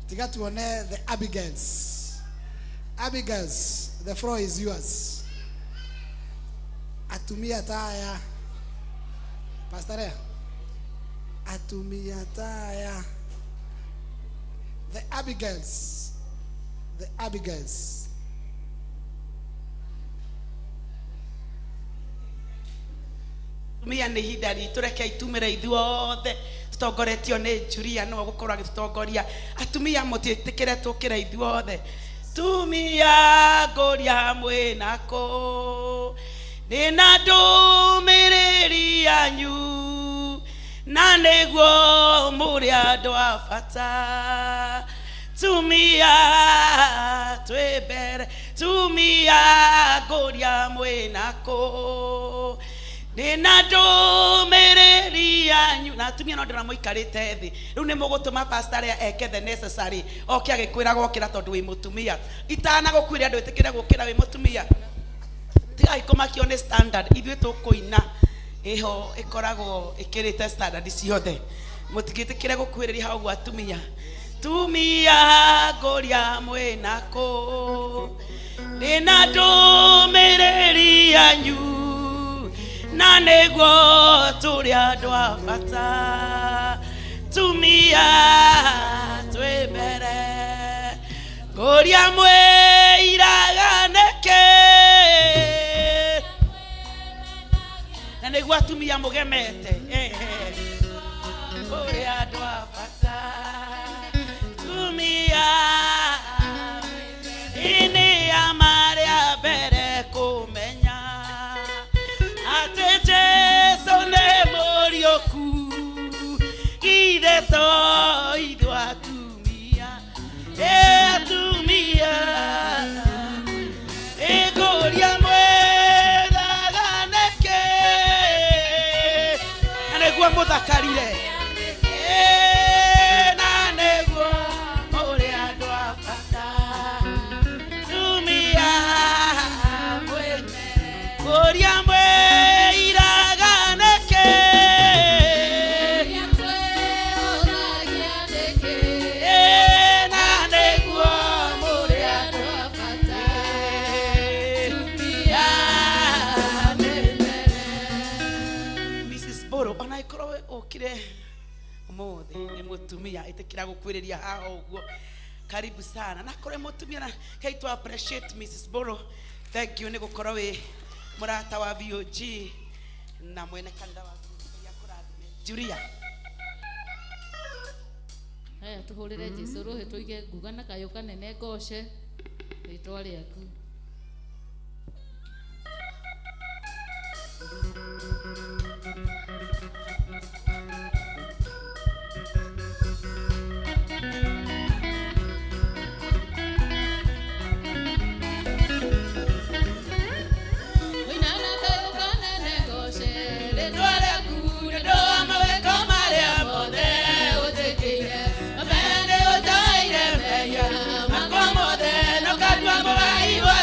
Tiga tuone the Abigails. Abigails, the floor is yours. Atumia taya. Pastor Rea. Atumia taya. The Abigails. The Abigails.
Atumia nĩ ihinda ritũ, reke itumĩre ithuothe tũtongoretio nĩ Julia nĩwe ũgũkorwo agĩtũtongoria. Atumia mũtiĩtĩkĩre tũkĩre ithuothe. Tumia ngũria mwĩ nako ndĩna ndũmĩrĩri yanyu na nĩguo mũrĩ andũ a bata. Tumia twĩ mbere, tumia ngũria mwĩ nako ndĩna ndũmĩrĩri yanyu. Na atumia no ndĩrona mũikarĩte thĩ rĩu nĩ mũgũtũma pastor arĩa eke the necessary oke agĩkwĩraga okĩra tondũ wĩ mũtumia. Itanagũkuĩra ndwĩtĩkĩre gũkĩra wĩ mũtumia. Tigai kũmakio nĩ standard, ithuĩ tũkũina ĩho ĩkoragwo ĩkĩrĩte standard ciothe. Mũtigĩtĩkĩre gũkuhĩrĩria hau ũguo atumia. Tumia ngũria mwĩ nako ndĩna ndũmĩrĩri yanyu na nĩguo tũrĩ andũ a bata. Tumia twĩ mbere ngũria mwĩiraga nĩkĩ na nĩguo atumia mũgemete kũrĩ andũ a bata. Tumia ini ya marĩa mbere kũmenya atĩ Jesũ nĩ mũriũku, ithe to ithuĩ atumia, atumia ĩngũria mwĩraga nĩkĩ na nĩguo mũthakarire na nĩguo mũrĩ andũ a bata. Tumia ngũria mwĩiraga nĩkĩ na nĩguo mũrĩ andũ a bata. Tumia Mrs. Boro ona ikorwo ũkire ũmũthĩ nĩ mũtumia ĩtĩkĩra gũkuĩrĩria haha ũguo. Karibu sana na korwo mũtumia na kai to appreciate Mrs. Boro, thank you nĩ gũkorwo wĩ mũrata wa VOG na mwene kanitha wa VOG. Akũrathime. Julia.
Haya tũhũrĩre Jesũ rũhĩ tũige nguga na kayũ kanene ngoce rĩtwa rĩaku. Mũina na kayũ kanene ngoce rĩtwa rĩaku nĩ ũndũ wa mawĩko marĩa mothe ũnjĩkĩire. Mbere nĩ ũnjoheire mehia makwa mothe na ũkandua mũgai wa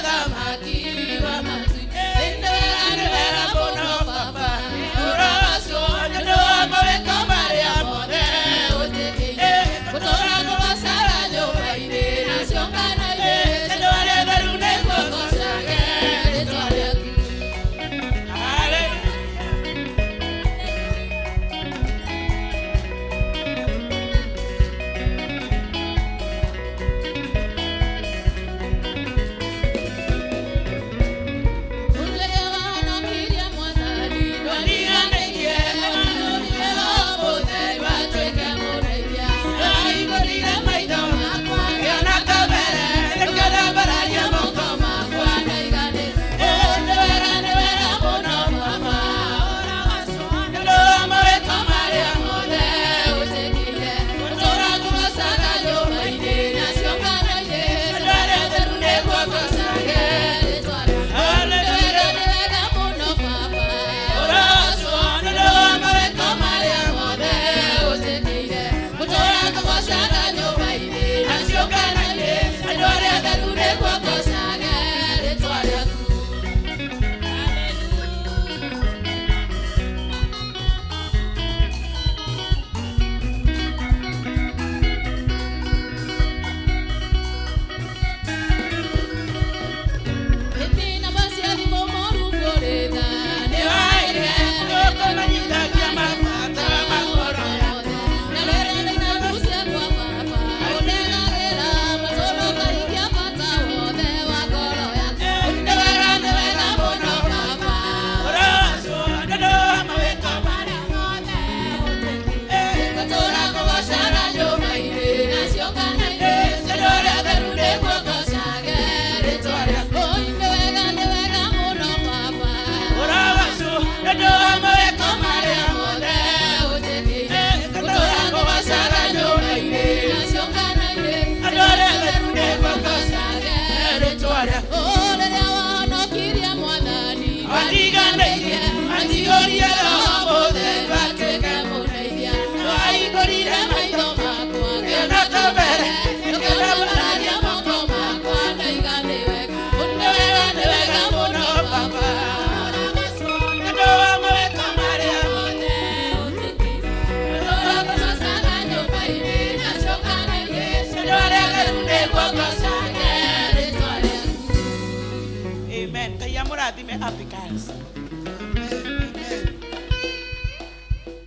Ngai amũrathime Happy Girls.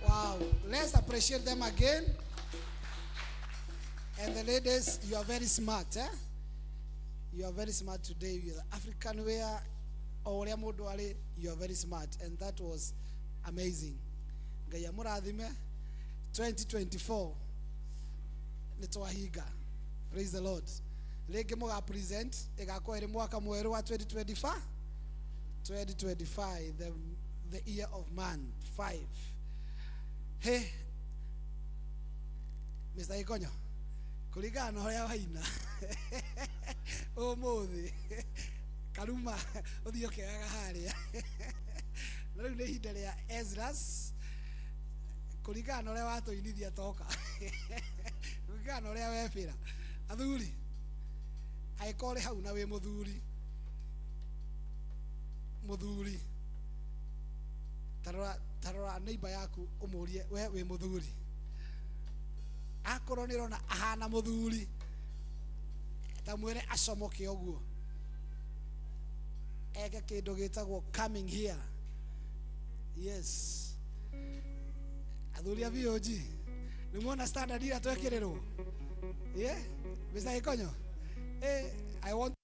Wow. Let's appreciate them again. And the ladies, you are very smart, eh? You are very smart today with African wear. O ũrĩa mũndũ arĩ, you are very smart. And that was amazing. Ngai amũrathime. 2024 nĩ twahinga. Praise the Lord. Rĩngĩ mũga present ĩgakorwo ĩrĩ mwaka mwerũ wa 2025. 2025, the year of man. 5. Hey, Mr. Ikonyo, kũringana na ũrĩa waina ũmũthĩ karuma ũthiĩ ũkĩoyaga harĩa na rĩu nĩ ihinda rĩa Ezras kũringana na ũrĩa watũinithia toka kũringana na ũrĩa webĩra athuri angĩkorwo ũrĩ hau na wĩ mũthuri mũthuri tarora neighbor yaku ũmũrie we wĩ mũthuri akorwo nĩ ũrona ahana mũthuri ta mwĩre acomoke ũguo eke kĩndũ gĩtagwo coming here. Yes, athuri a VOG nĩ muona standard ira twekĩrĩrwo. Yeah, Mr. Ikonyo, I want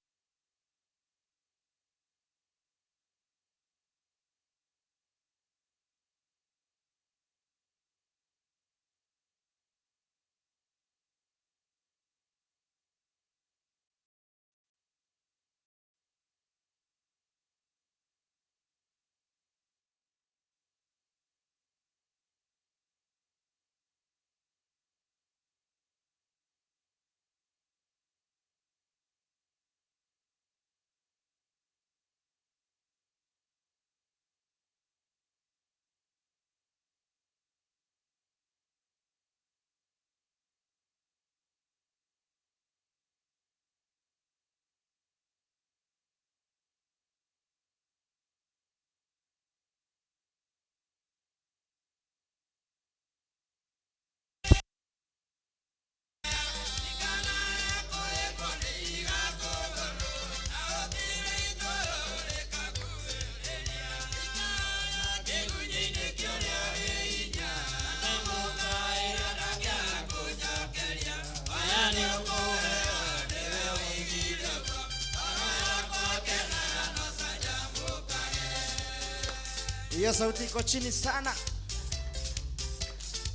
Hiyo sauti iko chini sana.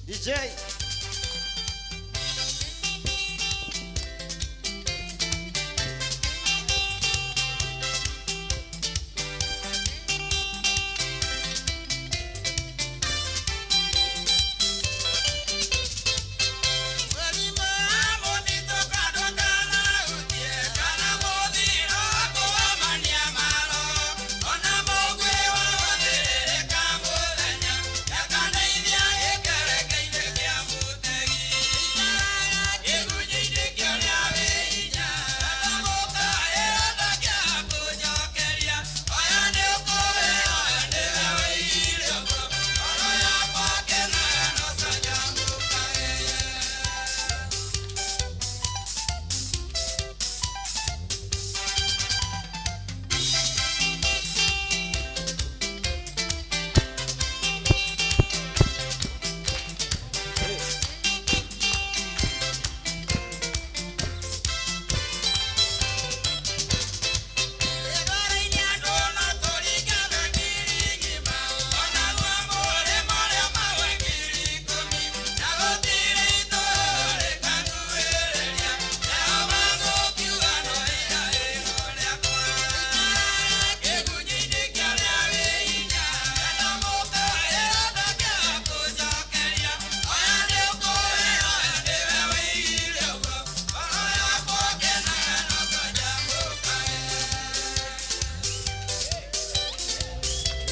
DJ.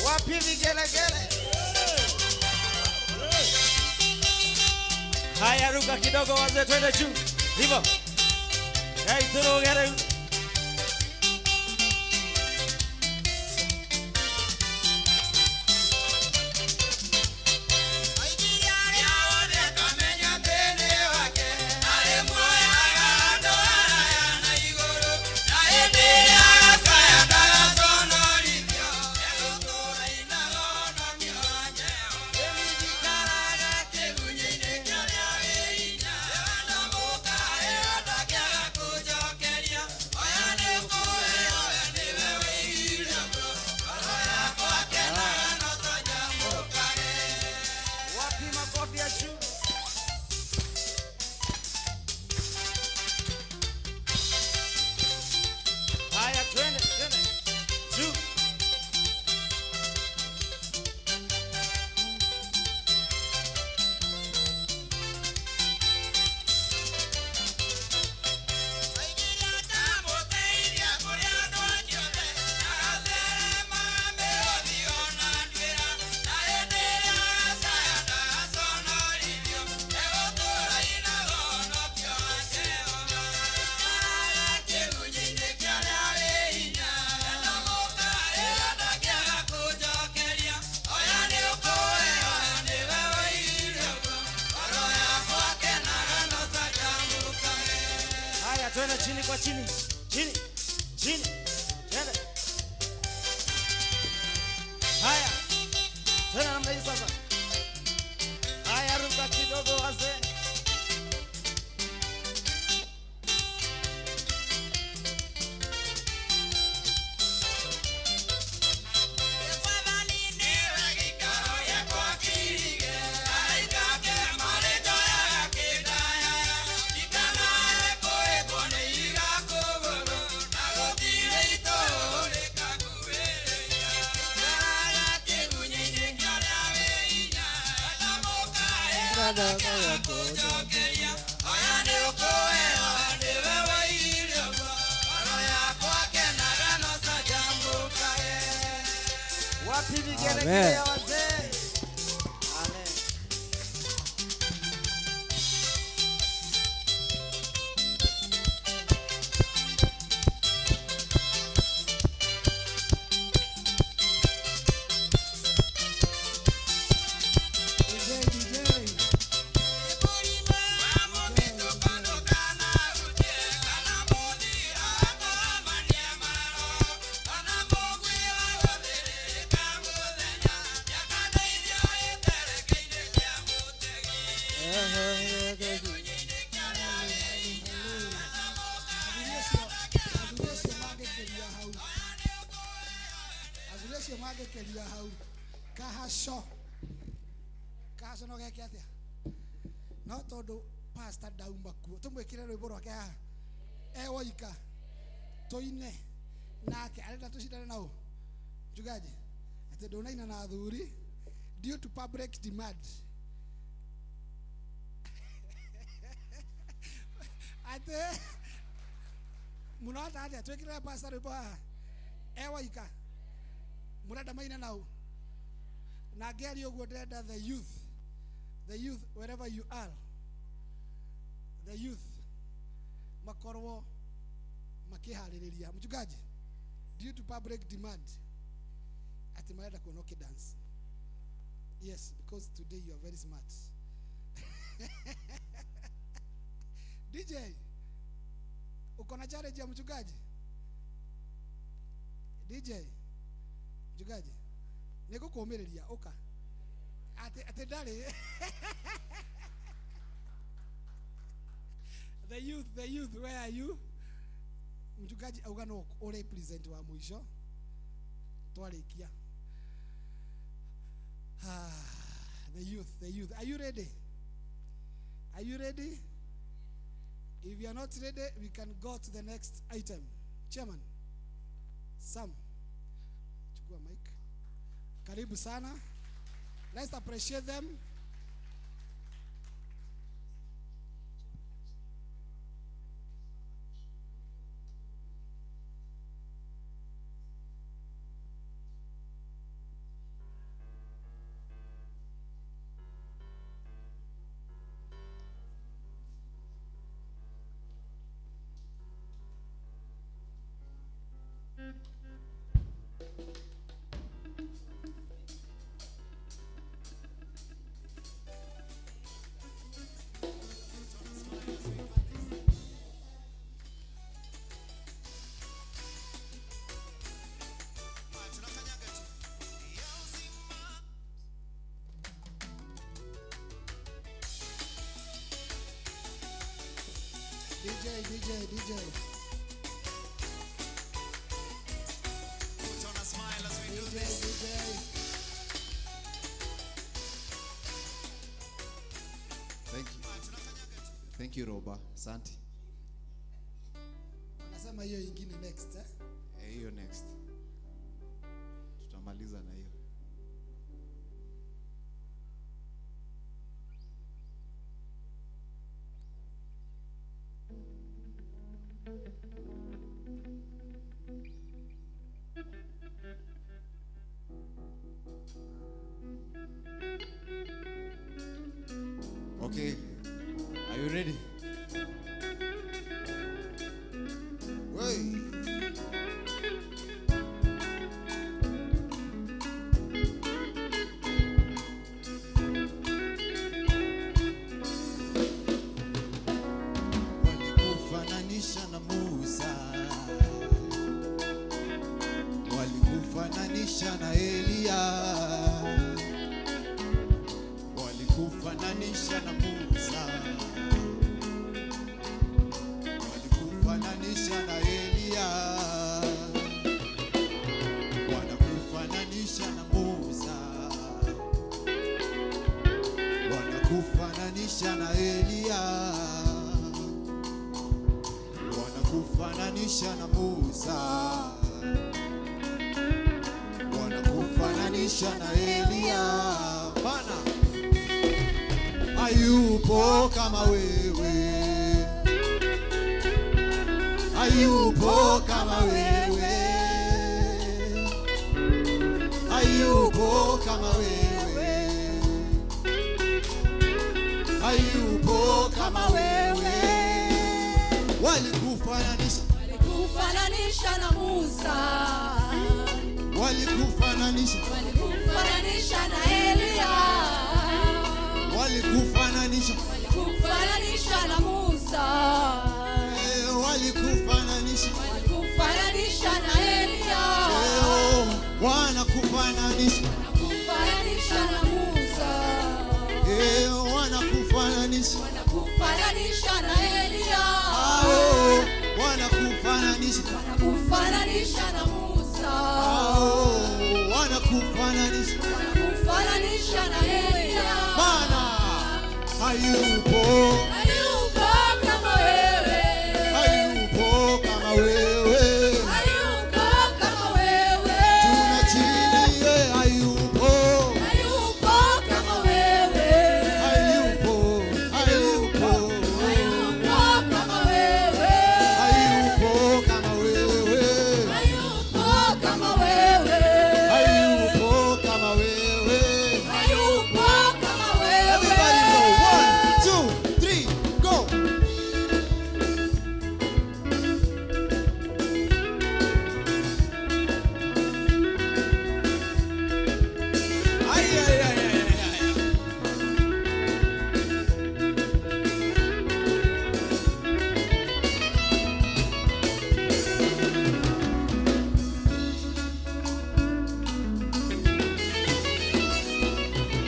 Wapi vigelegele?
Haya, ruka kidogo wazee, twende juu hivyo. Hey, turuge rĩu.
Thank you.
Ruka chini, chini, chini. Twende. Haya. Tena namna hii sasa. Haya, ruka kidogo wazee. Wapi vigelegele wazee? Amen.
Acio mangĩkeria hau kahaco kahaco no geke atĩa no tondũ pastor ndauma kuo tũmwĩkĩre rwĩmbo rwake haha e woika tũine nake arenda tũcindane nao mchungaji atĩ ndũnaina na athuri due to public demand atĩ mũrona atĩa twĩkĩre pastor rwĩmbo haha e woika murenda maina nau na ngĩaria ũguo ndĩrenda the youth wherever you are, the youth makorwo makĩharĩrĩria mchungaji due to public demand atĩ marenda kuona ũkĩdance. Yes, because today you are very smart. DJ, uko na challenge ya mchungaji? DJ mchungaji nĩngũkũũmĩrĩria ũka atĩ ndarĩ. The youth where are you? Mchungaji auga no ũrĩ present wa mũico twarĩkia. The youth, are you ready? Are you ready? If you are not ready, we can go to the next item. Chairman Sam, chukua mic. Karibu sana. Let's appreciate them. DJ.
Put on a smile as we do this.
DJ.
Thank you. Thank you, Roba. Asante.
Wanasema hiyo ingine next, eh?
Hiyo next. Tutamaliza na hiyo. Okay, are you ready? Wey. Walikufananisha na Musa. Walikufananisha na Elia, walikufananisha na Musa, walikufananisha na Elia, wanakufananisha na Musa, wanakufananisha na Elia, wanakufananisha na Musa, wanakufananisha na Elia. Bana, hayupo kama wewe, hayupo kama wewe, hayupo kama wewe, hayupo kama wewe. Walikufananisha,
Walikufananisha na Musa,
walikufananisha,
walikufananisha na Elia,
walikufananisha,
walikufananisha na Musa,
walikufananisha,
walikufananisha na Elia,
wanakufananisha,
walikufananisha na Musa,
wanakufananisha,
walikufananisha na Elia,
wanakufananisha,
walikufananisha na Musa,
wanakufananisha,
walikufananisha na Elia.
Bana, hayupo,
Hayupo kama wewe,
hayupo kama wewe,
hayupo kama wewe,
tuna chini ye, hayupo,
hayupo kama wewe,
hayupo, hayupo,
hayupo kama wewe,
hayupo kama wewe,
hayupo kama wewe,
hayupo kama wewe.
hayupo kama wewe.
Everybody go, 1, 2, 3, go. Ay, ay, ay, ay, ay, ay.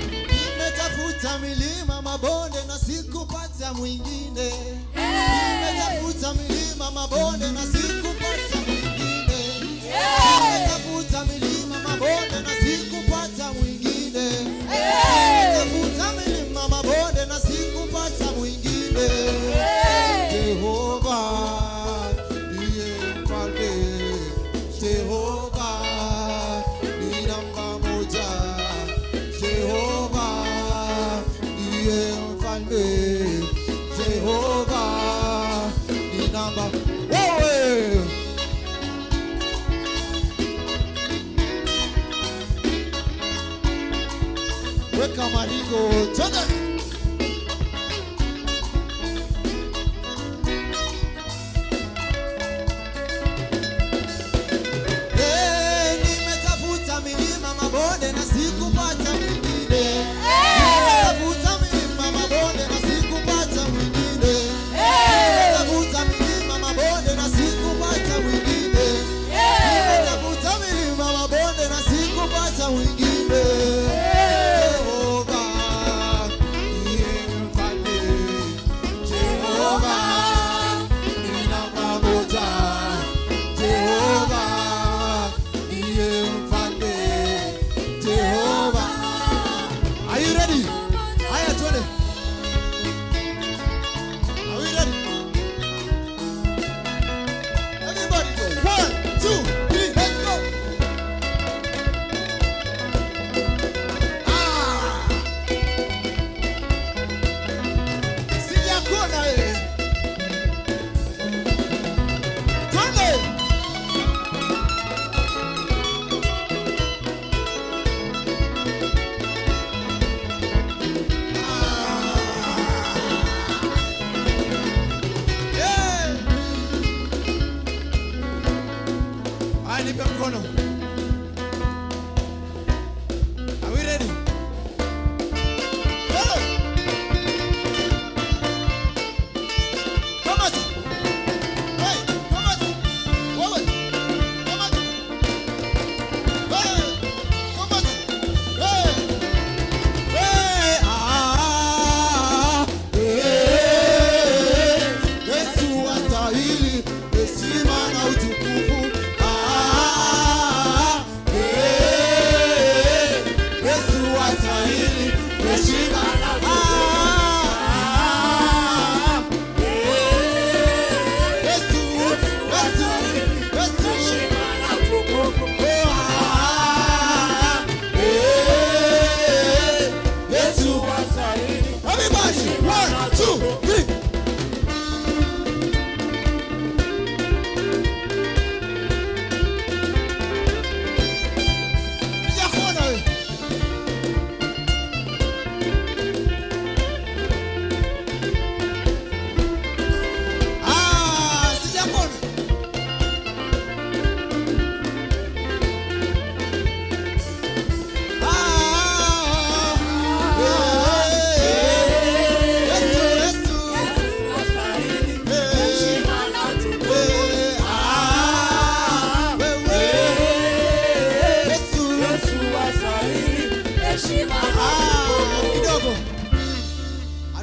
Nimetafuta milima mabonde na sikupata mwingine. Nimetafuta milima mabonde na sikupata mwingine. Nimetafuta milima mabonde na sikupata mwingine. Nimetafuta milima mabonde na sikupata mwingine. Jehova ndiye mfalme. Jehova ni namba moja. Jehova ndiye mfalme. Jehova ni namba. Wewe weka marigo twende. Nimetafuta milima mabonde na sikupata mwingine. Nimetafuta milima mabonde na sikupata mwingine. Nimetafuta milima mabonde na sikupata mwingine. Nimetafuta milima mabonde na sikupata mwingine. Jehova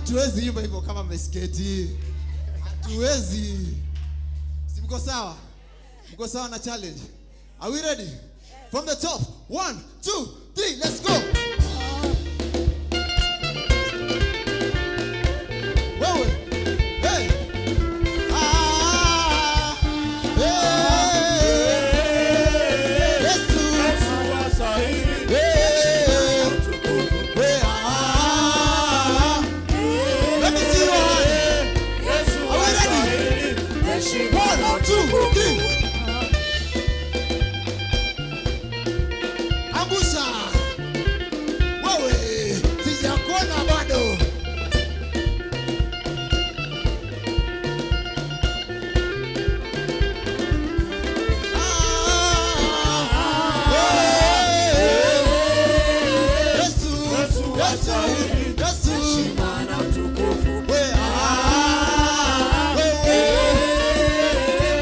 Hatuwezi imba hivyo kama mmesketi. Hatuwezi. Si mko sawa? Mko sawa na challenge? Are we ready? From the top. 1, 2, 3, let's go. Wewe. Hey. Ah. Hey. Yesu. Hey. Hey. Ah. Let me see your hand. Are we ready? 1, 2, 3. Angusha. Wewe, sijakuona bado. Yesu, Yesu, Yesu. We, ah, wewe.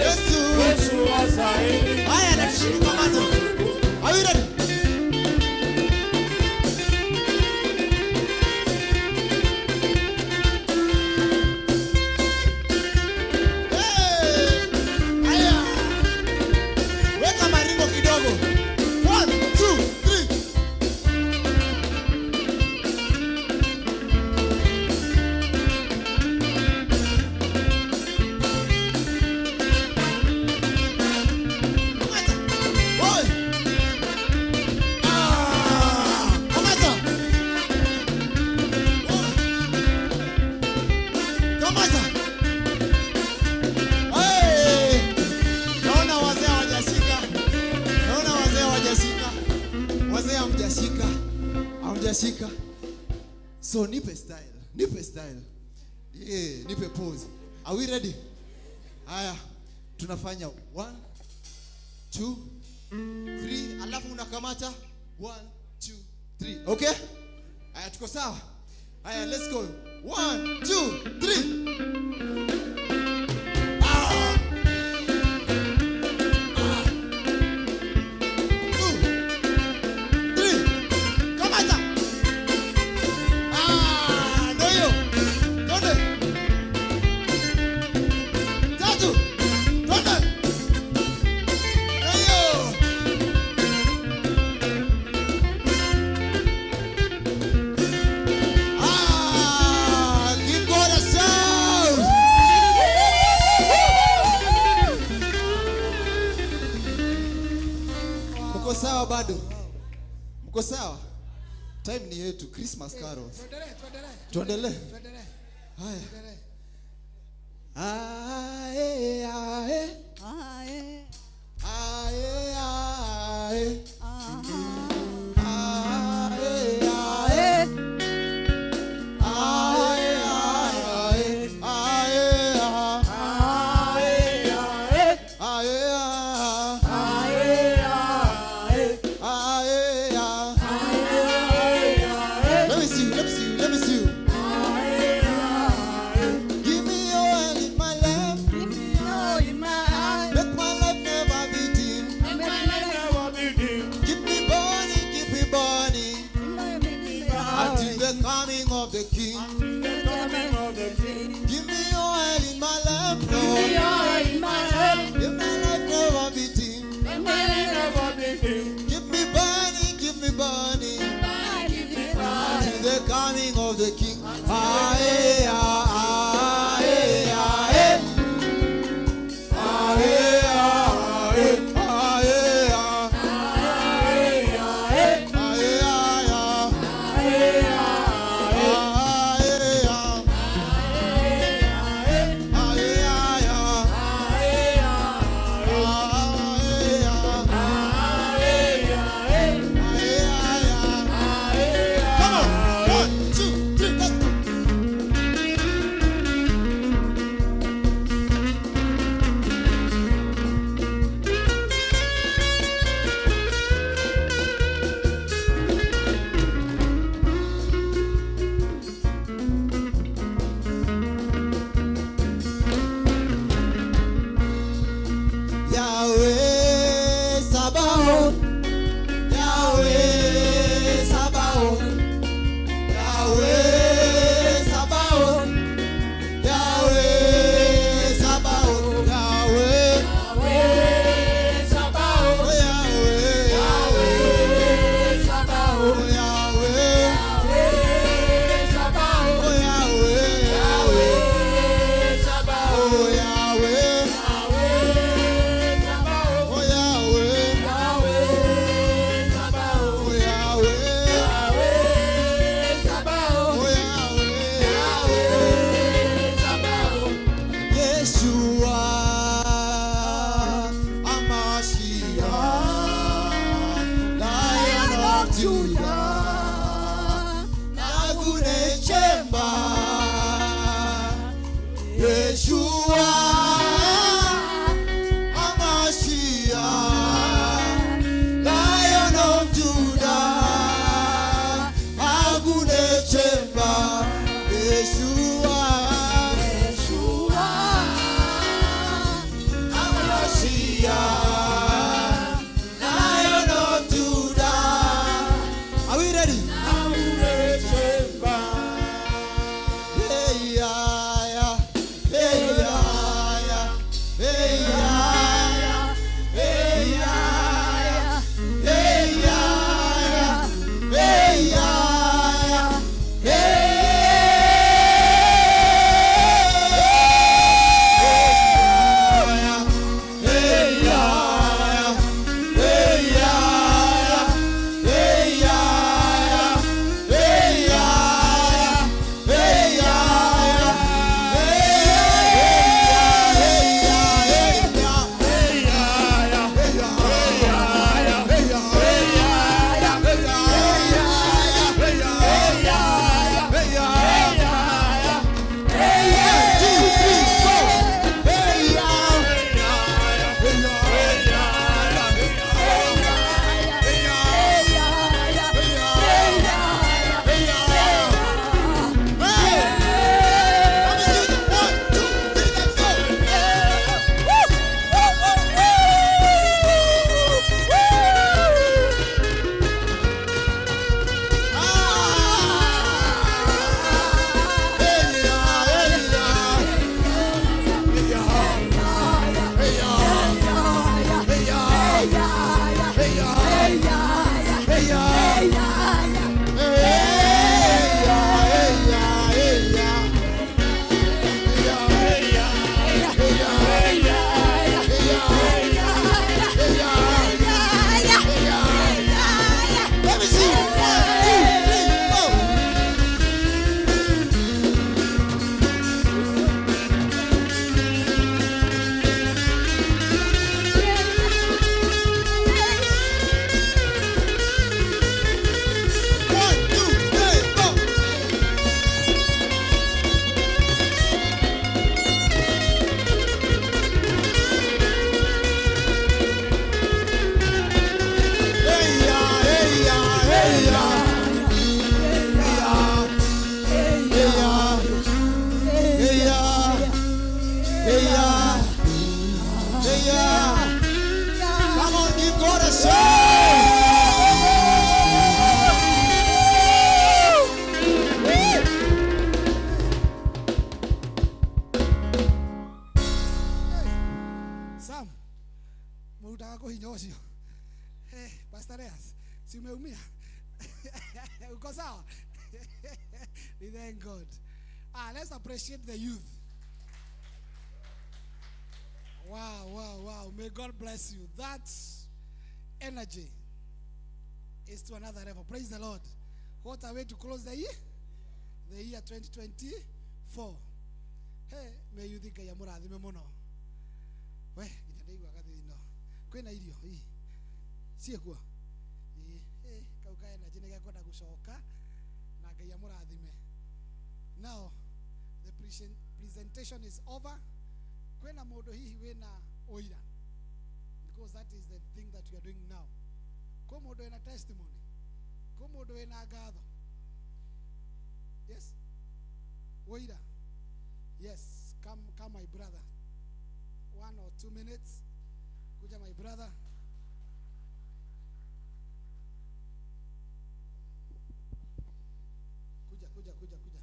Yesu. Haya, nakishika macho. Are we ready? Hey! Haya. Weka maringo kidogo. 1, 2, 3. Oi! Ah! Kamata! Kamata! Hey! Naona wazee hawajashika. Naona wazee hawajashika. Wazee hamjashika. Hamjashika. So nipe style. Nipe style. Yeah, nipe pose. Are we ready? Haya, tunafanya 1 2 3, alafu unakamata 1 2 3. Okay? Haya, tuko sawa? Haya, let's go. 1 2 3. Ah! Ah! 2 3. Kamata. Ah, ndio hiyo. Twende. 3. Twende. Ndio hiyo. Ah, give God a shout. Mko sawa bado? Mko sawa? Time ni yetu, Christmas carols.
Tuendelee, tuendelee.
Tuendelee.
Tuendelee.
Haya.
Tuendelee.
Ae, ae.
Ae.
Ae, ae. Ae, ae. Ae, ae. Ae, ae. Ae, ae. Ae, ae. Let me see you, let me see you, let me see you. Give me oil in my lamp. Make my life never be dim. Keep me burning, keep me burning. Until the coming of the King. Give me oil in my lamp, Lord. Give my life never be dim. Keep me burning, keep me burning. Until the coming of the King. Aye, aye, aye. Aye, aye, aye, aye. Aye, aye, aye. Aye, aye, aye. Come on, 1, 2, 3, go. Let me see. 1, 2, 3, go. One, two, three, go. Hey ya, hey ya, hey ya. Hey ya, hey ya, hey ya, hey ya. Come on, give God a shout.
Sam, mũrutaga kũhinya ũcio. Eh, Pastor Reas, si umeumia? Uko sawa? We thank God. Ah, let's appreciate the youth. Wow, wow, wow. May God bless you. That energy is to another level. Praise the Lord. What a way to close the year. The year 2024. Hey, may you think I am mũrathime mũno. We, nginya ndaigua gathĩna. Kwĩna irio ii ciĩkuo. Ĩĩ, ĩ, kau ka energy nĩ gekwenda gũcoka na Ngai amũrathime. Now, the presentation is over. Kwĩna mũndũ hihi wĩna ũira, because that is the thing that we are doing now. Kwĩ mũndũ wĩna testimony, kwĩ mũndũ wĩna ngatho. Yes, ũira. Yes, come, come my brother. 1 or 2 minutes. Kuja my brother. Kuja, kuja, kuja, kuja.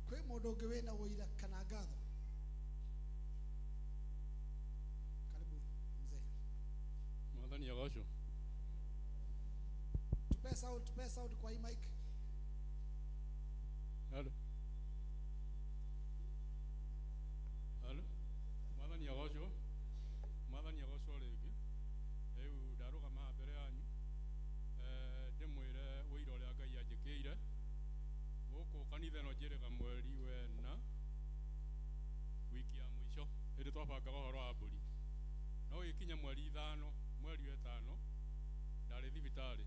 Kwĩ mũndũ ũngĩ wĩna ũira kana ngatho? Karibu mzee.
Mwathani agocwo.
Tupe sound kwa hii mic.
Halo. Halo. Mwathani agocwo. Mwathani agocwo rĩngĩ. Rĩu ndarũgama haha mbere yanyu. Ndĩmwĩre ũira ũrĩa Ngai anjĩkĩire. Gũkũ kanitha ĩno njĩrĩga mweri wena wiki ya mũico hĩndĩ twabangaga ũhoro wa mbũri. No gĩkinya mweri 5, mweri wa 5 ndarĩ thibitarĩ.